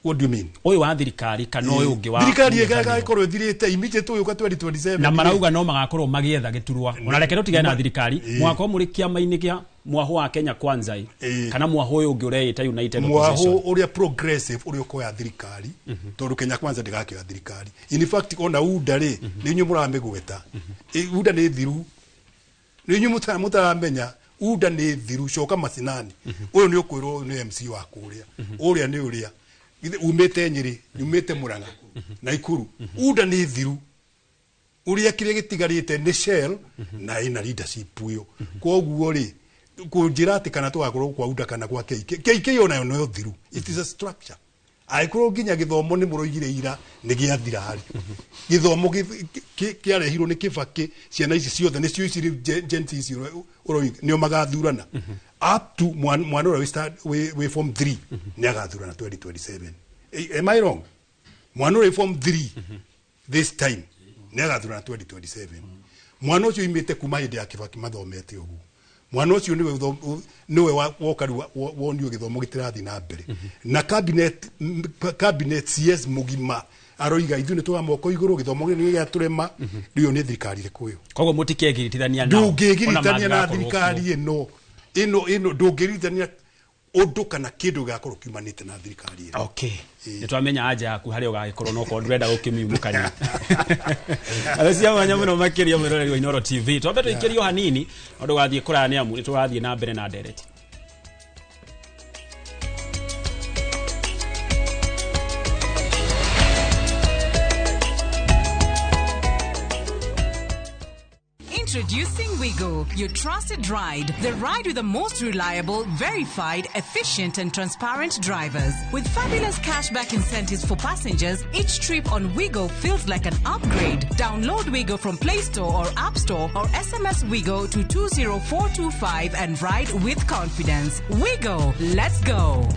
What do you mean? Ũyũ wa thirikari kana ũyũ ũngĩ wa thirikari? Mũng'ethanĩro? Ĩgakorwo ĩthirĩte immediate ũyũ ka 2027. Na marauga no magakorwo magĩetha gĩturwa. Ona reke tũtigane na thirikari, mũgakorwo mũrĩ kĩama-inĩ kĩa Mwahu wa Kenya Kwanza kana mwahu ũyũ ũngĩ ũreĩta United mwahu Opposition. Ũrĩa progressive ũrĩa ũkoya thirikari, tondũ Kenya Kwanza ndĩgakĩoya thirikari. In fact, ona UDA rĩ, nĩ inyuĩ mũramĩgweta. UDA nĩ thiru, nĩ inyuĩ mũtaramenya UDA nĩ thiru. Coka macinani, ũyũ nĩ ũkwĩrwo nĩ MC wa kũrĩa, ũrĩa nĩ ũrĩa. Githĩ umĩte Nyĩrĩ, umĩte Mũrang'a, Naikuru. UDA nĩ thiru, ũrĩa kĩrĩa gĩtigarĩte nĩ shell na ĩna leadership ĩyo. Koguo rĩ, kũnjĩra atĩ kana tũgakorwo kwa UDA kana kwa KK, KK onayo no thiru. It is a structure. Angĩkorwo nginya gĩthomo nĩ mũroigire ira nĩ gĩathira, harĩ gĩthomo kĩarehirwo nĩ Kĩbakĩ, ciana ici ciothe nĩcio ici rĩu Gen Z ici ũroiga nĩo magathurana. Up to mwana ũrĩa wĩ form 3 nĩ agathurana 2027. Am I wrong? Mwana ũrĩa wĩ form 3 this time nĩ agathurana 2027. Mwana ũcio imĩte kuma hĩndĩ ya Kĩbakĩ mathomete ũguo. Mwana ũcio nĩwe woka rĩu wonio gĩthomo gĩtirathiĩ na mbere na cabinet CS mũgima aroiga ithuĩ nĩ tũra moko igũrũ, gĩthomo nĩ gĩatũrema. Rĩu nĩ thirikari ĩrĩkũ ĩyo? Koguo mũtikĩgiritithania nao? Ndũngĩgiritania na Ona mangĩgakorwo thirikari ĩno ndũngĩgiritania ũndũ kana kĩndũ gĩgakorwo kiumanĩte na thirikari ĩno. Okay, nĩ twamenya anja yaku harĩa ũgagĩkorwo, no korwo ndũrenda gũkĩmiumũkania. Andũ cia mwanya mũno makĩria, mwĩroreri wa Inooro TV, twambe tũikĩrio hanini no ndũgathiĩ kũraya nĩ amu nĩ tũrathiĩ na mbere na ndereti. Introducing Wigo, your trusted ride. The ride with the most reliable, verified, efficient, and transparent drivers. With fabulous cashback incentives for passengers, each trip on Wigo feels like an upgrade. Download Wigo from Play Store or App Store or SMS Wigo to 20425 and ride with confidence. Wigo, let's go.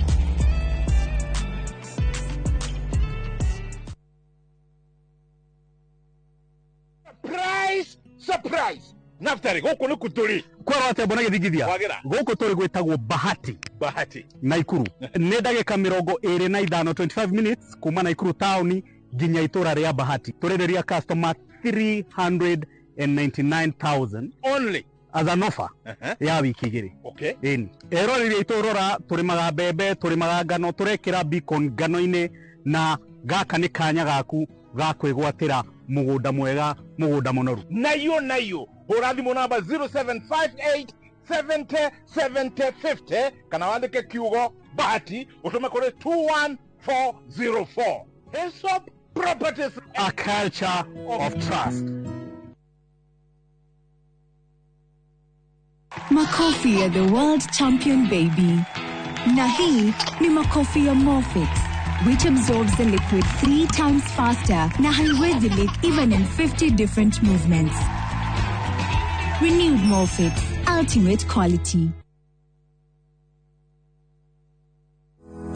Surprise, surprise. Naftari, gũkũ nĩ kũ tũrĩ? Kwerwo atĩa mbona gĩthingithia? Wagĩra. Gũkũ tũrĩ gwĩtagwo Bahati. Bahati. Naikuru nĩ ndagĩka 25, 25 minutes kuma Naikuru taũni nginya itũra rĩa Bahati. Tũrĩrĩria customer 399,000 only as an offer ya wiki 2. Ĩni eroreri aitũ, rora, tũrĩmaga mbembe, tũrĩmaga ngano, tũrekĩra beacon ngano-inĩ, na gaka nĩ kanya gaku ga kwĩgwatĩra mũgũnda mwega, mũgũnda mũnoru. Nayo nayo hũra thimũ namba 0758 70 70 50 kana wandĩke kiugo Bahati ũtũme kũrĩ 21404. Hesop Properties, a culture of trust. Makofi ya the world champion baby. Na hii ni makofi ya Morfix, which absorbs the liquid three times faster na haiwezi leak even in 50 different movements. Renewed Morfix, ultimate quality.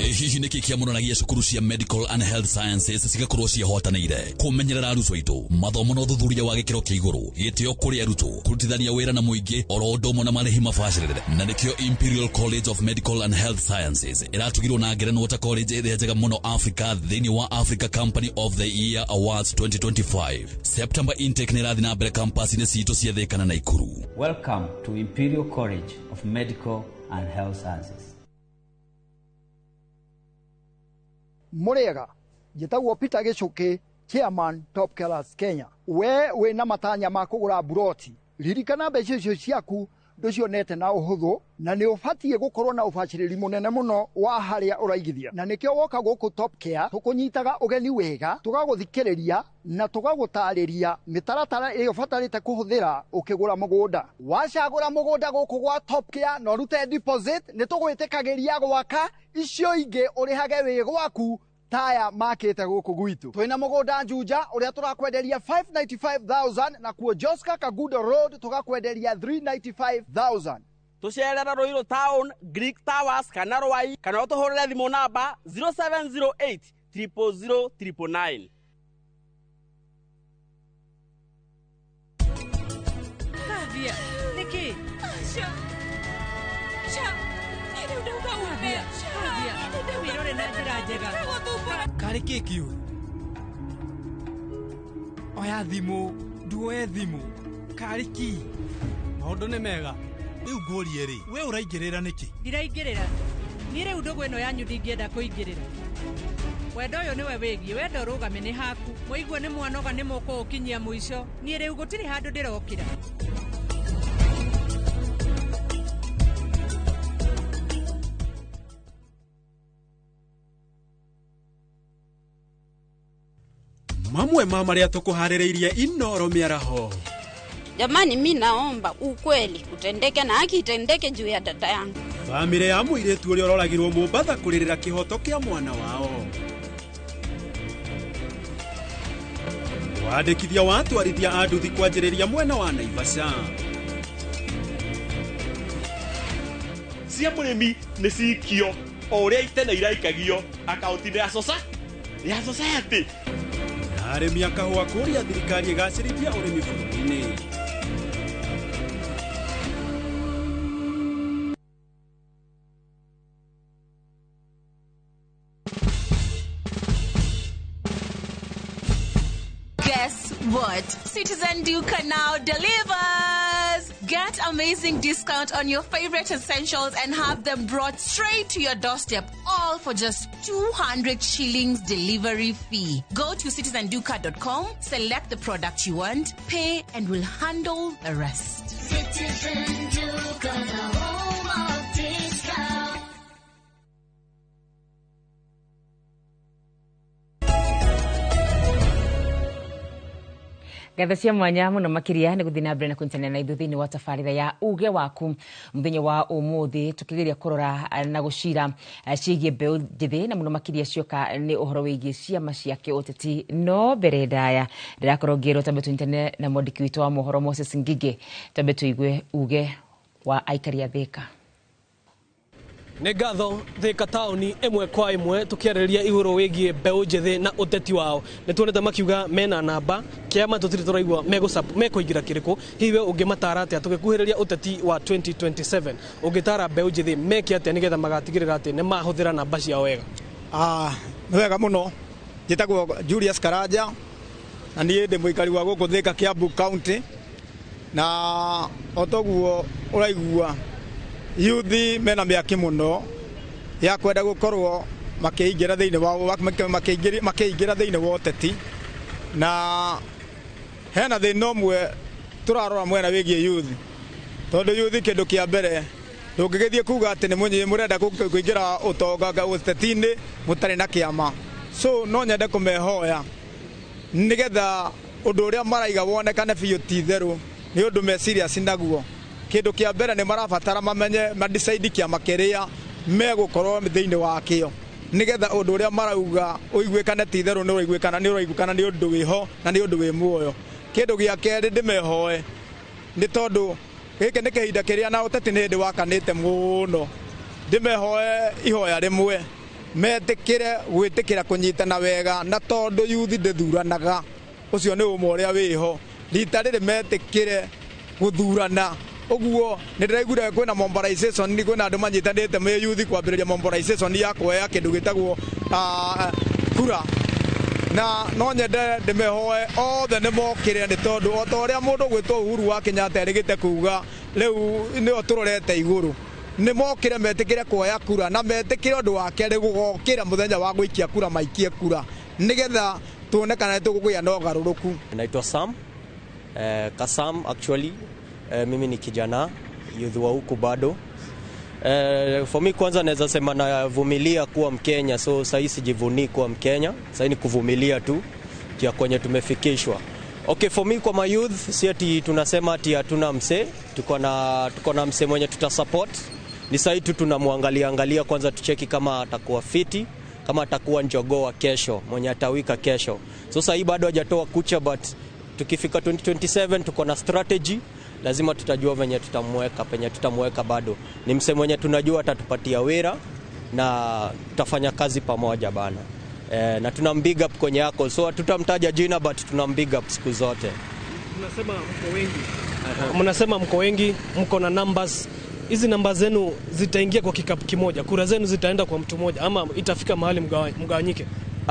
Ĩ hihi nĩkĩ kĩamũranagia cukuru cia medical and health sciences cigakorwo ciĩhotanĩire kũmenyerera arutwo aitũ, mathomo na ũthuthuria wa gĩkĩro kĩa igũrũ, gĩtĩo kũrĩ arutwo, kũrutithania wĩra na mũingĩ, oro ũndũ ũmwe na marĩhi mabacĩrĩre? Na nĩkĩo Imperial College of Medical and Health Sciences ĩratugirwo na ngerenwa ta college ĩrĩa njega mũno Africa thĩinĩ wa Africa Company of the Year Awards 2025. September intake nĩ ĩrathiĩ na mbere campus-inĩ citũ cia Thĩka na Naikuru. Welcome to Imperial College of Medical and Health Sciences. Mũrĩega, njĩtagwo Peter Gĩcũkĩ, chairman Top Killers Kenya. We wĩna matanya ma kũgũra mburoti, ririkana mbeca icio ciaku ndũcionete na ũhũthũ, na nĩ ũbatiĩ gũkorwo na ũbacĩrĩri mũnene mũno wa harĩa ũraigithia, na nĩkĩo woka gũkũ Top Care tũkũnyitaga ũgeni wega, tũgagũthikĩrĩria na tũgagũtarĩria mĩtaratara ĩrĩa ũbatarĩte kũhũthĩra ũkĩgũra mũgũnda. Wacagũra mũgũnda gũkũ gwa Top Care na ũrute deposit, nĩ tũgwĩtĩkagĩria gwaka icio ingĩ ũrĩhage wĩ gwaku taya makĩte gũkũ gwitũ. Twĩna mũgũnda Juja ũrĩa tũrakwenderia 595,000, na kuo Joska Kagudo Road tũgakwenderia 395,000. Tũcerere Ruiru Town, Greek Towers kana Rwai, kana ũtũhũrĩre thimũ namba 0708 000 999. Thambia, nĩkĩ? Aca. Ca. Rĩu ndauga ume. Thambia, wĩrore na njĩra njega. Karĩ kĩ kĩũru? Oya thimũ, nduoye thimũ. Karĩ ki? Maũndũ nĩ mega. Rĩu ngũrie rĩ, we ũraingĩrĩra nĩkĩ? Ndiraingĩrĩra. Niĩ rĩu ndũgũ ĩno yanyu ndingĩenda kũingĩrĩra. Wendo ũyũ nĩwe wĩgiĩ, wenda ũrũgame nĩ haku. Mũigue nĩ mwanoga nĩ mũkũũkinyia mũico. Niĩ rĩu gũtirĩ handũ ndĩrokĩra. Mamwe ma marĩa tũkũharĩrĩirie Inoro mĩaraho. Jamani, mi naomba ukweli utendeke na haki itendeke juu ya dada yangu. Bamĩrĩ ya mũirĩtu ũrĩa ũroragirwo Mombatha kũrĩrĩra kĩhoto kĩa mwana wao. Wandĩkithia wa atwarithia a nduthi kwanjĩrĩria mwena wa Naivasha. Cia mũrĩmi nĩ cikio o ũrĩa itene iraikagio akaunti-inĩ ya ya society. Arĩmi a kahũa kũũria thirikari ĩgacĩrithia ũrĩmi bũrũri-inĩ. Guess what? Citizen Duka now delivers! Get amazing discount on your favorite essentials and have them brought straight to your doorstep, all for just 200 shillings delivery fee. Go to citizenduka.com, select the product you want, pay, and we'll handle the rest. Citizen Duka, the home of discount. Ngatho cia mwanya muno makiria nĩ gũthiĩ na mbere na kũnyitanĩra na ithuĩ thĩinĩ wa tabarĩra ya uge waku mũthenya wa ũmũthĩ, tũkĩgeria kũrora na gũcira ciĩgiĩ mbeũ njĩthĩ na mũno makĩria cioka nĩ ũhoro wĩgiĩ ciama cia kĩũteti. No mbere ndaya ndĩrakorwo ngĩrwo tambe tũnyitane na mwandĩki witũ wa mohoro Moses Ngigĩ, tambe tũigue uge wa aikari a Thĩka. Nĩ ngatho Thĩka taũni ĩmwe kwa ĩmwe tũkĩarĩrĩria igũrũ wĩgiĩ mbeũ njĩthĩ na ũteti wao. Nĩ tuonete makiuga mena namba kĩama tũtirĩ tũraigua mekũingĩra kĩrĩkũ. Hihi we ũngĩmatara atĩa tũgĩkuhĩrĩria ũteti wa 2027? Ũngĩtara mbeũ njĩthĩ meke atĩa nĩgetha magatigĩrĩra atĩ nĩ mahũthĩra namba ciao wega? Nĩ wega mũno. Njĩtagwo Julius Karanja na niĩ ndĩ mũikari wa gũkũ Thĩka, Kiambu County, na o toguo ũraigua yuthi mena mĩaki mũno ya kwenda gũkorwo makĩingĩra thĩinĩ wa makĩingĩra thĩinĩ wa ũteti, na hena thĩna ũmwe tũrarora mwena wĩgiĩ yuthi, tondũ yuthi kĩndũ kĩa mbere ndũngĩgĩthiĩ kuga atĩ nĩ mũrenda kũingĩra ũtonga ũteti-inĩ mũtarĩ na kĩama. So no nyende kũmehoya nĩgetha ũndũ ũrĩa maraiga wonekane biũ ti itherũ nĩ ũndũ me serious naguo. Kĩndũ kĩa mbere nĩ marabatara mamenye madecide kĩama kĩrĩa megũkorwo thĩinĩ wakĩo nĩgetha ũndũ ũrĩa marauga ũiguĩkane ti itherũ nĩ ũraiguĩkana nĩ ũndũ wĩho na nĩ ũndũ wĩ muoyo. Kĩndũ gĩa kerĩ ndĩmehoe nĩ tondũ gĩkĩ nĩ kĩhinda kĩrĩa na ũteti nĩ hĩndĩ wakanĩte mũno, ndĩmehoe ihoya rĩmwe metĩkĩre gwĩtĩkĩra kũnyitana wega, na tondũ yuthi ndĩthuranaga, ũcio nĩ ũmwe ũrĩa wĩho. Rita rĩrĩ metĩkĩre gũthurana ũguo nĩ ndĩraiguire kwĩna mobilization, kwĩna andũ manyitanĩte me yuthi kwambĩrĩria mobilization ya kuoya kĩndũ gĩtagwo kura, na no nyende ndĩmehoe othe nĩ mokĩre nĩ tondũ o ta ũrĩa mũndũ gwĩtwo Uhuru wa Kenyatta erĩgĩte kuga rĩu nĩo tũrorete igũrũ, nĩ mokĩre metĩkĩre kuoya kura na metĩkĩre ũndũ wa kerĩ gũgokĩra mũthenya wa gũikia kura maikie kura nĩgetha tuone kana nĩ tũkũgĩa na ũgarũrũku. Naitwa Sam, Kasam actually. Mimi ni kijana youth wa huku bado. For me kwanza naweza sema navumilia kuwa Mkenya, so sasa sijivunii kuwa Mkenya, sasa ni kuvumilia tu kia kwenye tumefikishwa. Okay, for me kwa my youth si ati tunasema ati hatuna mse, tuko na mse mwenye tutasupport. Ni sasa tu tunamwangalia angalia kwanza tucheki kama atakuwa fiti, kama atakuwa njogoo wa kesho, mwenye atawika kesho. So sasa bado hajatoa kucha, but tukifika 2027 tuko na strategy, lazima tutajua venye tutamweka, penye tutamweka bado. Ni mse mwenye tunajua atatupatia wira na tutafanya kazi pamoja bana. Na tunam big up kwenye yako, so tutamtaja jina but tunam big up siku zote. Mnasema mko wengi. Mnasema mko wengi, mko na numbers. Hizi namba zenu zitaingia kwa kikapu kimoja, kura zenu zitaenda kwa mtu mmoja ama itafika mahali mgawanyike?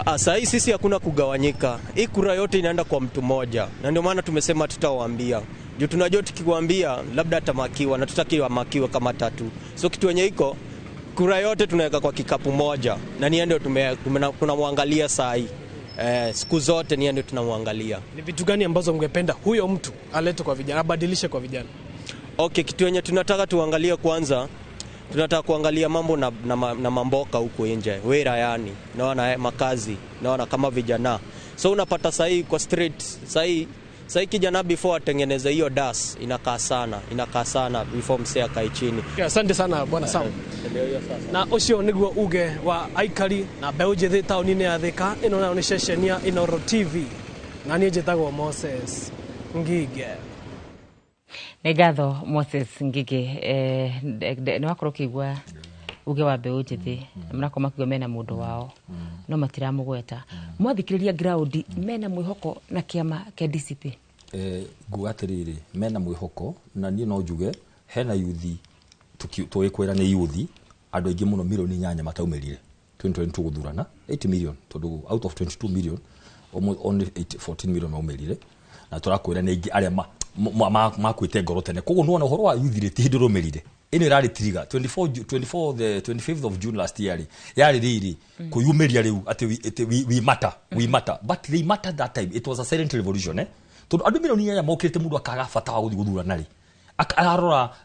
Sasa hii sisi hakuna kugawanyika. Hii kura yote inaenda kwa mtu mmoja. Na ndio maana tumesema tutawaambia. Juu tunajua tukiwaambia labda atamakiwa na tutaki wamakiwe kama tatu. So kitu yenye iko kura yote tunaweka kwa kikapu moja na niye ndio tunamwangalia saa hii. Siku zote niye ndio tunamwangalia. Ni vitu gani ambazo mngependa huyo mtu alete kwa vijana, abadilishe kwa vijana? Okay, kitu yenye tunataka tuangalie kwanza, tunataka kuangalia mambo na mamboka huko nje, wera yani, naona makazi, naona kama vijana. So unapata sahi kwa street, sahi kijana before atengeneze hiyo das inakaa sana before msee akae chini. Asante sana bwana Sam. Na ucio niguo uge wa aikari na mbeũ njĩthĩ taũni-inĩ ya Thika. Ĩno nayo nĩ ceceni ya Inooro TV na niĩ njĩtagwo Moses Ngige. Nĩ ngatho Moses Ngige. Nĩ wakorwo ũkĩigua uge wa mbeũ njĩthĩ marakorwo makiuga mena mũndũ wao no matiramũgweta. Mwathikĩrĩria ground mena mwĩhoko na kĩama kĩa DCP? Nguga atĩrĩrĩ, mena mwĩhoko na niĩ no njuge hena yuthi tũgĩkwĩra nĩ yuthi andũ aingĩ mũno milioni 8 mataumĩrire 2022 gũthurana 8 million, tondũ out of 22 million almost only 14 million maumĩrire, na tũrakwĩra nĩ aingĩ arĩa makuĩte ngoro tene. Koguo nĩwona ũhoro wa yuthi rĩ ti hĩndĩ rũmĩrire ĩno ĩrarĩ trigger 24 the 25th of June last year yarĩ rĩrĩ kũyumĩria rĩu atĩ we matter but they mattered that time. It was a silent revolution tondũ andũ milioni 8 mokĩrĩte mũndũ akaga bata wa gũthiĩ gũthurana rĩ,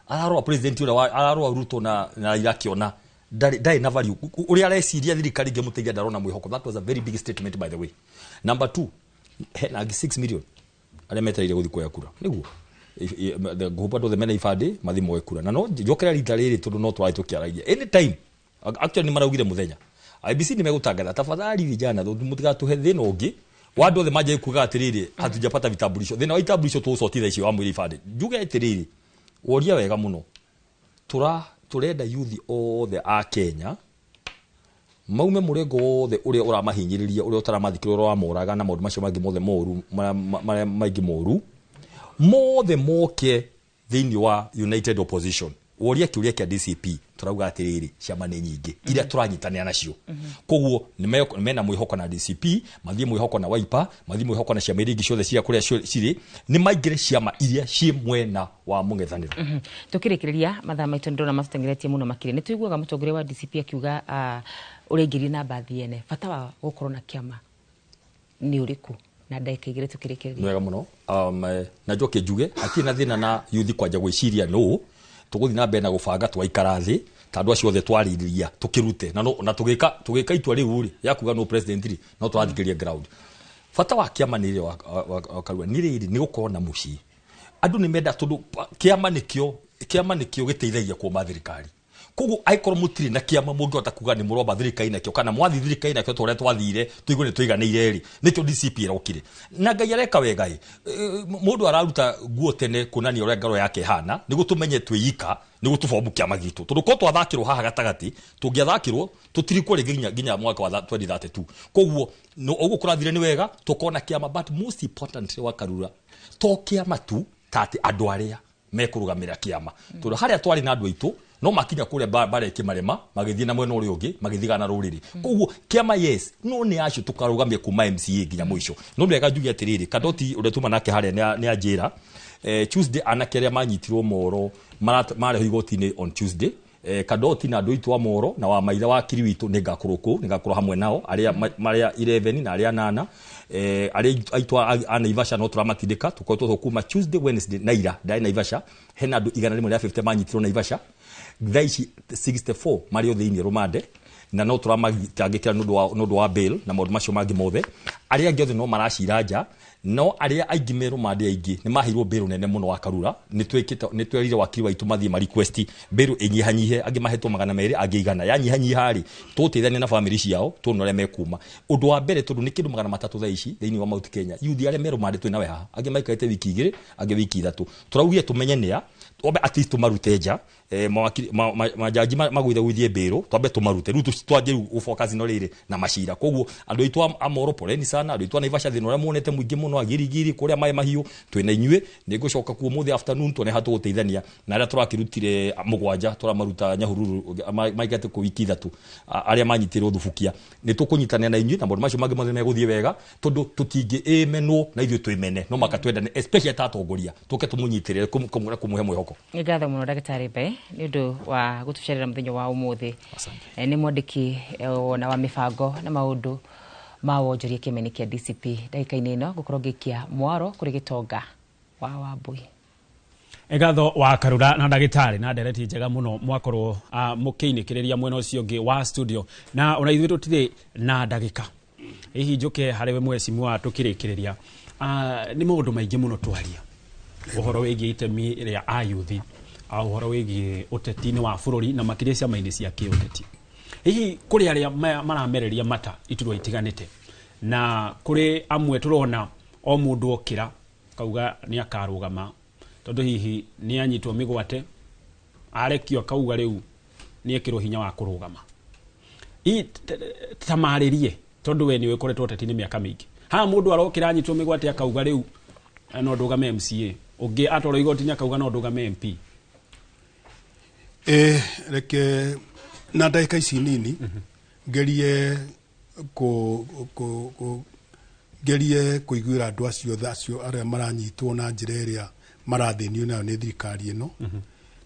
ararora president ũrĩa ararora Ruto na Raila akĩona ndarĩ na value ũrĩa areciria thirikari ĩngĩmũteithia ndarona mwĩhoko. That was a very big statement by the way. Number 2, hena angĩ 6 million arĩa metereire gũthiĩ kuoya kura nĩguo ngũhũpa andũ othe mena ibandĩ mathiĩ moe kura, na no njokera rita rĩrĩ tondũ no tũrathiĩ tũkĩaragia anytime. Actually nĩ maraugire mũthenya IBC nĩ megũtangatha tafadhali vijana mũtigatũhe thĩna ũngĩ wa andũ othe manjie kuga atĩrĩrĩ hatujapata vitambulisho. Thĩna wa itambulisho tũũcotitha icio wa mwĩrĩ ibandĩ. Njuge atĩrĩrĩ, woria wega mũno, tũrenda yuthi othe a Kenya maume mũrengo wothe ũrĩa ũramahinyĩrĩria, ũrĩa ũtaramathikĩrĩria, ũrĩa ũramoraga na maũndũ macio mangĩ mothe moru marĩa maingĩ moru mothe moke thĩinĩ wa United Opposition. Woria kĩũria kĩa DCP tũrauga atĩrĩrĩ ciama nĩ nyingĩ iria tũranyitanĩra nacio, koguo mena mwĩhoko na DCP, mathiĩ mwĩhoko na Wiper, mathiĩ mwĩhoko na ciama iria ingĩ ciothe cia kũrĩa cirĩ, nĩ maingĩre ciama iria ciĩ mwena wa mũng'ethanĩro. Tũkĩrĩkĩrĩria mathaa maitũ nĩ ndĩrona matũteng'eretie mũno makĩria, nĩ tũiguaga mũtongoria wa DCP akiuga ũrĩa aingĩrire na mbathi ene, bata wa gũkorwo na kĩama nĩ ũrĩkũ? Na ndagĩka igĩrĩ tũkĩrĩkĩrĩria. Nĩ wega mũno. Na njoke njuge hatirĩ na thĩna na yuthi kwanja gwĩciria nũ tũgũthiĩ na mbere na gũbanga twaikara thĩ ta andũ acio othe twarĩrĩria tũkĩrute na tũgĩka itua rĩu rĩ ya kuga no president rĩ no tũrathikĩrĩria ground. Bata wa kĩama nĩ wa Karua nĩ rĩrĩ, nĩ gũkorwo na mũciĩ. Andũ nĩ menda tondũ kĩama nĩkĩo gĩteithagia kuoma thirikari. Koguo angĩkorwo mũtirĩ na kĩama mũngĩhota kuga nĩ mũromba thirikari nakĩo kana mwathi thirikari nakĩo ta ũrĩa twathire tũigue nĩ tũiganĩire rĩ, nĩkĩo DCP ĩrokire. Na Ngai areka wega ĩ, mũndũ araruta nguo tene kuonania ũrĩa ngoro yake ĩhana nĩguo tũmenye twĩika nĩguo tũbombu kĩama gitũ, tondũ korwo twathakĩrwo haha gatagatĩ tũngĩathakĩrwo tũtirikwo rĩngĩ nginya mwaka wa 2032. Koguo ũguo kũrathire nĩ wega tũkona kĩama, but most important wa Karura to kĩama tu ta atĩ andũ arĩa mekũrũgamĩrĩra kĩama, tondũ harĩa twarĩ na andũ aitũ no makinya kũrĩa bara ĩkĩmarema magĩthiĩ na mwena ũrĩa ũngĩ magĩthigana na rũrĩrĩ. Koguo kĩama yes, no nĩ acio tũkarũgamia kuma MCA nginya mũico. No wega njuge atĩrĩrĩ, Kadoti ũrĩa tuma nake harĩa nĩ anjĩra Tuesday anake arĩa manyitirwo Moro marehwo igoti-inĩ on Tuesday. Kadoti na andũ aitũ a Moro na wa maitha wa kiri witũ nĩ ngakorwo kũu, nĩ ngakorwo hamwe nao arĩa marĩa 11 na arĩa 8 arĩa aitũ a Naivasha no tũramatindĩka tũkoretwo kuma Tuesday, Wednesday na ira ndarĩ Naivasha, hena andũ 150 manyitirwo Naivasha thaa ici 64 marĩ o thĩinĩ rũmande na no tũramatangĩkĩra nĩ ũndũ wa bail na maũndũ macio mangĩ mothe. Arĩa angĩ othe no maracira nja, no arĩa aingĩ me rũmande aingĩ nĩ maheirwo bail nene mũno wa Karura. Nĩ twerire wakiri waitũ mathiĩ ma request bail ĩnyihanyihe, angĩ mahetwo 200 angĩ 100, yanyihanyiha rĩ tũgũteithania na family ciao tuone ũrĩa mekuma. Ũndũ wa mbere tondũ nĩ kĩndũ 300 thaa ici thĩinĩ wa Mount Kenya, yuthi arĩa me rũmande twĩ nawe haha, angĩ maikarĩte wiki 2 angĩ wiki 3, tũraugire tũmenye nĩa twambe at least tũmarute nja Mawakiri majaji magwithagwithie mbĩrũ twambe tũmarute rĩu twanjie rĩu gũfocus no rĩrĩ na macira. Koguo andũ aitũ a Moro poleni sana, andũ aitũ a Naivasha thĩna ũrĩa muonete mũingĩ mũno agirigiri kũrĩa maĩ mahiũ twĩna inyuĩ. Nĩ ngũcoka kuo mũthĩ afternoon tuone ha tũgũteithania na arĩa tũrakĩrutire 7 tũramaruta Nyahururu maikarĩte kũu wiki 3 arĩa manyitĩrwo thubukia. Nĩ tũkũnyitanĩra na inyuĩ na maũndũ macio mangĩ mothe megũthiĩ wega tondũ tũtingĩĩmenwo na ithuĩ twĩmene no maka twendane especially ta atongoria tũke tũmũnyitĩrĩre kũmũhe mwĩhoko. Nĩ ngatho mũno ndagĩtarĩ Mbae nĩ ũndũ wa gũtũcerera mũthenya wa ũmũthĩ. Nĩ mwandĩki ona wa mĩbango na maũndũ ma wonjoria kĩama-inĩ kĩa DCP. Ndagĩka-inĩ ĩno ngũkorwo ngĩikia mwaro kũrĩ Gĩtonga wa Wambui. Ngatho wa Karura na ndagĩtarĩ na ndereti njega mũno mwakorwo mũkĩinĩkĩrĩria mwena ũcio ũngĩ wa studio na ona ithuĩ tũtirĩ na ndagĩka. Hihi njoke harĩ we mheshimiwa tũkĩrĩkĩrĩria, nĩ maũndũ maingĩ mũno twaria ũhoro wĩgiĩ itemi rĩa ayuthi, ũhoro wĩgiĩ ũteti-inĩ wa bũrũri na makĩria ciama-inĩ cia kĩũteti. Hihi kũrĩ arĩa maramereria mata iturwa itiganĩte na kũrĩ amwe tũrona o mũndũ okĩra kauga nĩ akarũgama tondũ hihi nĩ anyitwo mĩgwate arekio akauga rĩu nĩ ekĩrwo hinya wa kũrũgama. Tamarĩrie tondũ we nĩ ũkoretwo ũteti-inĩ mĩaka mĩingĩ. Haha mũndũ arokĩra anyitwo mĩgwate akauga rĩu no ndũgame MCA, ũngĩ atwarwo igoti-inĩ akauga no ndũgame MP. Reke na ndagĩka ici nini ngerie ngerie kũiguĩra andũ acio tha acio arĩa maranyitwo na njĩra ĩrĩa marathĩnio nayo nĩ thirikari ĩno,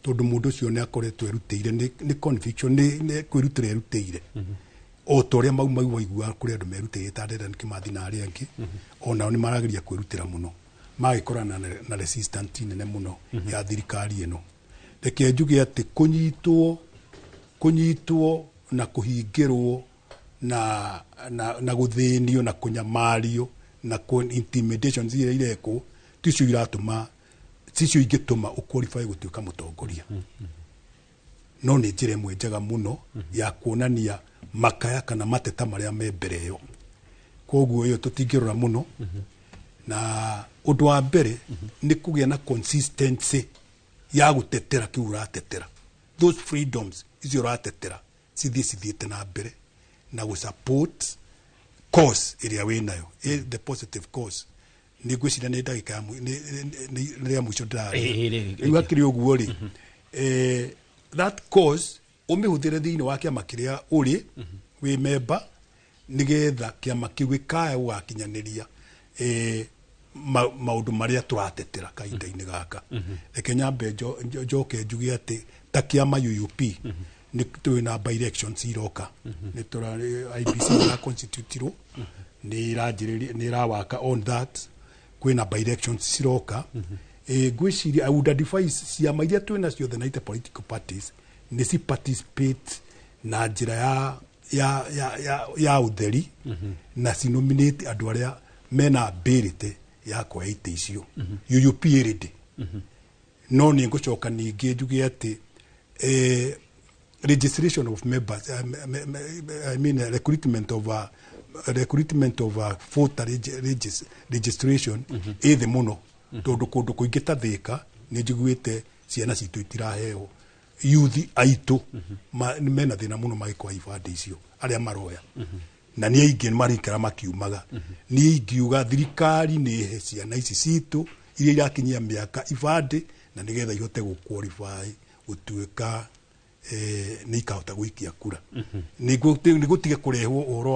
tondũ mũndũ ũcio nĩ akoretwo erutĩire nĩ conviction nĩ kwĩrutĩra erutĩire o ta ũrĩa mau mau waiguaga kũrĩ andũ merutĩire ta Dedan Kimathi na arĩa angĩ, onao nĩ marageria kwĩrutĩra mũno magĩkorana na resistance nene mũno ya thirikari ĩno. Reke njuge atĩ kũnyitwo na kũhingĩrwo na gũthĩnio na kũnyamario na intimidation iria irekwo ticio iratũma ticio ingĩtũma ũqualify gũtuĩka mũtongoria. No nĩ njĩra ĩmwe njega mũno ya kuonania makaya kana mateta marĩa me mbere ĩyo. Koguo ĩyo tũtingĩrora mũno. Na ũndũ wa mbere nĩ kũgĩa na consistency ya gũtetera kĩu ũratetera. Those freedoms icio ũratetera cithiĩ cithiĩte na mbere na gũ-support cause ĩrĩa wĩnayo, the positive cause. Nĩ ngwĩciria nĩ ndagĩka ya rĩa mũico ndĩraria. Rĩu hakĩrĩ ũguo rĩ, that cause ũmĩhũthĩre thĩinĩ wa kĩama kĩrĩa ũrĩ wĩ memba nĩgetha kĩama kĩu gĩkaya gũgakinyanĩria maũndũ marĩa tũratetera kahinda-inĩ gaka. Reke nyambe njoke njuge atĩ ta kĩama UUP nĩ twĩ na by elections iroka, nĩ tũra IEBC ĩraconstitutirwo nĩ ĩranjĩrĩria nĩ ĩrawaka on that, kwĩna by elections ciroka. Ngwĩciria I would advise ciama iria twĩ nacio the 90 political parties nĩ ci participate na njĩra ya ũtheri na ci nominate andũ arĩa mena ability ya kuoya itĩ icio. UUP ĩ ready. No nĩ ngũcoka ningĩ njuge atĩ registration of members, I mean recruitment of voter registration ĩ thĩ mũno tondũ kũndũ kũingĩ ta Thĩka nĩ njiguĩte ciana citũ itiraheo youth aitũ mena thĩna mũno magĩkoa ibandĩ icio arĩa maroya na nĩ aingĩ maraikara makiumaga. Niĩ ingiuga thirikari nĩ ĩhe ciana ici citũ iria irakinyia mĩaka ibandĩ na nĩgetha ihote gũ-qualify gũtuĩka nĩ ikahota gũikia kura. Nĩ gũtige kũrehwo ũhoro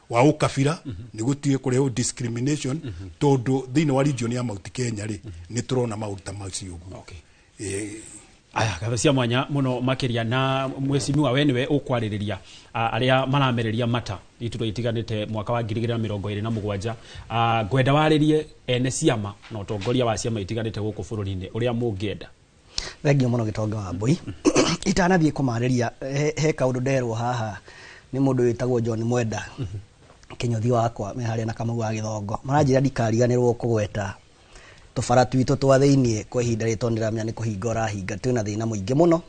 wa ũkabira, nĩ gũtige kũrehwo discrimination tondũ thĩinĩ wa region ya Mount Kenya rĩ nĩ tũrona maũndũ ta macio ũguo. Aya ngatho cia mwanya mũno makĩria na mheshimiwa we nĩwe ũkwarĩrĩria arĩa maramereria mata iturwa itiganĩte mwaka wa 2027. Ngwenda warĩrie ene ciama na ũtongoria wa ciama itiganĩte gũkũ bũrũri-inĩ ũrĩa mũngĩenda. Thengio mũno Gĩtonga wa Mbui. Itanathiĩ kũmarĩria he kaũndũ nderwo haha nĩ mũndũ wĩtagwo John Mwenda kĩnyũthi wakwa me harĩa na Kamau wa Gĩthongo. Maranjĩra ndikariganĩrwo kũgweta tũbara twitũ twa thĩiniĩ kwa ihinda rĩrĩ tondũ ndĩramenya nĩ kũhinga ũrahinga twĩna thĩna mũingĩ mũno.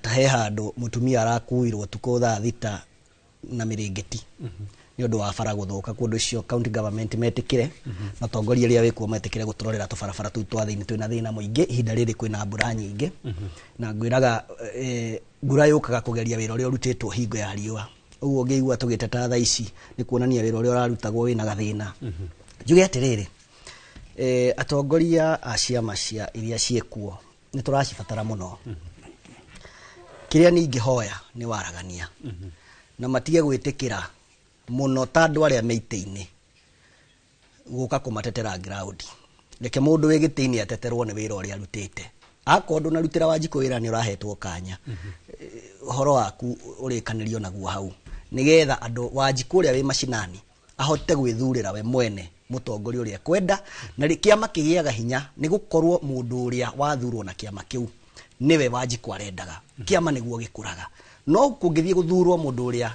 Ta he handũ mũtumia arakuirwo ũtukũ thaa 6 na mĩrĩngĩti. Nĩ ũndũ wa bara gũthũka kũndũ ũcio, county government metĩkĩre na tongoria arĩa wĩkuo metĩkĩre gũtũrorera tũbarabara tũu twa thĩinĩ. Twĩna thĩna mũingĩ ihinda rĩrĩ, kwĩna mbura nyingĩ, na ngwĩraga mbura yũkaga kũgeria wĩra ũrĩa ũrutĩtwo hingo ya riũa. Ũguo ũngĩigua tũgĩteta thaa ici nĩ kuonania wĩra ũrĩa ũrarutagwo wĩna gathĩna. Njuge atĩrĩrĩ, atongoria a ciama cia iria ciĩkuo nĩ tũracibatara mũno. Kĩrĩa ningĩhoya nĩ waragania na matige gwĩtĩkĩra mũno ta andũ arĩa me itĩ-inĩ gũka kũmatetera ground. Reke mũndũ wĩ gĩtĩ-inĩ ateterwo nĩ wĩra ũrĩa arutĩte. Akorwo ndũnarutĩra Wanjikũ wĩra, nĩ ũrahetwo kanya, ũhoro waku ũrĩkanĩrio naguo hau, nĩgetha andũ Wanjikũ ũrĩa wĩ macinani ahote gwĩthurĩra we mwene mũtongoria ũrĩa ekwenda. Na kĩama kĩgĩaga hinya nĩ gũkorwo mũndũ ũrĩa wathurwo na kĩama kĩu nĩwe Wanjikũ arendaga. Kĩama nĩguo gĩkũraga. No kũngĩthiĩ gũthurwo mũndũ ũrĩa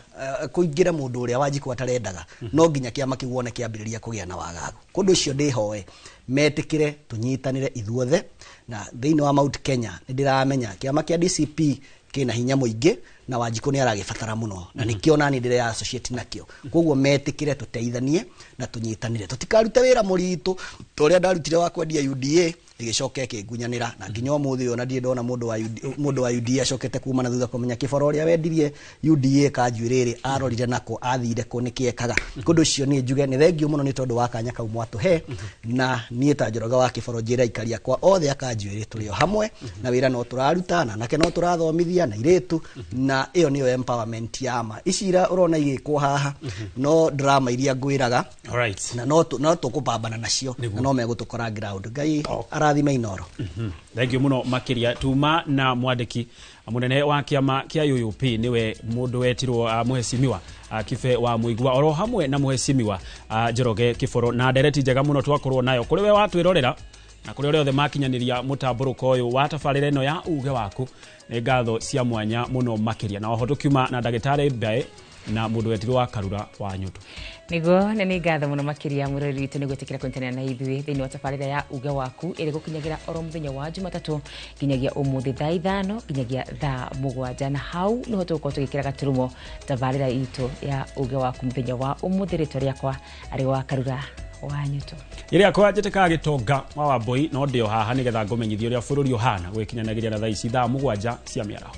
kũingĩre mũndũ ũrĩa Wanjikũ atarendaga, no nginya kĩama kĩu wone kĩambĩrĩria kũgĩa na wagagu. Kũndũ ũcio ndĩhoe metĩkĩre tũnyitanĩre ithuothe. Na thĩinĩ wa Mount Kenya nĩ ndĩramenya kĩama kĩa DCP kĩna hinya mũingĩ na Wanjikũ nĩ aragĩbatara mũno, na nĩkĩo nani ndĩre associate nakĩo. Koguo metĩkĩre tũteithanie na tũnyitanĩre, tũtikarute wĩra mũritũ ta ũrĩa ndarutire wa kwendia UDA ĩgĩcoka ĩkĩngunyanĩra, na nginya ũmũthĩ ũyũ ona ndirĩ ndona mũndũ wa UDA acokete kuma na thutha kũmenya kĩboro ũrĩa wendirie UDA kanjuĩrĩrĩ arorire nako athire kũ nĩkĩ ekaga. Kũndũ ũcio niĩ njuge nĩ thengio mũno nĩ tondũ wa kanya kau mwatũhe, na niĩ ta Njoroge wa Kĩboro njĩre aikari akwa othe akanjuĩrĩ tũrĩ o hamwe na wĩra no tũraruta, na anake no tũrathomithia na irĩtu, na ĩyo nĩyo empowerment ya ma. Ici ira ũrona igĩkwo haha no drama iria ngwĩraga na no tũkũpambana nacio na no megũtũkora ground. Ngai arathime Inoro. Thank you muno makiria. Tuma na mwandĩki mũnene wa kĩama kĩa UUP, nĩwe mũndũ wetirwo mũhecimiwa Kibe wa Mũigua, oro hamwe na mũhecimiwa Njoroge Kĩboro, na ndereti njega mũno twakorwo nayo kũrĩ we watwĩrorera na kũrĩ arĩa othe makinyanĩria mũtambũrũko ũyũ wa tabarĩra ĩno ya uge waku. Nĩ ngatho cia mwanya mũno makĩria. Na oho tũkiuma na ndagĩtarĩ Mbae na mũndũ wetirwo wa Karura wa Nyũndũ. Niguo, na nĩ ngatho mũno makĩria mũrori witũ nĩ gwĩtĩkĩra kũnyitanĩra na ithuĩ thĩinĩ wa tabarĩra ya uge waku ĩrĩ gũkinyagĩra oro mũthenya wa Jumatatũ nginyagia ũmũthĩ thaa 5 nginyagia thaa 7, na hau nĩho tũgũkorwo tũgĩkĩra gaturumo tabarĩra itũ ya uge waku mũthenya wa ũmũthĩ. Rĩtwa rĩakwa arĩ wa Karura wa Nyũtũ. Ĩrĩa kwa njĩtĩkaga Gĩtonga wa Wambui, no ndĩo haha nĩgetha ngũmenyithie ũrĩa bũrũri ũhana gwĩkinyanagĩria na thaa ici thaa 7 cia mĩaraho.